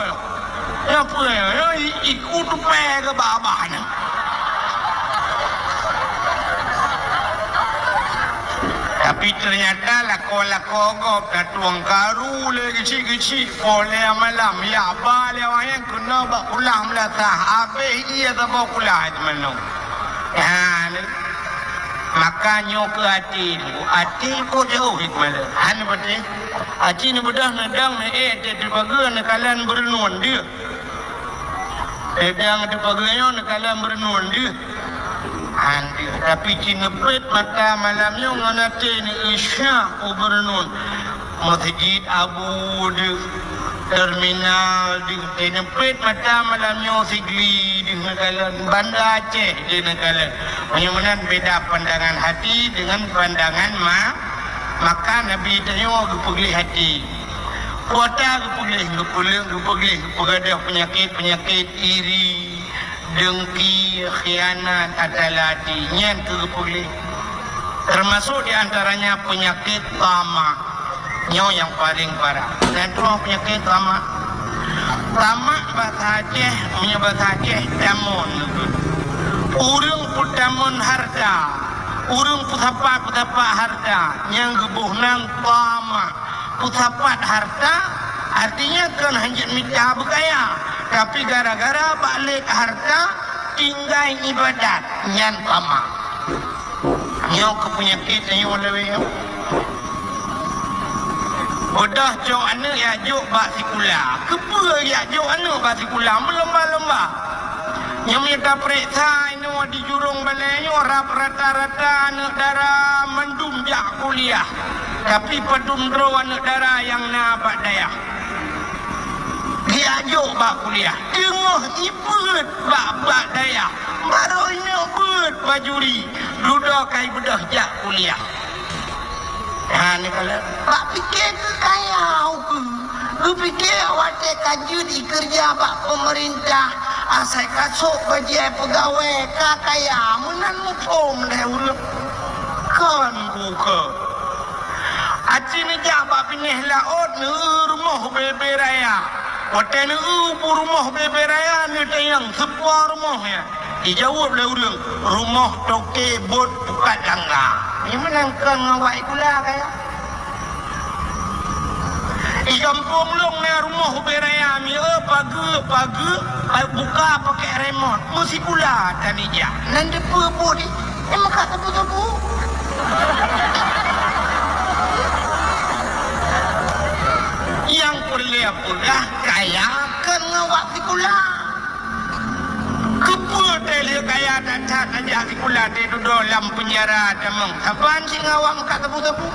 Nyoe peue, nyoe i-, iku tupée keu babah nyoe. Tapi teunyata lakoe-lakoe gob na tueng karu lé geuchik-geuchik, poh lhèe malam, jak ba lé awak nyan keunoe bak kulah meulasah, habéh ie saboh kulah teumanoe. Nyan, maka nyoe keuh até, até kok jauh hikmah lé. Han beutôi. Aci neubeudôh neudong neuék teuh teupageue neukalon beureunuen deuh. Neudong teupageue nyoe neukalon beureunuen deuh. Han deuh. Tapi ci neupeuet mata malam nyoe ngon até neueu syah u beureunuen. Meuseujid Abu deuh, terminal deuh. Ci neupeuet mata malam nyoe Sigli deuh neukalon, Banda Aceh deuh neukalon. Meunyoe meunan beda pandangan hati dengan pandangan ma-, maka Nabi tanyoe geupeugleh hati. Kuota geupeugleh, geupeuleuk, geupeugleh, geupeugadôh peunyakét-peunyakét iri, dengki, khianat, ata lati. Nyan keuh geupeugleh. Termasuk di antaranya peunyakét tamah. Nyoe nyang paleng parah. Dan tuha peunyakét tamak. Tamak basa Aceh, meunyoe basa Aceh, tamon. Ureuëng peutamon hareuta, ureuëng peusapat-peusapat hareuta, nyang geuboh nan tamak. Peusapat hareuta, artinya kon hanjeuet mita beukaya, tapi gara-gara bak lé hareuta, tinggai iébadat, nyan tamak. Nyoe keuh peunyakét tanyoe lawét nyoe. Beudôh cok aneuëk jak jok bak sikula. Keupeue jak jok aneuëk bak sikula? Meulomba-lomba. Nyoe meunyoe tapeuriksa inoe di jurông balée nyoe, rab rata-rata aneuëk dara mandum jak kuliah. Tapi padum droe aneuëk dara nyang na bak dayah. Geujak jok bak kuliah, teungoh jibeuet bak, bak dayah, barô inong beuet bajuri, dudoe ka jibeudôh jak kuliah. Ha, neukalon, bak pike keu kaya ukeue. Geupike watée ka jeuet ikeureuja bak peumeurintah, asai ka sôk bajée peugawée ka kaya, meunan muphom lé ureuëng. Kon buka. Aci neujak bak binéh laôt, neueu rumoh bée-bée raya. Watée neueu bu rumoh bée-bée raya, neutanyong, "Soe po rumoh nyan?" Jijaweueb lé ureuëng, "Rumoh toke bot pukat langga." Nyan meunan kon ngon wak sikula kaya. Di gampông lôn na rumoh bée raya, mieu pageue-pageue, buka pakèk remot. Meusikula tan ijak. Nan teupeue buet Nyang meukat teupeu-teupeu. Nyang peureulée peugah kaya kon ngon wak sikula. Keupeue teuh lheueh kaya that-that tajak sikula teuh dudoe lam peunjara tamong? Saban cit ngon awak meukat teupeu-teupeu.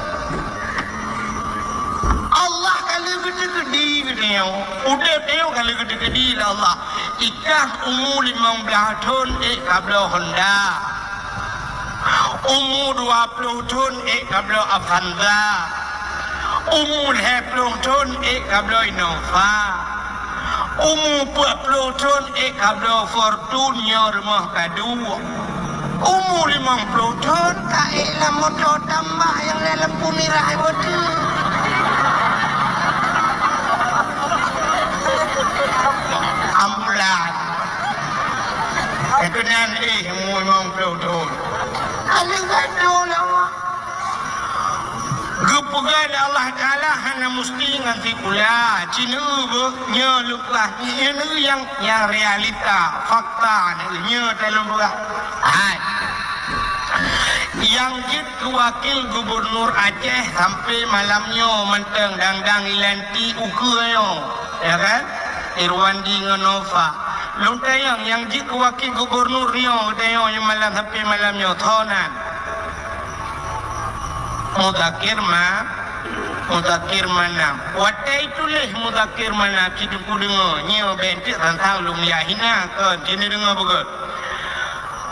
Allah ka lheueh geuteukeudi geutanyoe. Udeb tanyoe ka lheueh geuteukeudi lé Allah. Ikah umu limong blaih thon ék kabloe Honda. Umu dua ploh thon ék kabloe Avanza. Umu lhée ploh thon ék kabloe Innova. Umu peuet ploh thon ék kabloe Fortuner, rumoh ka duek. Umu limong ploh thon ka ék lam moto tambah nyang lhée lampu mirah iboh teuk. Ambulan. Keunan éh umu limong ploh thon. Ka lheueh gadoh lé Allah. Geupeugah lé Allah Taala hana musti ngon sikula, ci neueu beuh, nyoe leupah, nyoe neueu nyang, nyang realita, fakta neueu, nyoe talôn peugah. Hai. Nyang jeuet keu wakil gubernur Aceh sampai malam nyoe mantong dang-dang ilanti ukeue nyoe, ya kan? Irwandi ngon Nova. Lôn tanyong, nyang jeuet keu wakil gubernur nyoe, tanyong nyang malam sampai malam nyoe, soe nan? Muzakir Ma-, Muzakir Manaf. Watée tuléh Muzakir Manaf, ci Teungku deungoe, nyoe bèk teuk tantang lôn yah hina, kon, ci neudeungoe beugöt.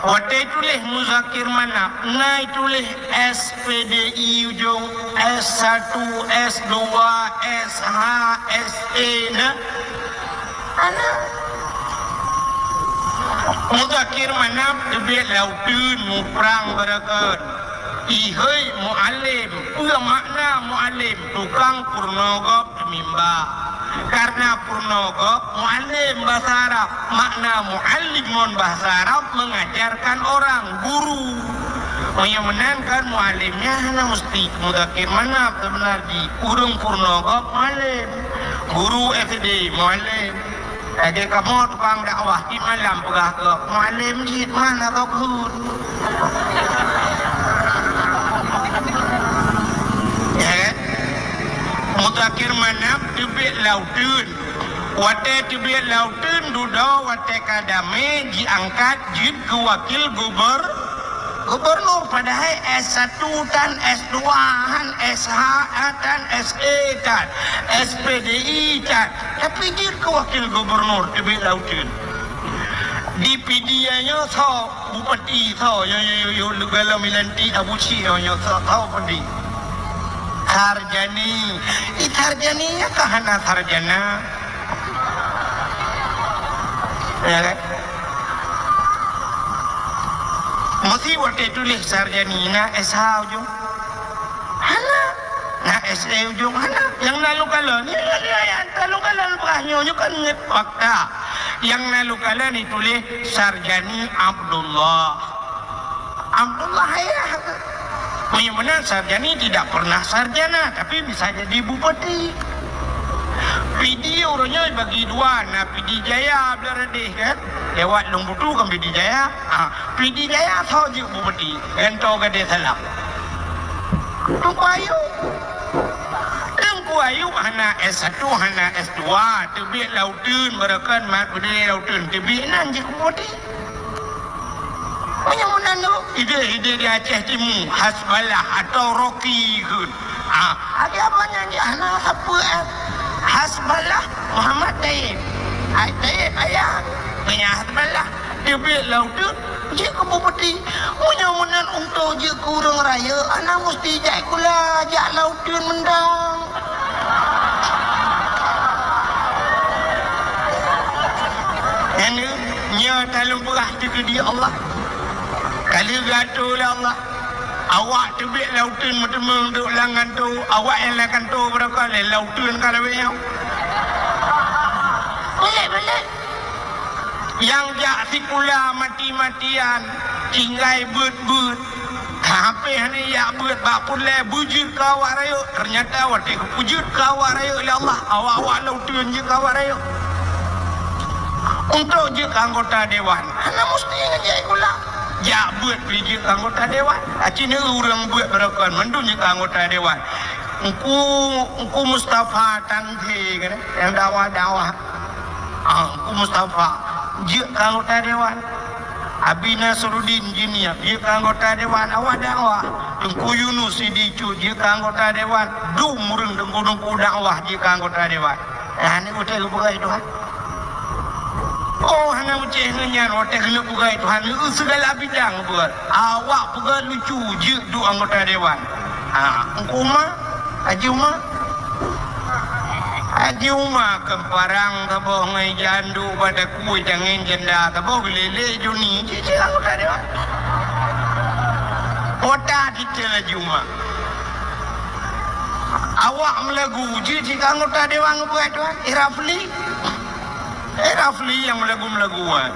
Watée tuléh Muzakir Manaf, na tuléh S P D I ujong, S satu, S dua, S H, S E na. Ana. Muzakir Manaf teubiet lam uteuen muprang beureukat. Ihôi mualem, peue makna mualem? Tukang peurunoe gob teumimba. Karena peurunoe gob mualem bahasa Arab, makna muallim ngon bahasa Arab mengajarkan orang, guru. Meunyoe meunan kan mualem nyan hana musti Muzakir Manaf, seubeuna jih ureueng peurunoe gob mualem, guru S D mualem. Lagèe kamoe tukang dakwah, tiep malam peugah keu mualem jih, mana kau kheun? Ya kan? Muzakir Manaf teubiet lam uteuen. Watèe teubiet lam uteuen dudoe, watèe ka damé, jiangkat jeuet keu wakil guber-, gubernur, padahai S satu tan S dua, han S H tan S E tan, S P D I tan. Tapi jeuet keu wakil gubernur teubiet lam uteuen. Di Pidie nyoe soe bupati, soe, yo, yo, yo, yo, leugalom ilanti Abu Syik nyoe, nyoe soe, soe bupati? Sarjani. I Sarjani nyan ka hana sarjana. Ya kan? Meusi watèe tuléh Sarjani na S H ujong. Hana. Na S D ujong hana. Nyang na lôn kalon, nyoe, nyoe, nyoe, nyang na lôn kalon, beurah nyoe, nyoe kan ngon fakta. Nyang na lôn kalon dituléh Sarjani Abdullah. Abdullah ayah. Meunyoe meunan Sarjani tidak pernah sarjana, tapi bisa jadi bupati. Pidie uroe nyoe bagi dua, na Pidie Jaya blah radeh kan. Lewat Lôn Butu kan Pidie Jaya. Ha, Pidie Jaya soe jeuet bupati, gantoe Gadée Salam. Teungku Ayub. Teungku Ayub hana S satu, hana S dua, teubiet lam uteuen, barokon mat peudeh lam uteuen, teubiet nan jeuet bupati. Meunyoe meunan tu, idéh-idéh di Aceh Timu, Hasballah atau Rocky kheun. Ah, akhé apa nyan jih hana sapeue, eh. Hasballah Muhammad Taib. Ai Taib ayah, meunyoe Hasballah teubiet lam uteuen, jeuet keu bupati. Meunyoe meunan untuk jeuet keu ureueng rayeuk, hana musti jak sikula, jak lam uteuen mantong. Nyan, nyoe ka lôn peugah teukeudi Allah. Ka lheueh geuatoe lé Allah. Awak teubiet lam uteuen meuteumé duek lam kantô, awak nyang lam kantô barokon lé lam uteuen ka lawét nyoe. Boleh, boleh. Nyang jak sikula mati-matian, tinggai beuet-beuet. Tapi hana jak beuet bak peureulèe beujeuet keu awak rayeuk. Teunyata watèe geupeujeuet keu awak rayeuk lé Allah, awak-awak lam uteuen jeuet keu awak rayeuk. Untuk jeuet keu anggota dewan, hana musti ngon jak sikula. Jak beuet pih jeuet keu anggota dewan. Aci neu ureueng beuet barokon mandum jeuet keu anggota dewan. Engku, Engku Mustafa Tangse kan, nyang dakwah-dakwah. Ah, Engku Mustafa jeuet keu anggota dewan. Abi Nasruddin Juniab jeuet keu anggota dewan, awak dakwah. Teungku Yunus Sidi Cut jeuet keu anggota dewan. Dum ureueng teungku-teungku dakwah jeuet keu anggota dewan. Nah, nyoe watèe geupeugah Tuhan. Oh, hana meucéh ngon nyan, watèe keuneuk peugah Tuhan, segala bidang peugah. Awak peugah lucu jeuet duek anggota dewan. Ha, Engku Uma, Haji Uma. Haji Uma keu parang saboh ngon ija anduk bak takue tangen janda saboh geulélé juni jih cit anggota dewan. Kota titel Haji Uma. Awak meulagu jih cit anggota dewan ngon buet Tuhan, Irafli. Eh, Rafli nyang meulagu-meulagu, eh.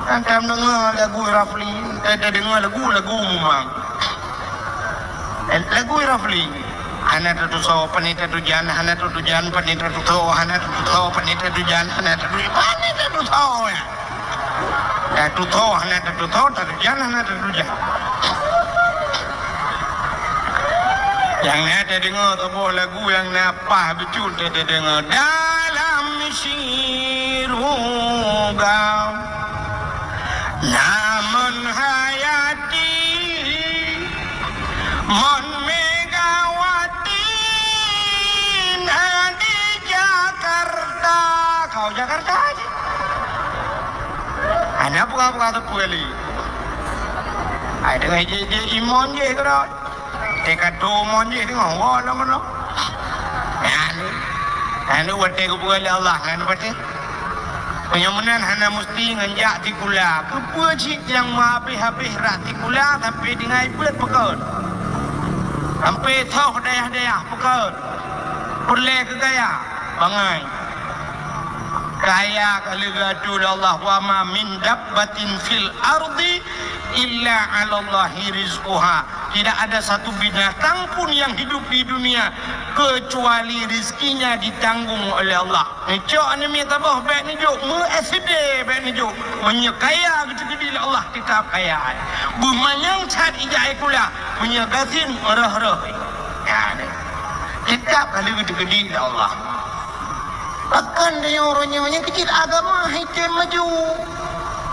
Kan tadeungoe lagu Rafli, ta-, tadeungoe lagu, lagu memang. Eh, lagu Rafli. Hana tatusoe, pane tatujan, hana tatujan, pane tatusoe, hana tatusoe, pane tatujan, hana tatu-, pane tatusoe, ya. Tatusoe, hana tatusoe, tatujan, hana tatujan. Nyang na tadeungoe saboh lagu nyang na Pah bacut teudeungoe dalam siruga. Namun hayati, mon Megawati na di Jakarta. Kau Jakarta aja. Hana peugah-peugah teupeu kali. Ai, deungon jih, jih imon jih keudroe. Teuka tu mon jih teungoh woe lom keunoe. Nyan, nyan watèe geupeugah lé Allah nyan watèe. Meunyoe meunan hana musti ngon jak sikula. Keupeue cit nyang meuhabéh-habéh rot sikula sampoe tinggai beuet peukon. Sampoe soh dayah-dayah peukon. Peureulèe keu gaya, bangai. Kaya ka lheueh geuatoe lé Allah, "Wa ma min dabbatin fil ardi illa 'alallahi rizquha." Tidak ada satu binatang pun yang hidup di dunia kecuali rizkinya ditanggung oleh Allah. Neucok aneuk miet saboh bèk neujok, meu-S D bèk neujok. Meunyoe kaya geuteukeudi lé Allah, teutab kaya. Beumanyang that ijak sikula, meunyoe gasien röh-röh. Ya, teutab ka lheueh geuteukeudi lé Allah. Pakon tanyoe uroe nyoe nyang keu cit agama hana tem maju.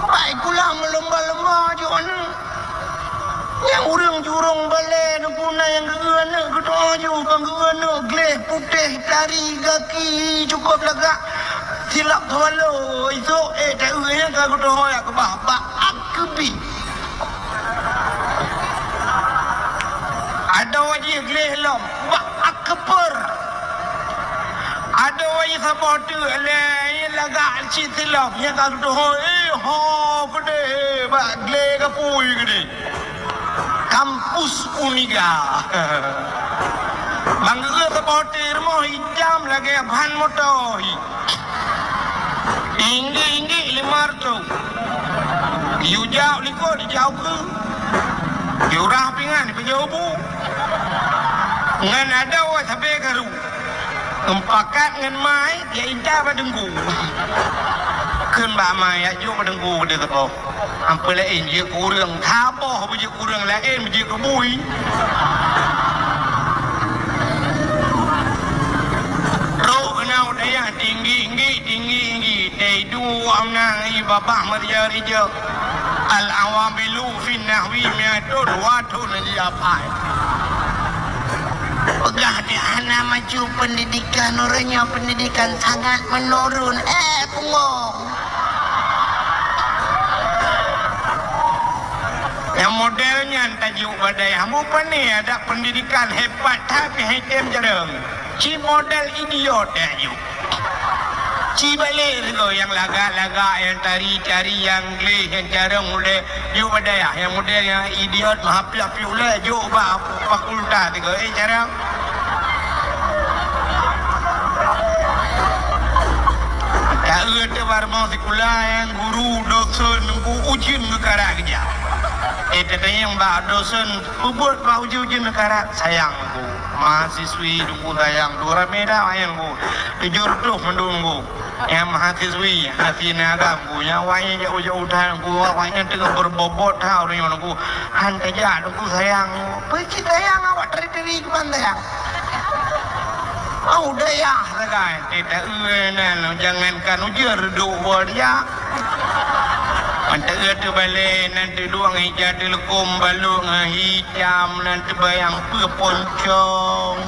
Bak sikula meulumba-lumba jok aneuk. Nyang ureueng jurông balèe neupuna nyang geu-eu aneuk geutu'oh ju, ban geu-eu aneuk gleh putéh tari gaki cukôp lagak. Silap swallow, isôk ék ta-eu nyang ka geutu'oh jak keubah bak ak keubit. Adoe jih gleh lom bak ak keupeur. Adoe jih saboh teuk lé lagak cit silop nyang ka geutu'oh, eh, ho keudéh bak gleh gapui keudéh. Kampus Uniga. Bang geuh saboh teuk rumoh itam lagèe ban moto hi. Tinggi-tinggi lima ratus. Yue jak likot dijak ukeue. Yue rah pingan dipeujeuet bu. Ngon adoe sabé karu. Meupakat ngon mai, ya intat bak teungku. Kheun bak mai, ya jok bak teungku keudeh saboh. Amphon laén jeuet keu ureueng, saboh beujeuet keu ureueng laén beujeuet keu bui. Trok keunoe dayah tinggi-tinggi, tinggi-tinggi. Taidu amna ngi babah meuria-ria. Al-awamilu fin nahwi mi'atun wa thun jiapai. Peugah di hana maju pendidikan, ureueng nyoe pendidikan sangat menurun. Eh, bungong. Nyang model nyan tajok bak dayah. Bukon ni ada pendidikan hebat tapi hai tem jarang. Ci model idiot tajok. Ci balek sigoe nyang lagak-lagak, nyang tari-tari, nyang gleh, nyang carông udeb, jok bak dayah. Nyang model nyang idiot, meuhapiak-piak ulèe, jok bak fakultas sigoe, eh, carông. Taeu teuh bak rumoh sikula nyang guru, dosen, nunggu ujeuen geukarat keujak. Eh, tatanyong bak dosen, peubuet bak ujeuen-ujeuen geukarat, sayang. Mahasiswi teungku sayang, dua ramé dah wayang ku. Tujoh reutôh mandum ku. Nyang mahasiswi, hana sineuk agam ku. Nyang wayang jak ujoe utan ku, wayang teungoh beurobot that ureueng nyoe ku. Han tajak teungku sayang. Peue cit sayang awak teri-teri keuman sayang. Au dayah sagai. Teuta eu nan, jangankan ujeuen reudôk woe dijak. Manteueu teubalée nan teudueng ija teuleukom balok ngon hi Jam nan teubayang peue poncong.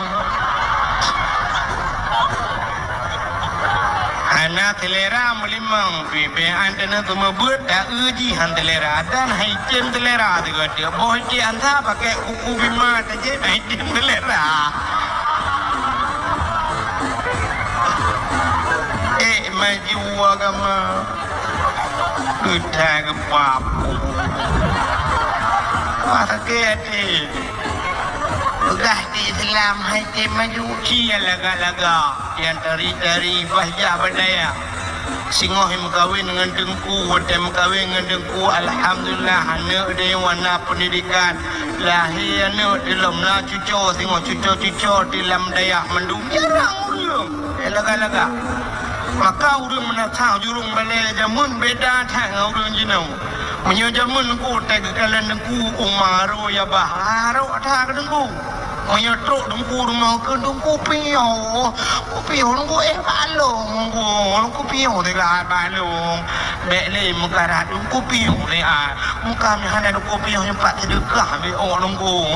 Hana selera meulimong, bibée an teuneuh seumeubeuet, taeu jih han selera. Dan hai tem selera sigoe teuk. Boh iték ansa pakai kuku bima tajép, hai tem selera. Eh, maju agama. Geutai geupapôh. Wah, sakét até. Peugah di Islam hai tem maju. Ci nyang lagak-lagak, nyang tari-tari, bah jak bak dayah. Singoh meukawen ngon teungku, watée meukawen ngon teungku, alhamdulillah, aneuk dayah wana pendidikan. Lahé aneuk dilom na cuco, singoh cuco-cuco di lam dayah mandum. Jarang ureueng. Eh, lagak-lagak. Maka ureueng meunasah jurông balée jameun beda that ngon ureueng jinoe. Meunyoe jameun teungku teuh geukalon teungku, uma ro ya bah, ro that keu teungku. Meunyoe trok teungku rumoh keu teungku piôh, ku piôh teungku eh balong ku, ku piôh teuka balong. Bék lé meukarat teungku piôh lé ah. Muka meuhana teungku piôh nyoe pat seudeukah bé ôk teungku.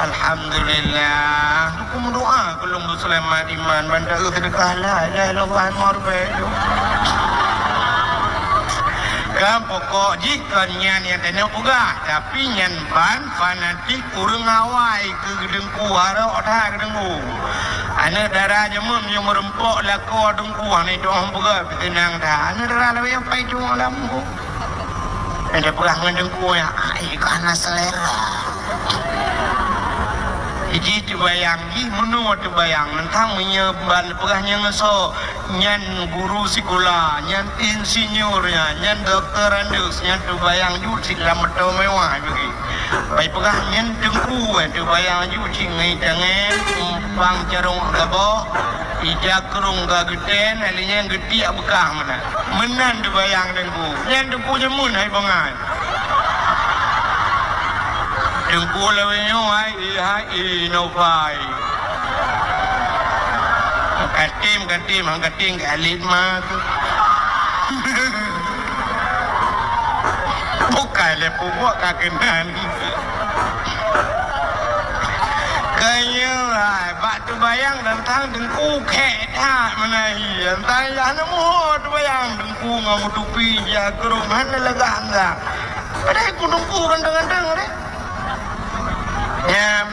Alhamdulillah. Teungku meudoa. Ulôn beuseulamat iman ban taeu seudeukah la ilaha illallah meureubée. Kan pokok jih kon nyan nyang tanyoe peugah, tapi nyan ban fanatik ureueng awai keu teungku, harok that keu teungku. Aneuk dara jameun nyang meureumpok lakoe teungku, hana itu hom peugah, peuteunang that. Aneuk dara lawét nyang pai tueng lam teungku. Nyang tapeugah ngon teungku nyan, ai ka hana selera. Jih teubayang, jih meunoe teubayang. Teuntang meunyoe ban peugah nyang ngeusok, nyan guru sikula, nyan insinyur nyan, nyan doktor andus, nyan teubayang jih cit lam moto mewah bagi. Bai peugah nyan teungku, teubayang jih cit ngon tangan, umpang carông gabok, ija krông ka geutén, lheuh nyan geutiek beukah meunan. Meunan teubayang teungku. Nyan teungku jameun hai bangai. Teungku lawét nyoe hai, hai, hai, no bai. Katem, katem, han katem, ka alet ma tu. Bukai lé pupuk ka keunan. Keu nyoe hai, bak teubayang teuntang teungku khék that meunan hi. Teuntang yah neumuho teubayang teungku ngon meutupi, ija krông, hana lagak anda. Padahai ku teungku ganteng-ganteng deh. Nyan,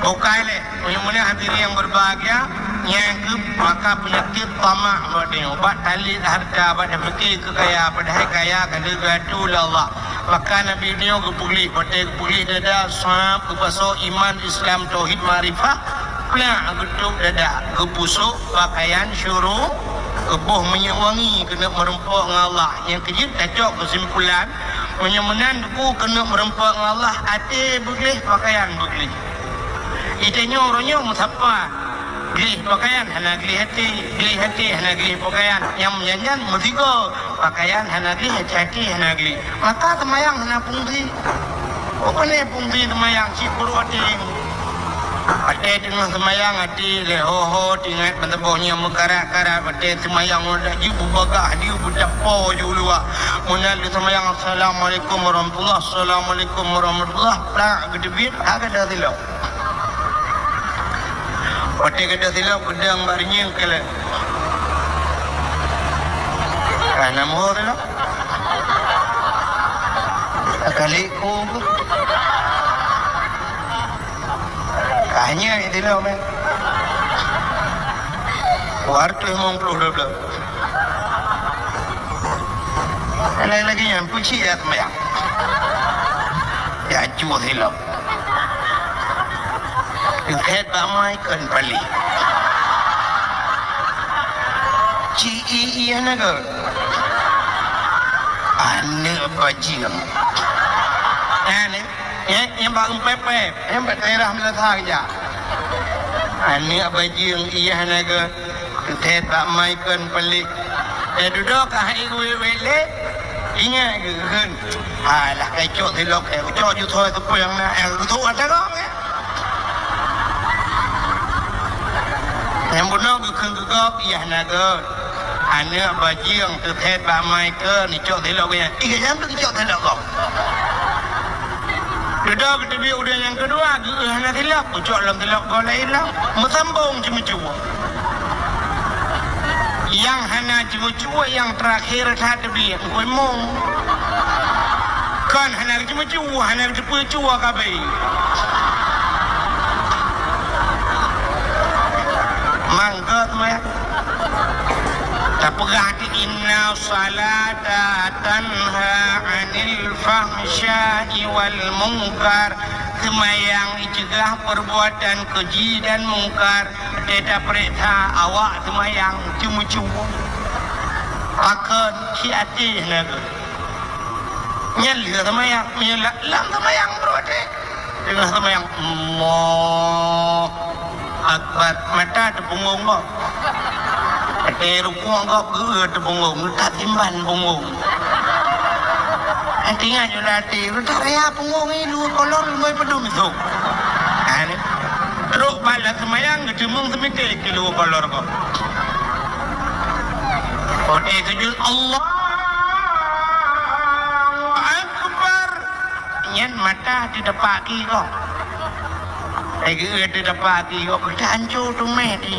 bukai lé. Meunyoe hadirin yang berbahagia, nyan keuh maka peunyakét tamak bak tanyoe. Bak talét hareuta, bak tapiké keu kaya, padahai kaya ka geugatu lé Allah. Maka Nabi nyoe geupeugah, watée geupeugah dada, sab, geupasoe iman, Islam, tauhid, makrifah. Plak geutuek dada, geupusok pakaian syuruh, geuboh minyeuk wangi keuneuk meureumpok ngon Allah. Nyang keujeuet tacok keusimpulan, meunyoe meunan teungku keuneuk meureumpok ngon Allah, até beugleh, pakaian beugleh. Di tanyoe uroe nyoe meusapat, gleh pakaian hana gleh até, gleh até hana gleh pakaian. Nyang meujan-jan meusigoe, pakaian hana gleh, até hana gleh. Maka seumayang hana fungsi. Bukon lé fungsi seumayang cit peuruek até. Watèe teungoh seumayang até lé ho-ho teuingat ban saboh nyang meukarat-karat, watèe seumayang udah jeuet beubagah, jeuet beucapo jeuet u luwa. Meunan lé seumayang, "Assalamualaikum warahmatullah, assalamualaikum warahmatullah." Plak geuteubiet, ha gata silop. Watèe gata silop, geudong bak reunyeun keu lé. Ka na muhor lom. Ka kali ku. Ka nyan silop, eh. Dua ratus lima puluh dua belas. Laén lagèe nyan, peucit ya seumayang. Ya, cue silop. Teuthèt bak mai kheun paléh. Ci i i hana gèt. Aneuk bajèng. Nyan, eh, nyan, nyan bak Eumpeupep, nyan bak daerah Meuleusa keujak. Aneuk bajèng i hana gèt. Teuthèt bak mai kheun paléh. Eh, dudoe ka hai wèt-wèt lé. Ingat keu kheun. Alah, kai cok silop, eh, cok ju thoi teupeu nyang na, eh, geutuek ata gop, eh. Nyang bunoe geukheun keu gob, i hana gèt. Aneuk bajèng teuthèt bak mai kheun, icok silop nyan. I geuh nyan teuh icok silop gob. Dudoe geuteubiet uroe nyang keudua, geuh hana silop, geucok lom silop gob laén lom. Meusambong ceumeucue. Nyang hana ceumeucue nyang teurakhé that teubiet, Teungku Imum. Kon hana ceumeucue, hana teupeu cue ka abéh. Mangkot meh. Tapeugah di, "Inna salata tanha 'anil fahsya'i wal munkar." Seumayang iceugah peurbuatan keuji dan mungkar. Teuta peuriksa awak seumayang ceumeucue. Pakon, ci até na gèt. Nyan lheueh seumayang, meunyoe la-, lam seumayang brôk até. Teungoh seumayang, Allahu Akbar, mata teupeungong gob. Até rukuk gob geuh teupeungong, that simban peungong. Até nyan nyoe lam até, that raya peungong nyoe dua kolor leumoi peudum sôk. Ha, ni. Trok bak lam seumayang geuteumeung seumiték keu dua kolor gob. Watèe sujud, Allahu Akbar. Nyan mata teudepak ki gob. Lagèe teudepak ki gob, ka ancô teumé di.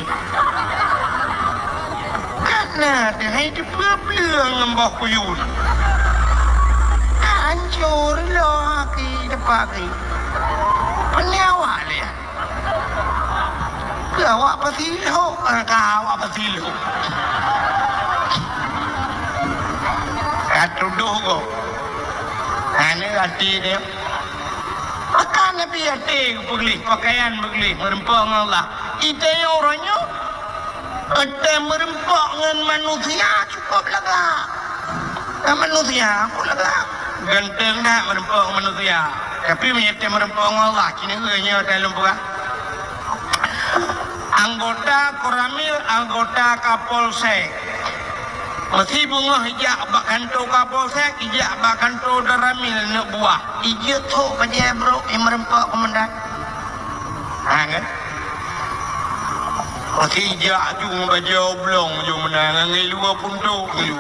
Kana teuhai teupeu-peu ngon boh kuyun. Ka ancô lom ki depak ki. Peue awak lé? Keu awak peusilhok, ah, ka awak peusilhok. Ka tudoh gob. Aneuk até nyoe. Maka Nabi até geupeugléh, pakaian beugleh, meureumpok ngon Allah. Di tanyoe uroe nyoe, watèe meureumpok ngon manusia cukôp lagak. Ngon manusia, cukôp lagak. Ganteng that meureumpok ngon manusia. Tapi meunyoe watèe meureumpok ngon Allah, ci neueu nyoe watèe lôn peugah. Anggota Koramil, anggota Kapolsek. Meusi beungoh ijak bak kantô Kapolsek, ijak bak kantô Danramil aneuk buah. Ijeuet thok bajèe brôk nyang meureumpok keumandan. Ha, kan? Meusi ijak aju ngon bajèe oblong aju meunan, ngon luwa puntok aju.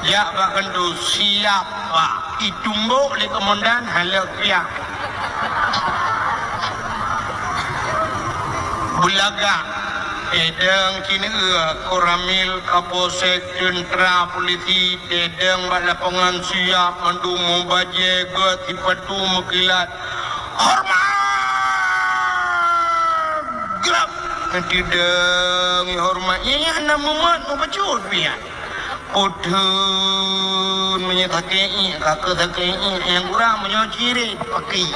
Jak bak kantô, siap bak. Itumbok lé keumandan, hana lé piah. Beulagak, tedong ci neueu, Koramil, Kapolsek, teuntra, polisi, tedong bak lapangan siap, mandum meubajèe gèt, sipatu meukilat. Hormat! Geurab! Tedong hormat. Nyan, nyan hana mumat, meubacut piah. Putreun meunyoe sakét iék, ka keuh sakét iék, nyang kurang meunyoe cirét, paki.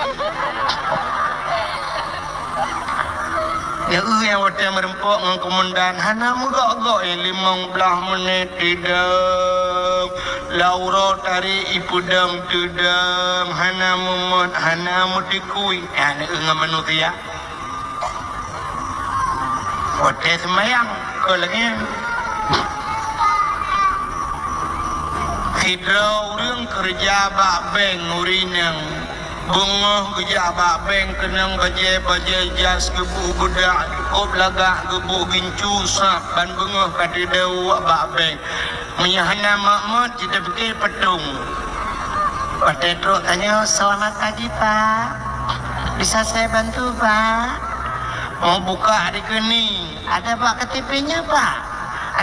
Nyang eu nyang watèe meureumpok ngon komandan hana meugok-gok, nyang limong blaih menit teudong. Laura tarék ipeudong teudong, hana meumot, hana meuteukui. Nyan eu ngon manusia. Watèe seumayang, kon lagèe nyan. Sidroe ureueng keureuja bak bank ureueng inong. Beungoh geujak bak bank keunong bajèe-bajèe jas, geubuet beudak, cukôp lagak, geubuet gincu sab, ban beungoh ka teudong bak bank. Meunyoe hana mot-mot, jiteupiké patong. Watèe trok tanyoe, "Selamat pagi, Pak. Bisa saya bantu, Pak?" Mau buka dikeue, "Ada bak K T P-nya, Pak?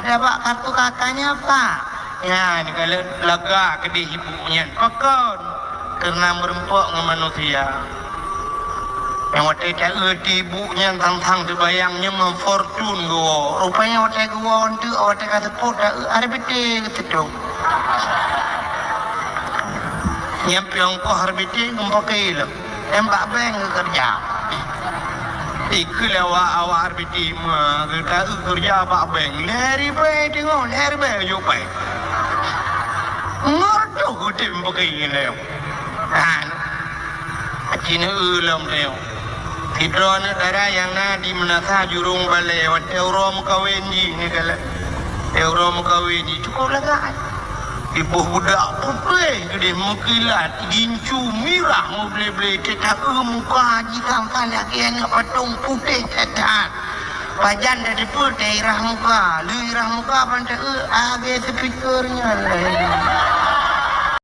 Ada bak kartu K-nya, Pak?" Nyan, kalau lagak keudéh ibu nyan. Pakon? Karena meureumpok ngon manusia. Nyang watèe taeu di ibu nyan sang-sang teubayang nyoe meufortun geuwoe. Rupanya watèe geuwoe eunteuk, watèe ka seupôt taeu R B T geuseutôt. Nyan piôh ongkoh R B T geupakè lom. Nyan bak bank geukeureuja. Ikeu lé awak-awak R B T ma geuta keureuja bak bank. Lhèe ribèe teungoh, lhèe ribèe jok bank. Ngon tuh geutem beuki nyoe. Han. Aci neu lom nyoe. Sidroe aneuk dara nyang na di Meunasah Jurông Balè, watèe uroe meukawen jih nyoe kalon. Watèe uroe meukawen jih cukôp lagak. Iboh budak putéh geudéh meukilat, gincu mirah meuble-ble, teuta eu muka jih sang-sang lagèe aneuk patong putéh that-that. Pajan tateupeue teuirah muka, lheuh irah muka ban taeu lagèe speaker nyan.